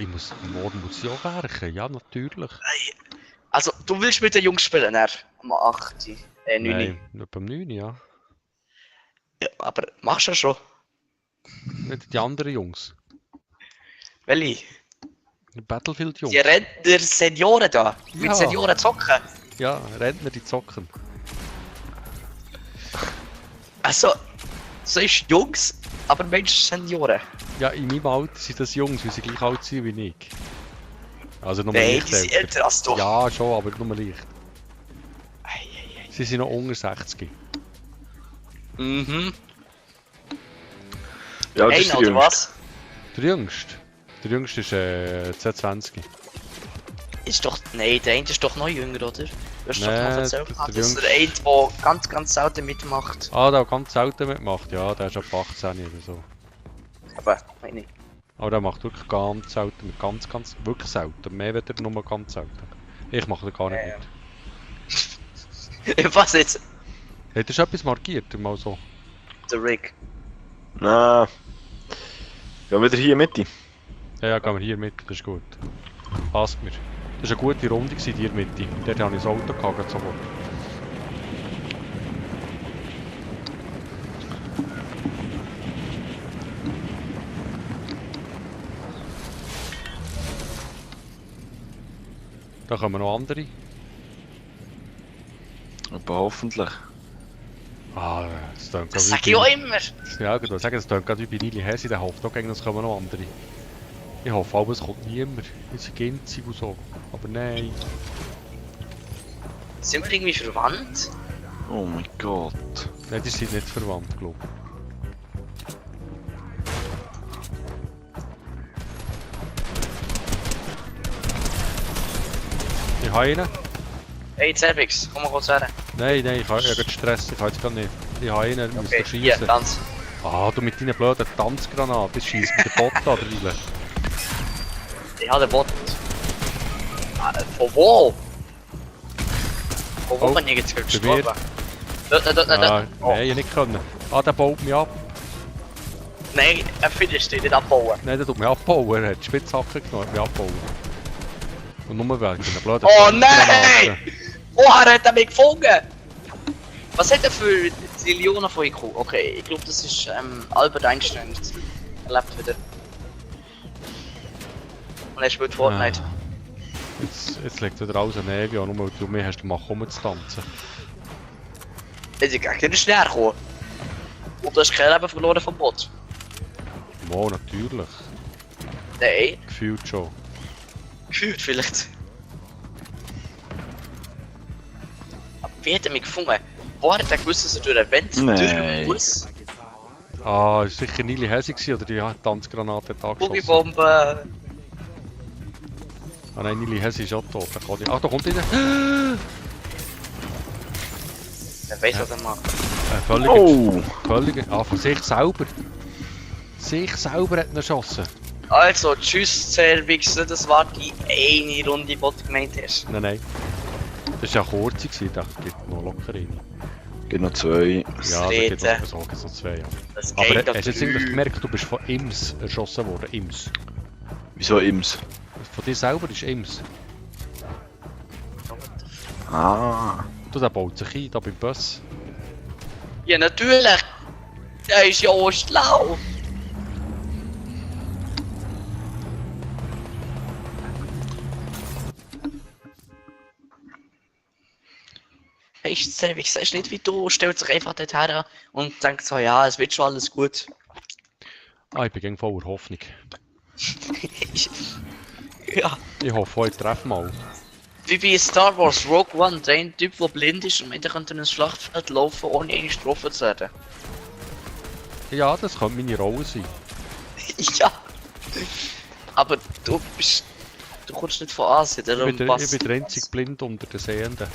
morgen muss ich auch werken. Ja, natürlich. Also, du willst mit den Jungs spielen, am 8. 9. Nein, nicht beim 9 Uhr, ja. Ja, aber machst du ja schon. Nicht die anderen Jungs. Welche? Die Battlefield-Jungs. Die Rentner Senioren da. Mit Ja. Senioren zocken. Ja, Rentner, die zocken. Also, so ist Jungs, aber Menschen Senioren. Ja, in meinem Alter sind das Jungs, weil sie gleich alt sind wie ich. Also nur Nein, leicht die sind älter als du. Ja, schon, aber nur leicht. Ei. Sie sind noch unter 60. Mhm. Ja, das ist Einer der oder Jüngste. was? Der Jüngste? Der Jüngste ist Z20. Ist doch. Nein, der eine ist doch noch jünger, oder? Du hast doch Nee, mal erzählt, der dass Jüngste- der eine, der ganz selten mitmacht. Ah, der hat ganz selten mitgemacht. Ja, der ist ab 18 oder so. Aber, meine ich. Aber der macht wirklich ganz selten mit. Wirklich selten. Mehr wird er nur ganz selten. Ich mache da gar nicht Ja, mit. Was jetzt? Hat er schon etwas markiert? Mal so. Der Rick. Nein. Ja, wieder hier in die Mitte. Ja, ja, gehen wir hier mit. Das ist gut. Passt mir. Das war eine gute Runde in der Mitte. Dort habe ich das Auto gehabt, sofort. Da kommen noch andere. Aber hoffentlich. Ah, das klingt Das gerade sag ich auch immer. Ja, ich würde sagen, das klingt gerade wie bei Nili Hesi, der hofft auch gegen uns kommen noch andere. Ich hoffe aber, es kommt niemand. Wir sind ginzig und so. Aber nein. Sind wir irgendwie verwandt? Oh mein Gott. Nein, die sind nicht verwandt, glaube ich. Ich habe einen. Hey, Cervix, komm mal kurz her. Nein, ich habe gerade Stress, ich habe jetzt gar nicht. Ich habe einen, müsst Okay, ihr hier, schießen. Tanz. Ah, du mit deinen blöden Tanzgranaten, das schießt mit der Bot da rein. Ich habe den Bot. Von wo? Von wo Oh, bin ich jetzt bei mir. gestorben? Dort. Ah, Oh. nein, ich nicht können. Ah, der baut mich ab. Nein, er finisht dich nicht abbauen. Nein, der tut mich abbauen, er hat die Spitzhacke genommen, hat mich abbauen. Und nur wegen den blöden Oh nein! Tanzgranaten. Woher hat er mich gefunden? Was hat er für Trillionen von IQ? Okay, ich glaube das ist Albert Einstein. Er lebt wieder. Und er spielt Fortnite. Ah. Jetzt liegt wieder alles an Evi an, nur weil du mir hast gemacht, rumzutanzen. Er ist gar nicht näher gekommen. Und du hast kein Leben verloren vom Bot. Mo, natürlich. Nein, Gefühlt schon. gefühlt vielleicht. Aber wie hat er mich gefunden? Wo hat er gewusst, dass er durch ein Vent Nein. durch muss? Ah, es war sicher Nili Hesi gewesen, oder die Tanzgranate hat angeschossen. Boogiebombe. Ah nein, Nili Hesi ist auch tot. Da kann ich... Ach, da kommt einer! Er weiß, was er macht. Völlig... Oh! Völlig... Ah, von sich selber. Sich selber hat er erschossen. Also, tschüss, Cervix, das war die eine Runde, die du gemeint hast. Nein. Das war ja kurz, ich dachte, es gibt noch locker eine. Gibt noch 2. Ja, da gibt es so zwei, ja. Das Aber geht doch hast du jetzt eigentlich gemerkt, du bist von Ims erschossen worden? Ims. Wieso Ims? Von dir selber ist Ims. Ah. Du, der baut sich ein, da beim Bus. Ja, natürlich! Der ist ja auch schlau! Hey, Cervix, sagst nicht wie du, stellt sich einfach dort her und denkt so, ja, es wird schon alles gut. Ah, ich bin gegen voller Hoffnung. Ja, Ich hoffe, heute treffen mal. wie bei Star Wars Rogue One, der Typ, der blind ist und meint, er könnte in ein Schlachtfeld laufen, ohne eine getroffen zu werden. Ja, das könnte meine Rolle sein. Ja. Aber du kommst nicht von Asien, Ich darum bin passt der einzige Blind unter den Sehenden.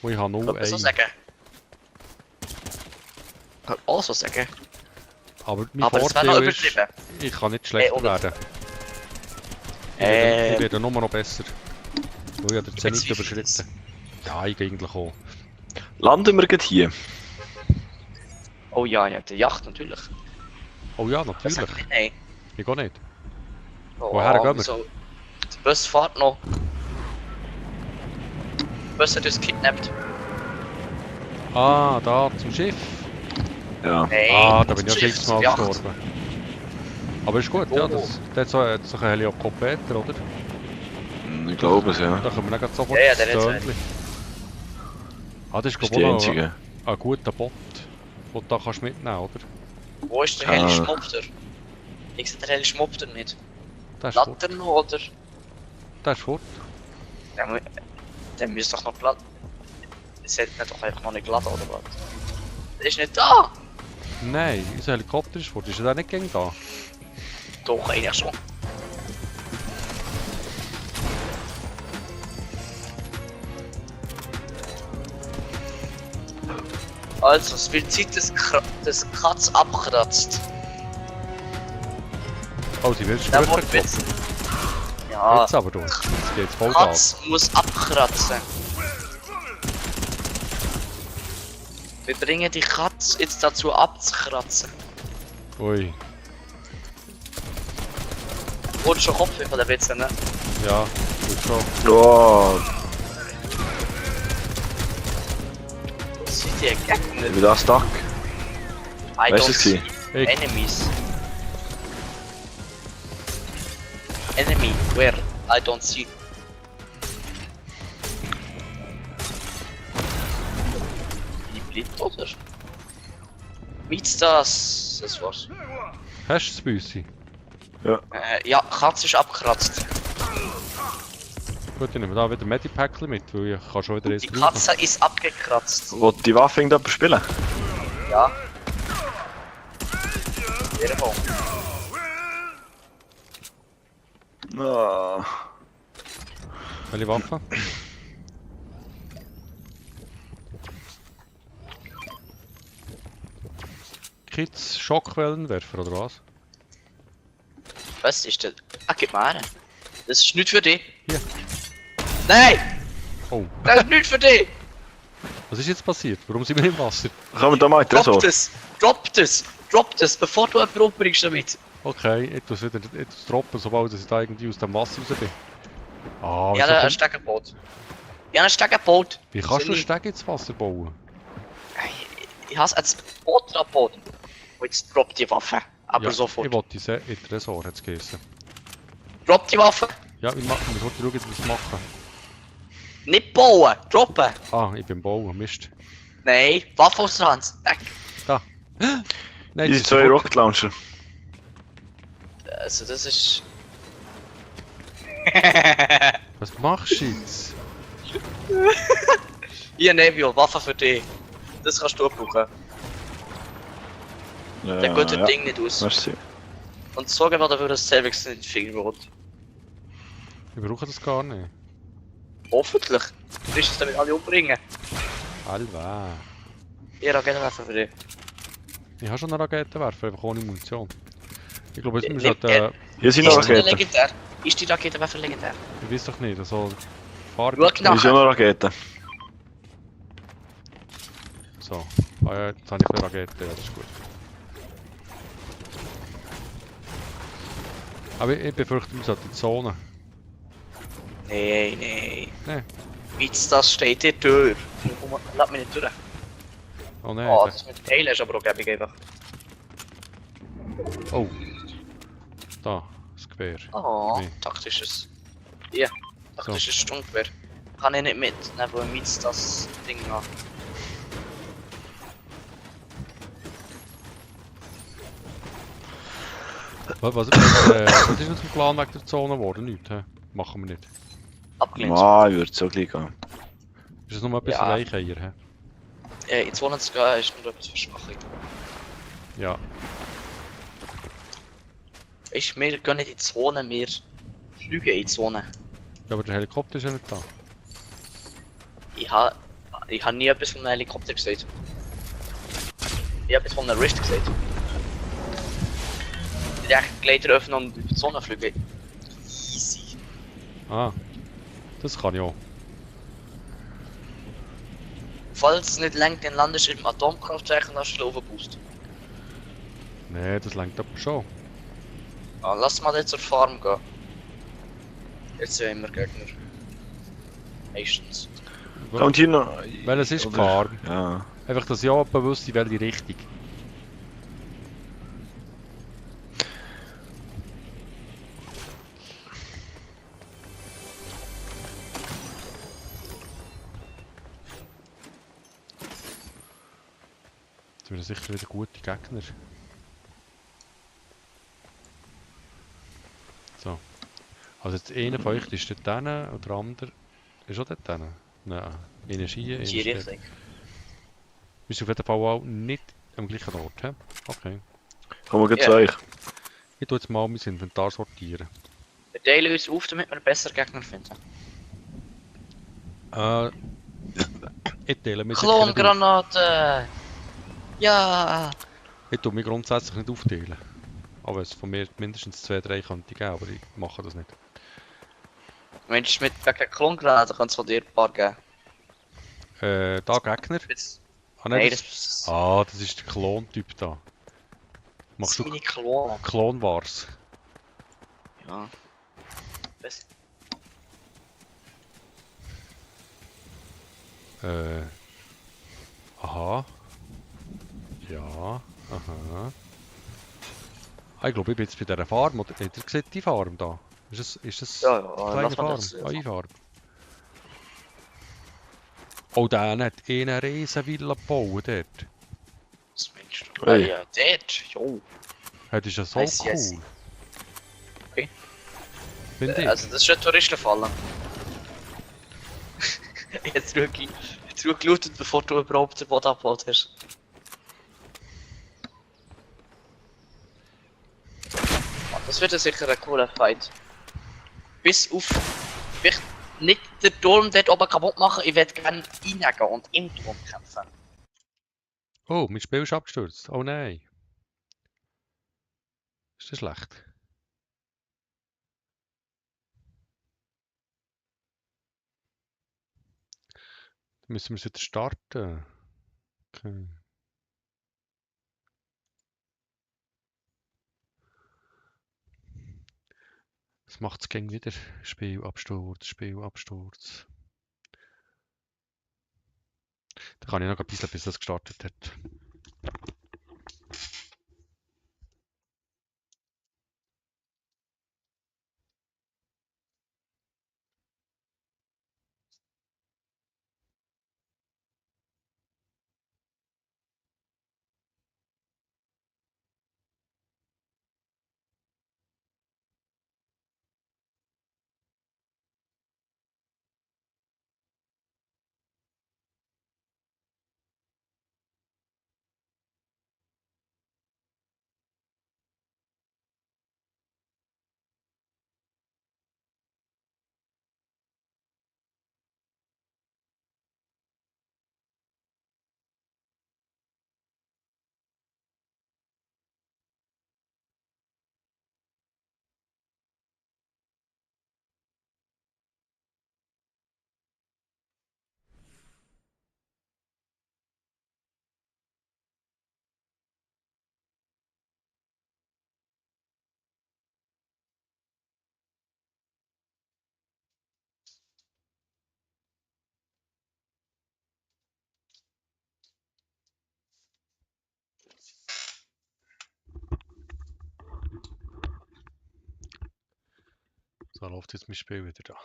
Und ich habe nur Kann man so einen. sagen? Kann man auch so sagen. Aber mein Aber das wäre noch Vorteil ist, übertrieben. ich kann nicht schlechter oder- werden. Ich werde nur noch besser. Weil ich habe den Zenit Jetzt wie viel überschritten. Ja, ich eigentlich auch. Landen wir gerade hier? Oh ja, ja, die Yacht natürlich. Oh ja, Das natürlich. sagt nicht nein. Ich gehe nicht. Oh, Woher gehen wir? wieso? Der Bus fährt noch. Der Bus hat uns gekidnappt. Ah, da zum Schiff. Ja. Nein, Ah, da bin ich zum ja Schiff, sechsmal zur Yacht. gestorben. Aber ist gut, ja. Oh. Das hat so ein Helikopter, oder? Ich glaube es, ja. Da können wir dann gleich sofort Ja, ja, das der hat Tönchen. Ah, das ist Das ist glaube die ich auch einzige. ein guter Bot, den du da kannst mitnehmen, oder? Wo ist der Ah. helle Schmopter? Ich sehe den helle Schmopter nicht. Der ist fort. Glatt er noch, oder? Der ist fort. Der müsste doch noch glatt. Es hat ihn doch einfach noch nicht glatt, oder was? Der ist nicht da! Nein, unser Helikopter ist fort. Ist er nicht gegen da? Doch, eigentlich schon. Also, es wird Zeit, dass Katz abkratzt. Oh, sie will Der später Wort wird. kloppen. Ja, Jetzt aber du. Jetzt geht's voll da. Katz muss abkratzen. Wir bringen die Katz jetzt dazu abzukratzen. Ui. Wurde schon Kopf von der Witze, ne? Ja, gut schon. Oh, Das sind die Gegner. ich bin da stuck. I Weißt du don't es see gewesen? Ich. enemies. Enemy, where? I don't see. Die bleibt oder? Mit das? Das war's. Hast du das Büssi? Ja, Katze ist abgekratzt. Gut, ich nehme da wieder Medipackli mit, weil ich kann schon wieder eins Die brauchen. Katze ist abgekratzt. Wo die Waffe irgendjemand spielen? Ja. Irgendwo. Ah. Welche Waffe? Kids Schockwellenwerfer oder was? Was ist das? Ah, gib mal her. Das ist nicht für dich. Hier. Nein! Oh, Das ist nicht für dich! was ist jetzt passiert? Warum sind wir im Wasser? Kommen wir da mal in den Drop Tresor? das! Drop das! Drop das, bevor du jemanden umbringst damit! Okay, etwas wieder etwas droppen, sobald ich da irgendwie aus dem Wasser raus bin. Ah, Ja, wieso ein kommt- Steckerboot. Ja, ein Steckerboot. wie kannst du einen Soll Steg ins Wasser bauen? Ich habe ein Boot abgebaut. Und jetzt drop die Waffe. Aber Ja, sofort. Ich wollte in den Tresor, hat es geheißen. Drop die Waffe. Ja, wir sollten schauen, wie wir das machen. Nicht bauen, droppen. Ah, ich bin bauen, Mist. Nein, Waffe aus der Hand. Weg. Da. Nein, Die das ist zwei kaputt. Rocket Launcher. Also das ist... Was machst du jetzt? Hier Nevio, Waffe für dich. Das kannst du brauchen. Ja, Dann geht das ja. Ding nicht aus. Merci. Und sorgen wir dafür, dass es selber nicht in die Finger wird. Wir brauchen das gar nicht. Hoffentlich. Du wirst es damit alle umbringen. Alva. Hier, Raketenwerfer für dich. Ich habe schon einen Raketenwerfer, einfach ohne Munition. Ich glaube, jetzt Ja, müssen wir ja. Hier sind noch Ist die Raketen. legendär? Ist die Raketenwerfer legendär? Ich weiß doch nicht, also... Farbe... Schau Hier sind nachher. noch Raketen. So. Ah ja, jetzt habe ich eine Rakete, ja, das ist gut. Aber ich befürchte, wir sollten die Zone. Nee, nee. Nee. Witz, das steht hier durch. Komm, lass mich nicht durch. Oh nein. Oh, das mit Teilen ist aber auch gäbig einfach. Oh. Da, das Gewehr. Oh, Nee. taktisches. Ja, taktisches Sturmgewehr. Kann ich nicht mitnehmen, wo mit das Ding noch. Was ist mit dem Plan wegen der Zone geworden? Nichts, hä? Machen wir nicht. Abgelehnt. Ah, ich würde so gleich gehen. Ist das nur etwas Ja. für Weicheier, hä? In 200 zu gehen ist nur etwas für Schwache. Ja. Weißt, wir gehen nicht in die Zone, wir fliegen in die Zone. Ja, aber der Helikopter ist ja nicht da. Ich ha nie etwas von einem Helikopter gesagt. Ich habe etwas von einem Rift gesagt. Ich dachte, Gleiter öffnen und in die Zone fliegen. Easy. Ah. Das kann ich auch. Falls es nicht lenkt, dann landest du im Atomkraftwerk und hast du Boost. Nee, das lenkt aber schon. Ah, lass mal jetzt zur Farm gehen. Jetzt sind immer Gegner. Meistens. Und hier noch... Welches ist die Oder- Farm? Ja. Einfach, dass ich auch bewusst in welche Richtung. Jetzt werden sicher wieder gute Gegner. So. Also jetzt einer von euch ist dort hinten und der andere ist auch dort hinten. Nein, einer ist hier, einer In die ist dort. Richtung. Wir sind auf jeden Fall auch nicht am gleichen Ort, he? Okay. Kommen wir gleich Ja. zu euch. Ich tue jetzt mal mein Inventar sortieren. Wir teilen uns auf, damit wir besser Gegner finden. Ich teile mich sicher nicht auf. Klongranate! Ja! Ich tue mich grundsätzlich nicht aufteilen. Aber es von mir mindestens 2, 3 könnte geben, aber ich mache das nicht. Mensch, mit wegen Klongranaten kann es von dir ein paar geben. Da Gegner. Jetzt, Ah, nein, nein, das, das das ist der Klon-Typ da. Machst sind du meine Klone. Klon Wars? Ja. Was? Aha. Ja, aha. Ah, ich glaube, ich bin jetzt bei dieser Farm, oder? Habt ihr gesehen, die Farm da? Ist das Ja, eine ja, kleine lass mal Farm? das. Ah, eine Farm. Oh, der hat eine riesen Villa gebaut dort. Was meinst du? Hey. Ja, dort. Jo. Das ist ja so Nice, yes. cool. Okay. Finde ich. Also, das ist eine Touristenfalle. Jetzt gelootet, bevor du überhaupt den Boden abgebaut hast. Ah, das wird sicher ein cooler Fight. Bis auf. Ich nicht den Turm dort oben kaputt machen, ich werde gerne reingehen und im Turm kämpfen. Oh, mein Spiel ist abgestürzt. Oh nein. Ist das schlecht? Dann müssen wir es wieder starten. Okay. Was macht es gegen wieder? Spielabsturz, Spielabsturz. Da kann ich noch ein bisschen, bis das gestartet hat. So läuft jetzt mein Spiel wieder da.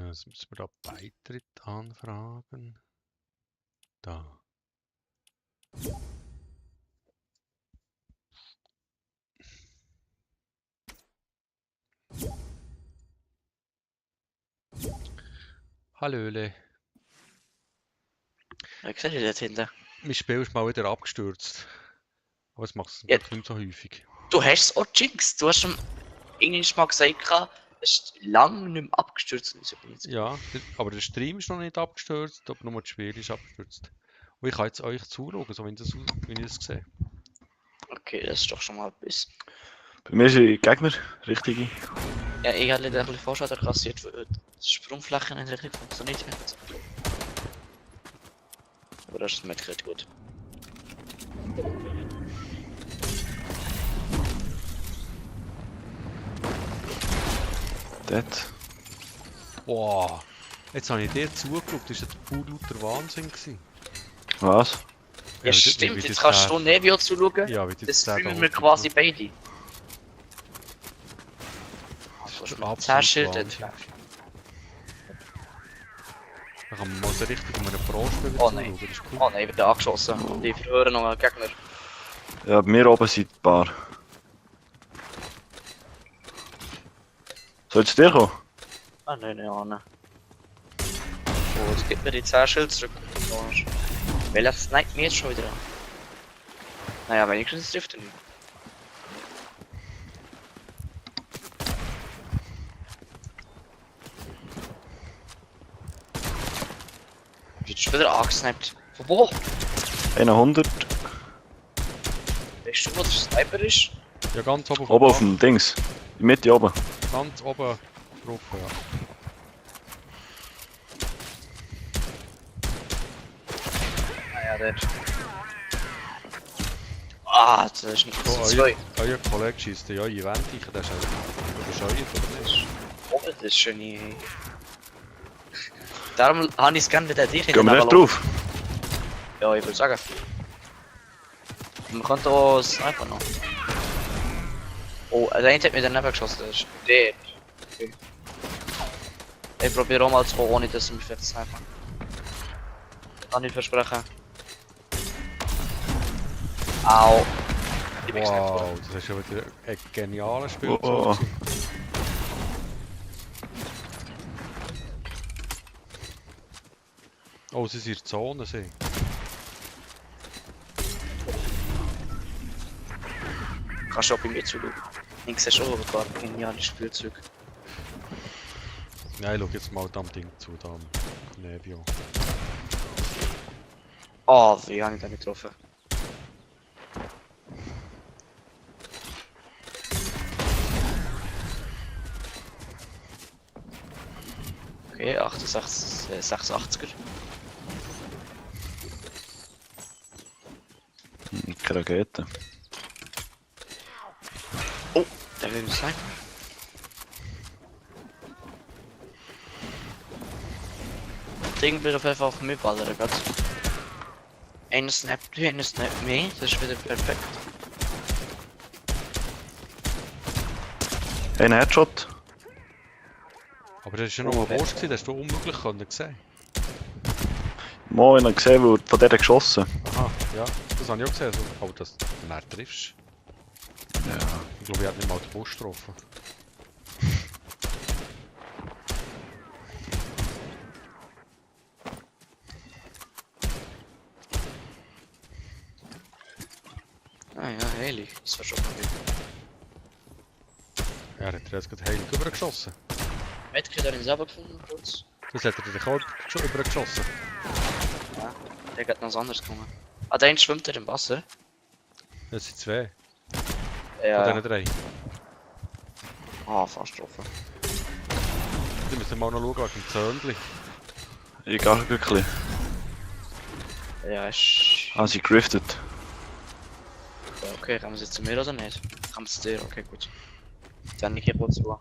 Jetzt müssen wir da Beitritt anfragen. Da. Hallöle. Ich sehe dich dort hinten. Mein Spiel ist mal wieder abgestürzt. Aber es macht es Ja. nicht so häufig. Du hast es auch jinxed. Du hast schon irgendwann mal gesagt, es ist lange nicht mehr abgestürzt. Ja, aber der Stream ist noch nicht abgestürzt, aber nur das Spiel ist abgestürzt. Und ich kann jetzt euch zuschauen, so wie ich das sehe. Okay, das ist doch schon mal etwas. Bei mir sind Gegner, richtige. Ja, ich habe leider ein bisschen Vorschaden kassiert, weil die Sprungfläche nicht richtig funktioniert hat. Aber das ist mir gut. Dort. Boah, jetzt habe ich dir zugeschaut, das war ja pur lauter Wahnsinn gewesen. Was? Ja, wie stimmt, das jetzt kannst der- du Nevio zuschauen. Ja, wie Das der streamen da wir hochkommt. quasi beide. Das Du ist hast mir absolut 10 Schilder. Wahnsinn. Da kann man mal so richtig um einen Pro-Spieler Oh zuschauen, nein. das ist cool. Oh nein, wird angeschossen. Die verhören noch einen Gegner. Ja, bei mir oben sind ein paar. Soll es dir kommen? Ah nein, nein, nein. Oh, jetzt gibt mir die 10 Schilder zurück. Welcher sniped mir jetzt schon wieder an? Naja, wenigstens trifft er nicht. Wird schon wieder angesniped. Von wo? 100. Weißt du, wo der Sniper ist? Ja, ganz oben Oben auf Dach, dem Dings. In der Mitte oben. ganz oben drauf, ja. Ah ja, dort. Ah, das ist nicht Oh, zwei. euer Kollege schießt ja in Wände, der ist auch überscheuert, oder nicht? Oh, das ist schön. Darum habe ich es gerne mit dir in Gehen wir echt drauf? Ja, ich würde sagen. Man kann da einfach noch. Oh, der eine hat mir daneben geschossen, das ist der. Okay. Ich probiere auch mal zu kommen, ohne dass er mich vielleicht snipen. Kann ich versprechen. Au. Ich bin gesniped worden. Wow, das ist ja wieder ein genialer Spiel. Oh, oh. Oh, sie sind in der Zone. Sie. Kannst du auch bei mir zuschauen. Ich sehe schon ein paar geniale Spielzeuge. Nein, schau jetzt mal dem Ding zu, da am Nebio. Oh, wie habe ich den nicht getroffen? Okay, 68, 86er. Keine Rakete. Oh, der will mich sein. Ding wird auf jeden Fall auf mich ballern, Gott. Einer snappt wie, einer snappt mehr, das ist wieder perfekt. Ein Headshot. Aber das war ja nur ein Wurst, das hast du unmöglich sehen. Mal einen gesehen, wo von der geschossen. Aha, ja, das habe ich auch gesehen. Also, aber das du näher triffst. Ja. Ich glaube, ich habe nicht mal den Bus getroffen. Ah ja, heilig, das war schon mal gut. Er hat jetzt gerade heilig übergeschossen. Medkit habe ich selber gefunden, kurz. Das hat er dich auch schon übergeschossen. Ja, der hat noch was anderes gekommen. Ah, der eine schwimmt er im Wasser. Das sind zwei Ja. von diesen drei. Ah, fast getroffen. Wir müssen mal noch schauen wegen dem Zöndli. Ich gehe wirklich. Ja, ist... Ah, sie griftet. Ja, okay, kann man es jetzt zu mir oder nicht? Kann man es zu dir? Okay, gut. Dann ich hier kurz zu.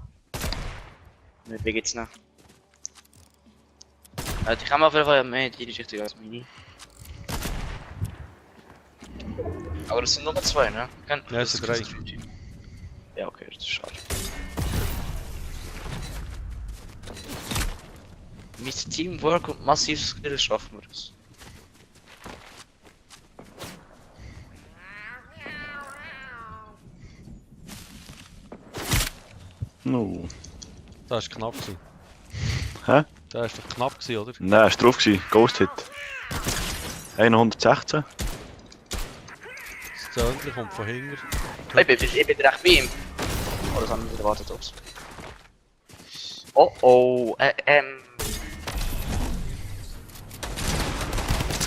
Wie geht's noch? Die kann man auf jeden Fall mehr in die Richtung als Mini. Aber das sind nur zwei, ne? Ja, es sind drei. Ja, okay, das ist schade. Mit Teamwork und massives Skill schaffen wir das. No. Das war knapp. Gewesen. Hä? Das war doch knapp, gewesen, oder? Nein, ist drauf gewesen. Ghost Hit. 116. Das Zöndli kommt von hinten. Ich bin recht bei ihm. Oh, das haben wir wieder erwartet, ups. Oh oh,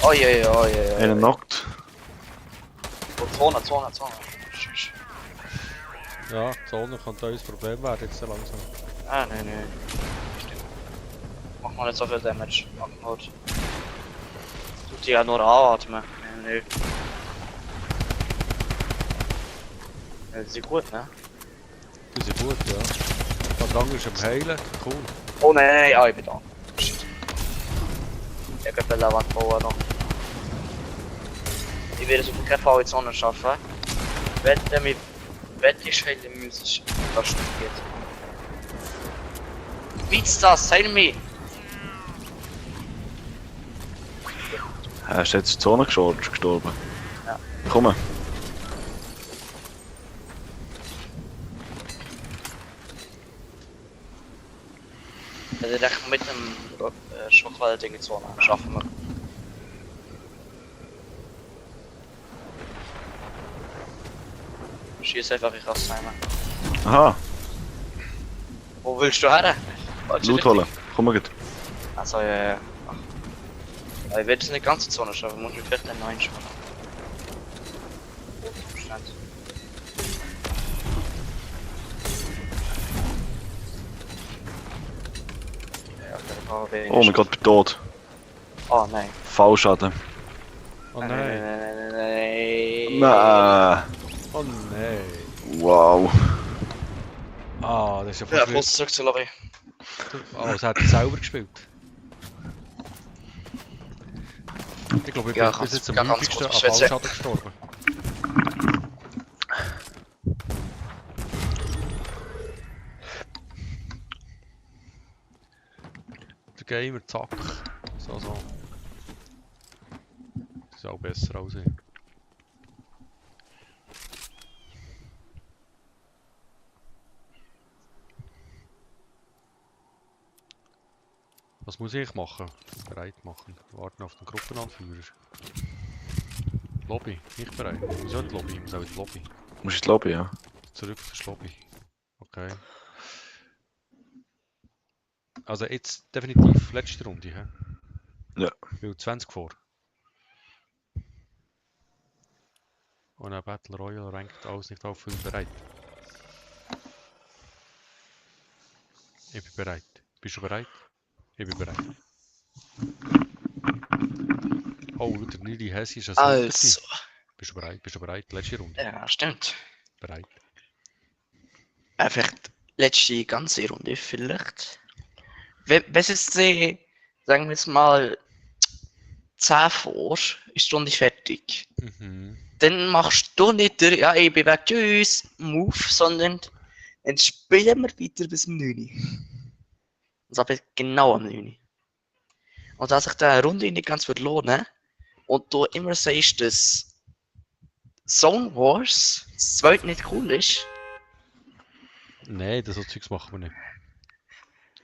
Oh je, oh je. Einer knockt. Oh, Zone. Ja, die Zone könnte uns Problem werden jetzt so langsam. Ah, nee. Mach mal nicht so viel Damage. Mach mal. Tut die ja nur anatmen. Nee. Ja, das ist gut, ne? Das ist gut, ja. Der Gang ist am Heilen, cool. Oh nein, ah, ich bin da. Shit. Ich kann die Wand bauen noch. Ich werde es auf keinen Fall in die Sonne schaffen. Wenn mich ich heilen muss, ich das studiert. Wie's das? Heil mich! Er ist jetzt in die Zone gestorben. Ja. Komm. Also ich denke, mit dem Schokolade-Ding in die Zone schaffen wir. Schieß einfach, ich raus sein. Aha, Wo willst du her? Loot holen. Komm mal gut. Also ja. Aber ich werde es nicht ganz in die Zone schaffen, muss ich vielleicht einen neuen schaffen. Verstand. Oh mein Gott, bin tot. Oh nein. Fallschaden. Oh nein. Nein. Nein. Oh nein. Wow. Ah, das ist ja Ja, fast kurz zurück zur Lobby. Oh, es hat er selber gespielt. Ich glaube, ich Ja, bin bis jetzt am ganz häufigsten an kurz schwätzen. Fallschaden gestorben. Der Gamer, zack. So. Das ist auch besser als ich. Was muss ich machen? Bereit machen. Warten auf den Gruppenanführer. Lobby, nicht bereit. Wieso die Lobby? Ich muss auch in die Lobby. Muss ich ins Lobby, ja? Zurück zur Lobby. Okay. Also jetzt definitiv letzte Runde, hä? Ja. Weil 20 vor. Und ein Battle Royale rankt alles nicht auf 5 bereit. Ich bin bereit. Bist du bereit? Ich bin bereit. Oh, der Nili Hessi ist ein Also. Bist du bereit? Bist du bereit? Letzte Runde. Ja, stimmt. Bereit. Einfach die letzte ganze Runde vielleicht. Wenn es jetzt, sagen wir jetzt mal, 10 vor, ist die Runde fertig. Mhm. Dann machst du nicht der, ja, ich bin weg, tschüss, Move, sondern dann spielen wir weiter bis um 9 Uhr. Und aber genau am 9 Uhr. Und dass sich da eine Runde nicht ganz wird lohnen und du immer sagst, dass Zone Wars das zweite nicht cool ist, Nein, das so Zeugs machen wir nicht.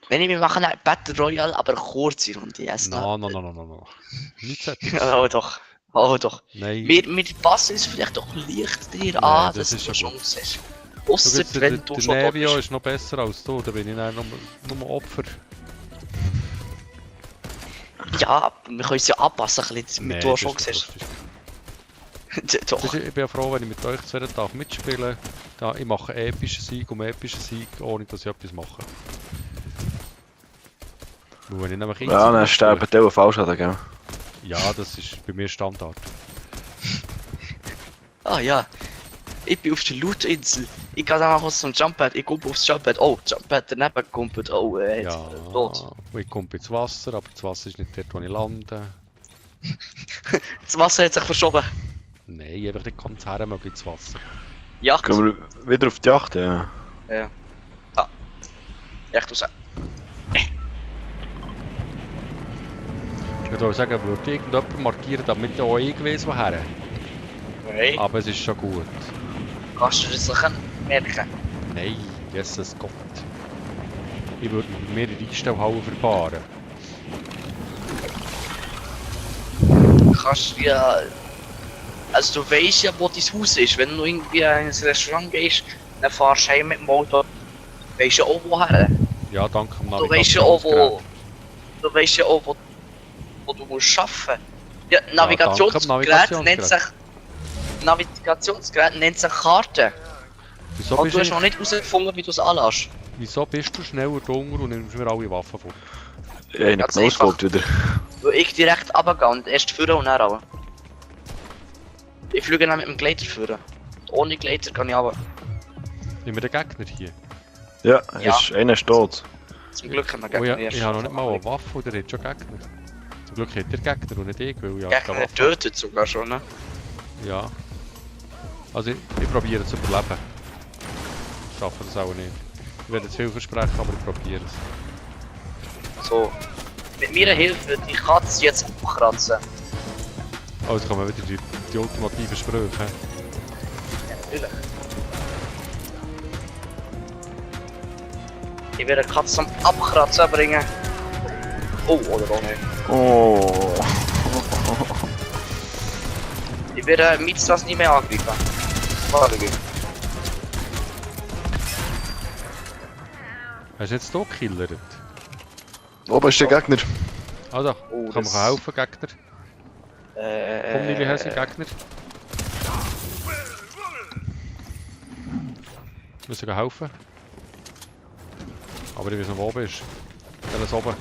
wenn wir machen eine Battle Royale, aber eine kurze Runde. Yes, No. Nicht solches. Oh doch. Oh doch. Nein. Wir passen uns vielleicht doch leicht dir Nein, an, das dass ist du ja eine gut. Chance hast. Schau Ausser jetzt, wenn du der schon tot Nevio bist. ist noch besser als du, da bin ich dann nur Opfer. Ja, wir können es ja anpassen, ein bisschen, damit Nee, du auch das schon ist siehst. doch lustig. Doch. Ich bin ja froh, wenn ich mit euch zwei darf mitspielen darf. Ich mache epischen Sieg um epischen Sieg, ohne dass ich etwas mache. Weil wenn ich nämlich Ja, dann sterben die auch falsch an, gell? Ja, das ist bei mir Standard. Ah ja. Ich bin auf der Loot-Insel. Ich gehe einfach aus zum Jumppad. Ich komme aufs Jumppad. Oh, Jumppad daneben kommt. Oh, Ja, tot. ich komme ins Wasser, aber das Wasser ist nicht dort, wo ich lande. Das Wasser hat sich verschoben. Nein, einfach nicht ganz her mögen ins Wasser. Yacht. Gehen wir wieder auf die Yacht, ja? Ja. Ah. Echt raus. Ich würde sagen, würde irgendjemand markieren, damit auch ich weiss, woher. Nein. Aber es ist schon gut. Kannst du das noch merken? Nein, Jesus Gott. Ich würde mir in die Einstellhalle verfahren. Kannst du ja. Also du weißt ja, wo dein Haus ist. Wenn du irgendwie in ein Restaurant gehst, dann fahrst du heim mit dem Auto. Du weißt ja auch woher. Ja, danke dem Du weißt ja auch Navigationsgerät. wo. Du weißt ja auch wo du musst arbeiten. Ja, danke dem Navigationsgerät nennt sich Karte. Wieso Und bist, du hast noch nicht herausgefunden, wie du es anlässt. wieso bist du schneller drunter und nimmst mir alle Waffen vor? Ja, ich habe Ganz genau ausgeguckt wieder. Weil ich direkt runtergehe und erst führen und dann raus. Ich fliege dann mit dem Gleiter führen. Ohne Gleiter kann ich runter. Nehmen wir den Gegner hier? Ja, Ja. einer ist tot. Zum Glück haben wir Oh gegen ja, erst. ich habe noch nicht mal eine Waffe, oder hat schon Gegner? Zum Glück hat der Gegner und nicht ich, weil ich habe keine Gegner Waffe. tötet sogar schon, ne? Ja. Also ich probiere zu überleben. Ich schaffe das auch nicht. Ich werde zu viel versprechen, aber ich probiere es. So. Mit meiner Hilfe die Katze jetzt abkratzen. Oh, jetzt kommen wieder die ultimativen Sprüche. Ja, natürlich. Ich werde eine Katze zum Abkratzen bringen. Oh, oder auch nicht. Oh. Ich werde Mietstraß nicht mehr angreifen. Warte, gut. Hast du jetzt hier gekillert? Oben ist der Gegner. Also, Oh, kann das- man helfen, Gegner? Komm, Nili Hesse, Gegner. Müssen wir helfen. Aber ich weiß noch, wo oben ist. Dann ist oben.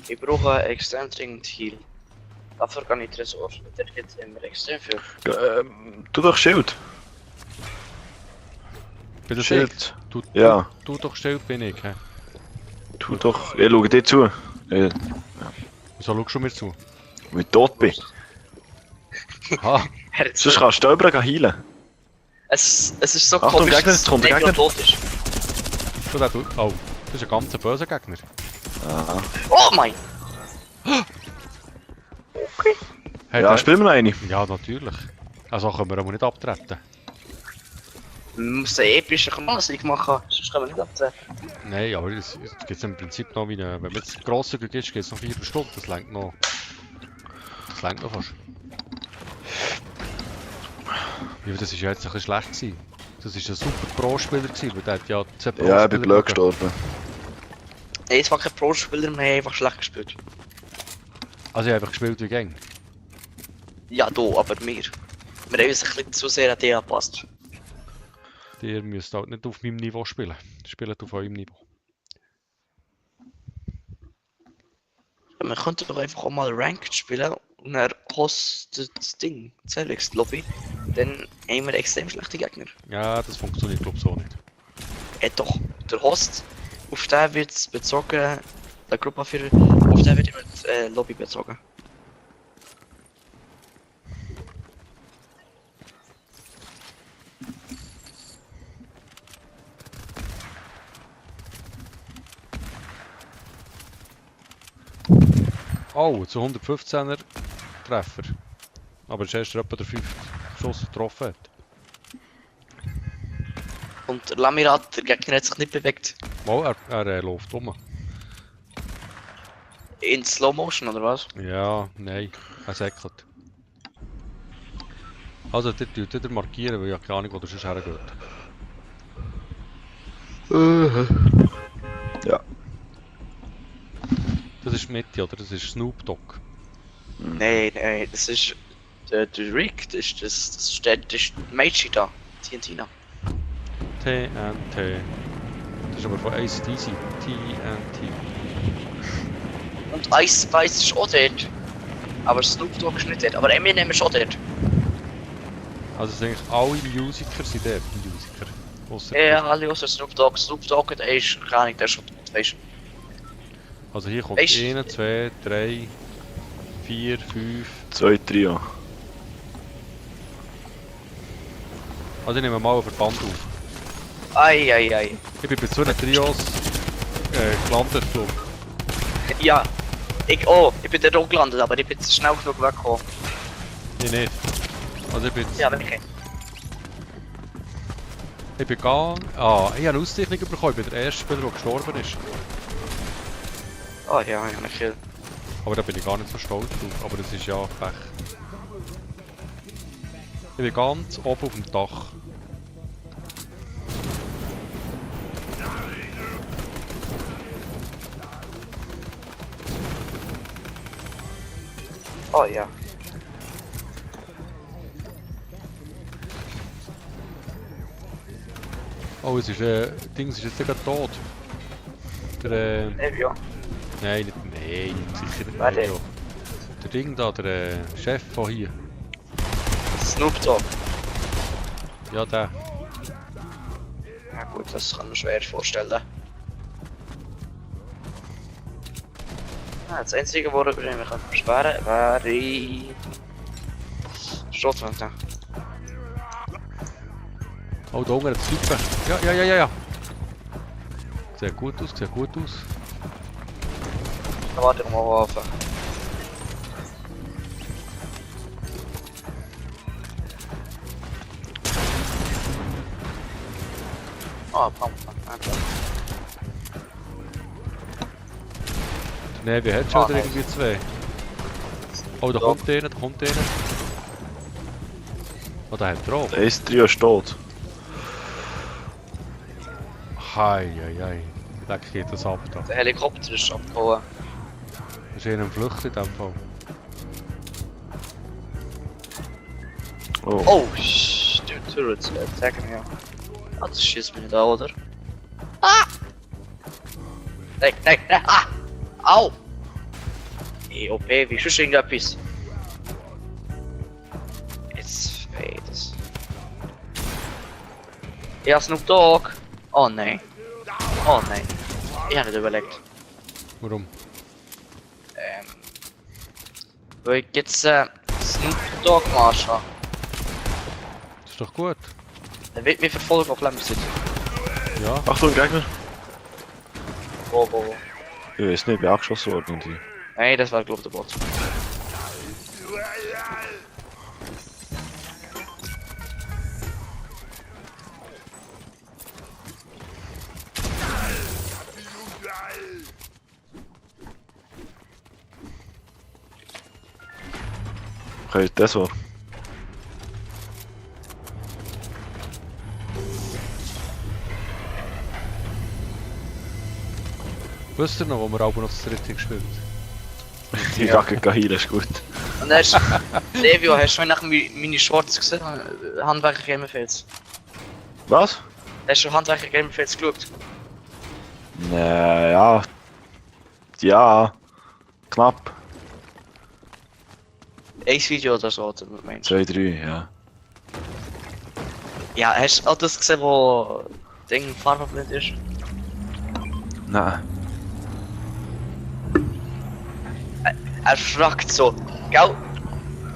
Ich brauche extrem dringend Heal. Dafür kann ich Tresor. Der geht immer extrem viel. Tu doch Schild. Bin das Schild. Du, Ja. du doch Schild bin ich, hä? Tu doch. Ich schau dir zu. Wieso schaust du mir zu? Weil ich tot bin. Aha, Sonst kannst du da überall heilen. Es ist so Achtung, komisch, Gegner, dass es kommt der Nebula Gegner. tot ist. so der tut. Oh, das ist ein ganz böser Gegner. Ah. Oh mein! Hey, Ja, der- spielen wir noch eine. Ja, natürlich. Also können wir aber nicht abtreten. Wir müssen einen epischen Kanalsieg machen, sonst können wir nicht abzählen. Nein, aber es gibt im Prinzip noch wie eine. Wenn man jetzt grosszügig ist, geht es noch 4 Stunden. Das längt noch. Das längt noch fast. Ja, das ist ja jetzt ein bisschen schlecht gewesen. Das war ein super Pro-Spieler gewesen, weil der hat ja 10 Pro-Spieler. Ja, ich bin blöd gestorben. Nein, es war kein Pro-Spieler, wir haben einfach schlecht gespielt. Also ich habe einfach gespielt wie Gang. Ja, da, aber wir. Wir haben uns ein bisschen zu sehr an die angepasst. Ihr müsst halt nicht auf meinem Niveau spielen. Spielt auf eurem Niveau. Wir könnten doch einfach auch mal Ranked spielen und er hostet das Ding, das Lobby. Dann haben wir extrem schlechte Gegner. Ja, das funktioniert glaube ich so nicht. Doch, der Host, auf den wird es bezogen, der Gruppenführer, auf den wird immer das Lobby bezogen. Oh, zu 115er Treffer. Aber es ist erst etwa der 5 Schuss getroffen hat. Und der Lamirat, der Gegner hat sich nicht bewegt. Mal, er läuft um. In Slow Motion oder was? Ja, nein, er säckelt. Also, der tut wieder markieren, weil ich habe keine Ahnung, wo der sonst hergeht. Ja. Das ist Mitte, oder? Das ist Snoop Dogg. Nein, das ist der Rick, das ist der Meichi da, TNT. TNT. Das ist aber von ACDC. TNT. Und Ice Spice ist auch dort. Aber Snoop Dogg ist nicht dort. Aber Eminem ist auch dort. Also, es sind eigentlich alle Musiker sind dort, Musiker. Ausser Ja, alle außer Snoop Dogg. Snoop Dogg, der ist, keine Ahnung, der ist schon tot, weißt du. Also, hier kommt Weißt- 1, 2, 3, 4, 5. 2 Trio. Also, ich nehme mal einen Verband auf. Ei. Ich bin bei 2 Trios gelandet, glaube ich. Ja. Ich bin dort auch gelandet, aber ich bin zu schnell genug weggekommen. Ich nicht. Also, ich bin jetzt. Ja, wirklich. Ich bin gegangen. Ah, ich habe eine Auszeichnung bekommen. Ich bin der erste Spieler, der gestorben ist. Oh ja, ich habe einen Kill. Aber da bin ich gar nicht so stolz drauf. Aber das ist ja Pech. Ich bin ganz oben auf dem Dach. Oh ja. Oh, es ist Dings ist jetzt gerade tot. Der Ja. nein, nicht sicher nicht. Wer denn? Ja. Der Ding da, der Chef von hier. Snoop Dogg. Ja, der. Ja gut, das kann man schwer vorstellen. Das einzige, worüber ich mich beschweren kann, wäre... Schrotflinte. Oh, da unten hat es Typen. Ja. Sieht gut aus, sieht gut aus. Dann warte ich mal auf. Ah, Pump. Nein, wir hätten schon Ah, oder nein. irgendwie 2. Oh, da Ja. kommt einer, da kommt einer. Oh, da hat er auch. Der ist Trio ist tot. Hei. Da geht das ab da. Der Helikopter ist abgehauen. Das ist eher ein Flucht in dem Fall. Oh. Oh, der Turrets attacken, ja. Ah, das schießt mich nicht an, oder? Ah! Nein, ah! Au! Ey, OP, wie ist irgendetwas? Ja, Snoop Dogg. Oh nein. Oh nein. Ich habe nicht überlegt. Warum? Weil ich jetzt Snoop Dogg Marsch habe. Das ist doch gut. Er wird mich verfolgen auf Lebenszeit. Ja. Achtung, Gegner! Wo? Ich weiß nicht, ich bin angeschossen worden. Irgendwie. Nein, das war glaube ich der Bot. Okay, das war. Wisst ihr noch, wo wir auch noch das dritte gespielt Die Gacke heilen ist gut. Und dann hast Levio, hast du nach meine Shorts gesehen? Handwerker Gamerfields. Was? Hast du Handwerker Gamerfields geschaut? Ja. Ja. Knapp. Ein Video oder so, oder meinst du? 2, 3, ja. Ja, hast du auch das gesehen, wo Ding farbenblind ist? Nein. Er fragt so, gell,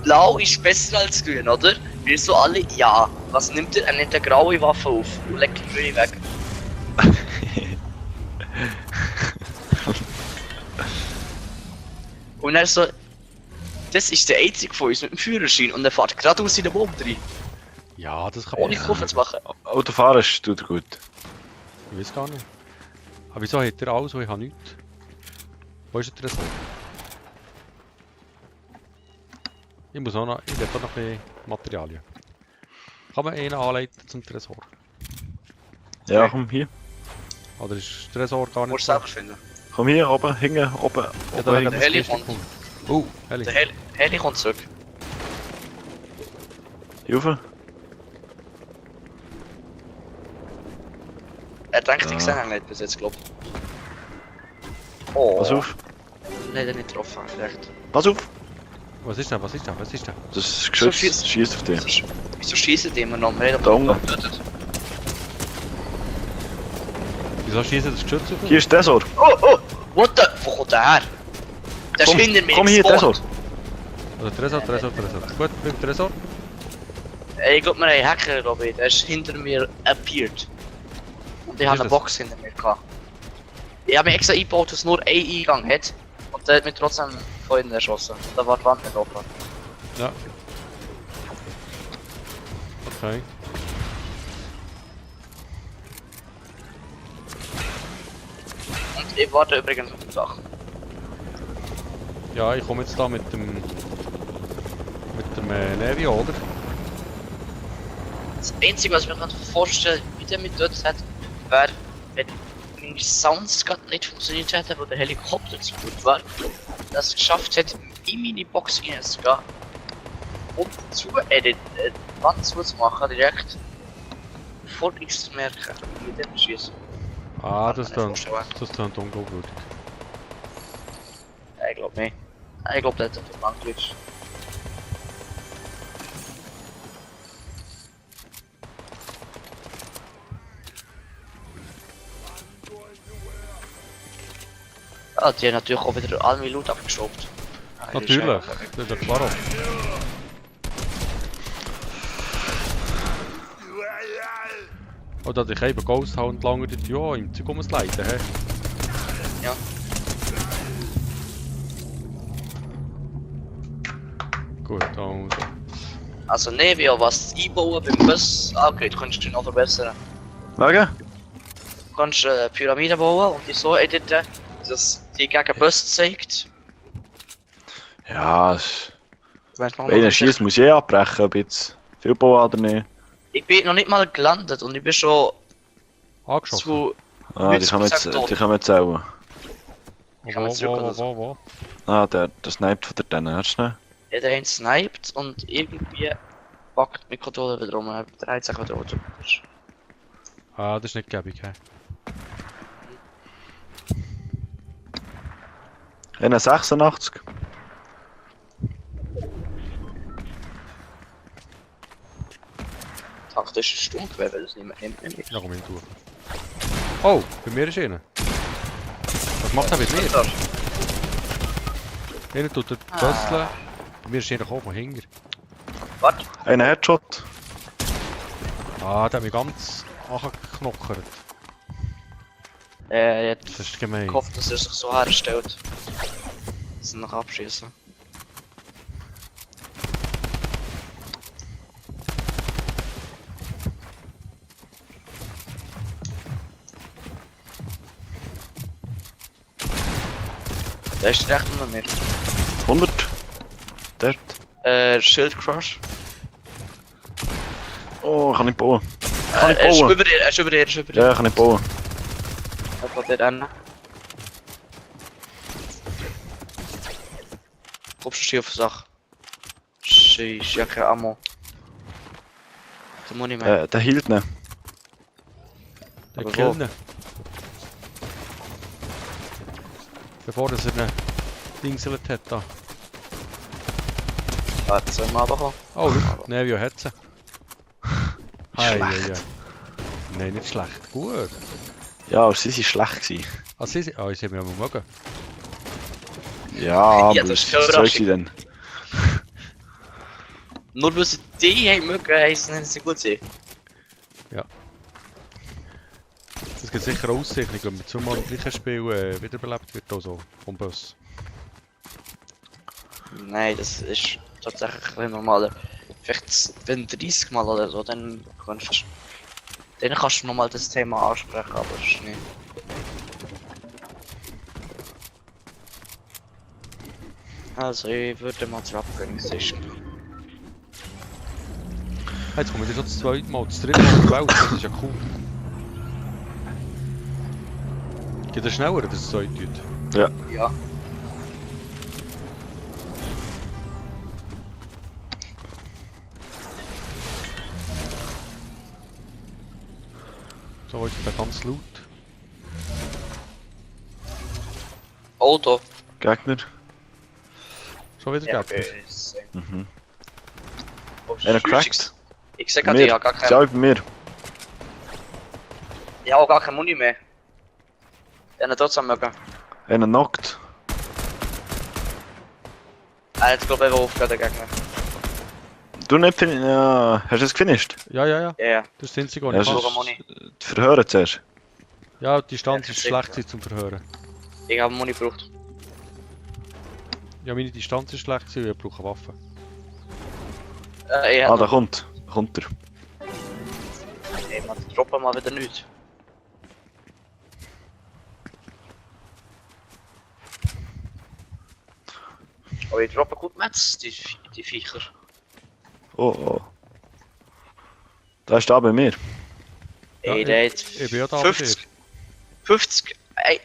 blau ist besser als grün, oder? Wir so alle, ja. Was nimmt er? Er nimmt eine graue Waffe auf und legt die grüne weg. Und er so, das ist der einzige von uns mit dem Führerschein und er fährt gerade aus in den Baum rein, Ja, das kann man. ohne Kurve zu machen. Autofahren tut gut. Ich weiß gar nicht. Aber wieso hat er alles, und ich habe nichts? Wo ist der Tresor? Ich muss auch noch, ich will auch noch ein bisschen Materialien. Kann man einen anleiten zum Tresor? Ja, komm hier. Oder ist der Tresor gar Du musst nicht es selbst finden. Komm hier, oben, hinten, oben. Ja, Oben, da hinten. hat Heli das kommt. Punkt. Oh, Heli. Der Heli kommt zurück. Hier rauf. Er denkt, ich Ja. gesehen habe nicht bis jetzt, glaub ich. Oh, Pass auf. leider nicht getroffen, recht. Pass auf. Was ist denn? Was ist denn? Was ist denn? Das ist So Geschütz. schießt- Schießt auf dich. Wieso schießen die immer noch? Wir haben Da unten. getötet. Wieso schießen das Geschütz auf? Hier ist Tresor. Oh! What the? Wo kommt der her? Der ist Komm, hinter mir komm hier, gespawnt. Also Tresor. Gut, beim Tresor. Ich glaub, wir haben einen Hacker, glaub ich. Der ist hinter mir appeared. Und ich Ist habe eine das? Box hinter mir gehabt. Ich habe mir extra eingebaut, dass es nur einen Eingang hat. Und der hat mich trotzdem von innen erschossen. Da war die Wand nicht offen. Ja. Okay. Und ich warte übrigens auf die Sache. Ja, ich komme jetzt da mit dem Nevio, oder? Das Einzige, was ich mir vorstellen kann, wie der mit dort hat, wäre, wenn meine Sounds gerade nicht funktioniert hätten, wo der Helikopter zu gut war, dass es geschafft hätte, in meine Box hineinzugehen und zu die Wand zuzumachen, direkt bevor ich es merke, mit dem Schießen. Ah, Kann das man nicht klingt vorstellen. unglaublich. Ich glaube nicht. Ich glaube, das hat lang Glitch. Ja, die haben natürlich auch wieder all meine Loot abgestoppt. Natürlich, das ist ja klar. Oder ich eben Ghost haben und lange dort ja im Zeug umleiten, hä? Ja. Gut, also. Also Nevio, was das Einbauen beim Bus angeht, kannst du noch verbessern. Wegen? Du kannst Pyramiden bauen und die so editen, dass die gegen Bus zeigt. Ja, Wenn einer schießt, muss ich abbrechen, ob jetzt viel bauen oder nicht. Ich bin noch nicht mal gelandet und ich bin schon Angeschossen. zu... Ah, die können wir jetzt, 90% die können wir zählen. Ich kann jetzt zurück oder so. Wo? Ah, der sniped von der hörst du nicht? Ja, der einen sniped und irgendwie packt mein Controller wieder rum. Er dreht sich wieder runter. Ah, das ist nicht gäbig, hä? Einer 86. das ist ein Sturmgewehr, weil das nimmt nicht. Ja, komm hin durch. Oh, bei mir ist einer. Was macht er mit mir? Einer tut er pösseln. Bei mir ist einer gekommen von hinten. Was? Ein Headshot. Ah, der hat mich ganz angeknockert. Jetzt Das ist gemein. gehofft, dass er sich so herstellt. Dass er noch abschießen. Der ist recht unter mir. 100. Dort. Schildcrush. Oh, kann ich bauen. Kann ich Er ist bauen? über dir, er ist über dir, er ist über dir. Ja, kann ich bauen. Er kommt dort hin. Kommst du schon auf die Sache? Scheiße, ja kein Ammo. Da muss ich mehr. Der hielt nicht. Der Aber killt wo? ihn. Bevor er einen Dingselt hat da. Warte, soll ich mal runterkommen? Oh, schau, Nevio hat sie. Schlecht. Nein, nicht schlecht. Gut. Ja, aber sie waren schlecht gewesen. Ah, sie sind mich aber mögen. Ja, aber Ja, das was ist keine soll Überraschung. sie denn? Nur weil sie die haben mögen, heisst es nicht gut sein. Es gibt sicher eine Auszeichnung, wenn man zweimal im gleichen Spiel wiederbelebt wird, also vom Boss. Nein, das ist tatsächlich ein normaler. Vielleicht wenn 30 Mal oder so, dann kannst du nochmal das Thema ansprechen, aber das ist nicht. Also ich würde mal zur Upgrading-Station gehen. Jetzt kommen wir schon das zweite Mal, das dritte Mal in die Welt, das ist ja cool. Geht das schneller, dass es so tut? Ja. Ja. So, heute der ganze Loot. Auto. Gegner. Schon wieder Ja, Gegner. okay. Mhm. Einer cracked. Ich sag gerade, ich habe gar Ja, kein, bei mir. ich habe gar kein Muni mehr. Ja, nicht trotzdem mögen. Einer knockt. Er hat glaube ich einfach aufgehört, der Gegner. Du nicht ja, hast du es gefinisht? Ja, ja, ja. Ja, ja. Das ist das Einzige, Ja, was ich das Sogar kann. Muni. Die Verhören zuerst. Ja, die Distanz Ja, ist sicher. schlecht gewesen zum Verhören. Ich habe Muni gebraucht. Ja, meine Distanz ist schlecht gewesen, ich brauche Waffen. Ich Ah, habe da kommt er. Ey, man droppen mal wieder nichts. Aber ich droppe gut Metz, die Viecher. Oh, oh. Da ist da bei mir. Ja, Ey, der hat ich bin ja da bei 50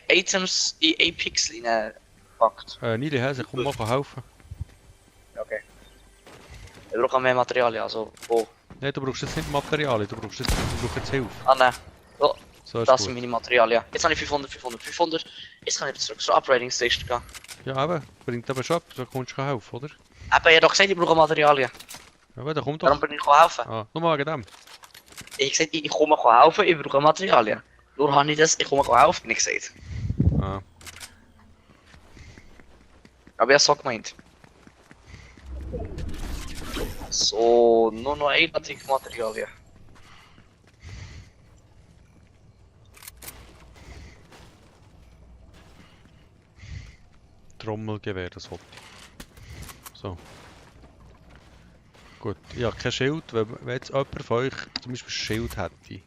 Items in 1 Pixel reingepackt. Niede Häse, komm mal helfen. Okay. Ich brauche mehr Materialien, also wo? Nein, du brauchst jetzt nicht Materialien, du brauchst jetzt Hilfe. Ah ne, So ist das gut. sind meine Materialien. Jetzt habe ich 500. Jetzt kann ich zurück zur Upgrading Station gehen. Ja, eben, bringt aber schon etwas, da kommst du helfen, oder? Aber ich habe doch gesagt, ich brauche Materialien. Ja, aber da kommt Warum doch. bin ich helfen? Ah, nur mal wegen dem. Ich habe gesagt, ich komme helfen, ich brauche Materialien. Nur habe ich das, ich komme helfen, nicht gesagt. Ah. Aber ich habe so gemeint. So, nur noch ein Artikel Materialien. Trommelgewehr, das wollte ich. So. Gut, ich habe kein Schild, wenn jetzt jemand von euch zum Beispiel ein Schild hätte.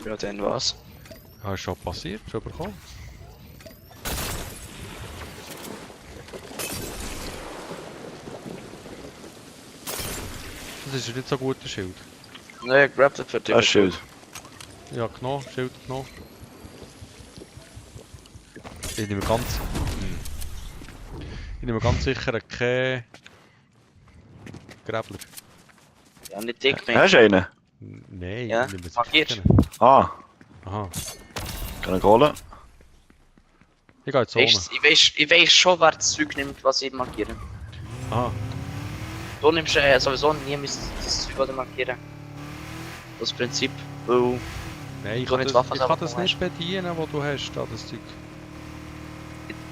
Ja, dann was? Ja, ist schon passiert, schon bekommen. Das ist nicht so ein guter Schild. Nein, grab das für dich. Das ist Schild. Ja, genommen, Schild genommen. Ich nehme ganz... Ich nehme ganz sicher keinen Gräbler. Ja, nicht dick mehr. Hast du einen? Nein, Ja, ich nehme sicher markiert. keinen. Ah, Aha. kann ich holen? Ich gehe jetzt ohne. Ich weiß schon, wer das Zeug nimmt, was ich markiere. Aha. Du nimmst sowieso nie das Zeug oder markieren. Das Prinzip, weil Nein, ich Du kann nicht das, Waffen ich kann selber das nicht bedienen, was du hast, da, das Zeug.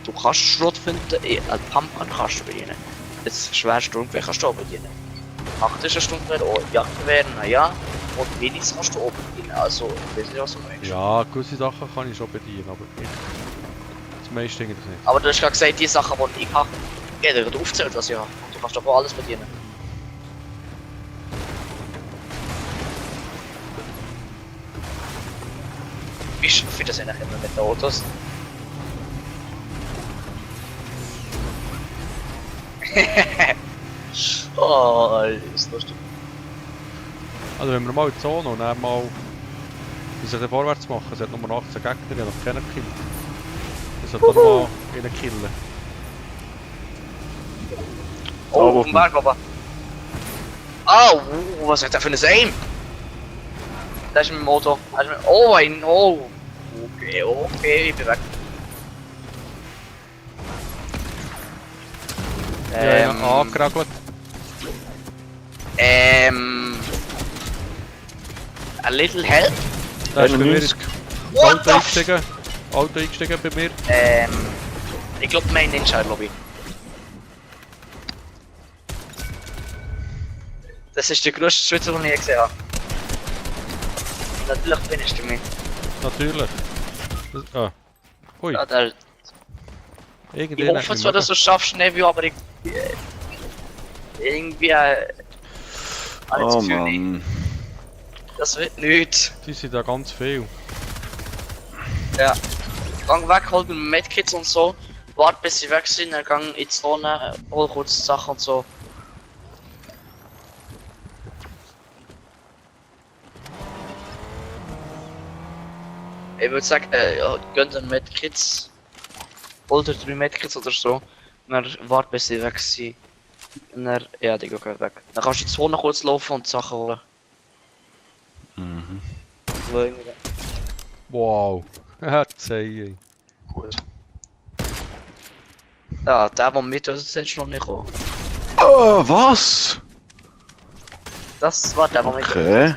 du kannst Schrotflinte, ein Pumpgun kannst du bedienen. Jetzt schwer Sturmgewehr kannst du auch bedienen. Taktische Sturmgewehr, oh, Jagdgewehr, naja. Und Minis kannst du auch bedienen, also, ich weiß nicht, was du meinst. Ja, gewisse Sachen kann ich schon bedienen, aber das meiste eigentlich nicht. Aber du hast gerade gesagt, die Sachen, die ich habe, ja, der wird aufgezählt, was ich habe. Und du kannst doch auch alles bedienen. Ich finde das eigentlich immer mit den Autos. Oh, das ist lustig. Also wenn wir mal in die Zone und dann mal ein bisschen vorwärts machen, es hat Nummer 18 Gegner, die noch keinen gekillt. Das sollte doch mal einen killen. Oh, wo auf dem Berg, aber. Oh, was hat der für ein Aim? Das ist mein Motor. Oh, ein. Oh. Okay, ich bin weg. Ja, angeragelt. A little help? Da ist bei mir 91. das Auto eingestiegen. Auto eingestiegen bei mir. Ich glaube, mein Ninja Lobby. Das ist der grösste Schweizer, den ich je gesehen habe. Natürlich findest du mich. Natürlich. Das, ui, Ja, der, irgendwie ich hoffe zwar, dass du es schaffst, Nevio, aber ich. Irgendwie. Oh Das Gefühl, Mann. das wird nichts. Die sind da ganz viel. Ja. Gang weg, hol mir Medkits und so. Wart bis sie weg sind, dann gang in die Zone, hol kurz Sachen und so. Ich würde sagen, gönnt den Medkits. Hol dir 3 Medkits oder so. Und dann wart bis sie weg sind. Und dann, ja, die gehen weg. Dann kannst du in die Zone kurz laufen und Sachen holen. Mhm. Wow. Herzei. Gut. Ja, der mit uns ist jetzt noch nicht gekommen. Oh, was? Das war der mit Okay.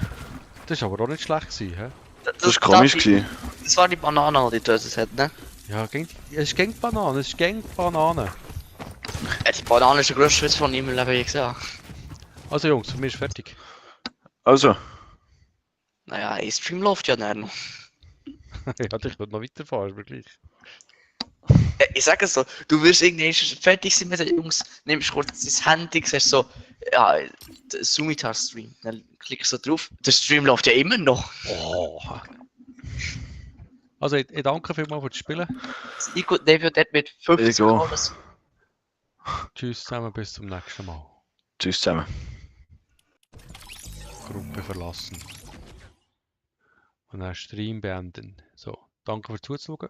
Das war aber auch nicht schlecht gewesen, hä? Das war komisch gewesen. Das war die Banane, die getötet hat, ne? Ja, es ist gegen Banane, es ist gegen Banane. Die Banane ist der grösste Schwitz von ihm im Leben, ich gesagt. Also Jungs, für mich ist fertig. Also, Naja, ein Stream läuft ja nicht noch. Ja, ich würde noch weiterfahren, wirklich. Ich sag es so, du wirst irgendwann fertig sein mit den Jungs, nimmst kurz dein Handy, siehst so, ja, der Sumitar Stream. Dann klickst du drauf, der Stream läuft ja immer noch. Oh. Also ich danke vielmals fürs Spielen. Das Ico Nevio dort mit 50 Ego. Dollars. Tschüss zusammen, bis zum nächsten Mal. tschüss zusammen. Gruppe verlassen. Und dann Stream beenden. So, danke fürs Zuschauen.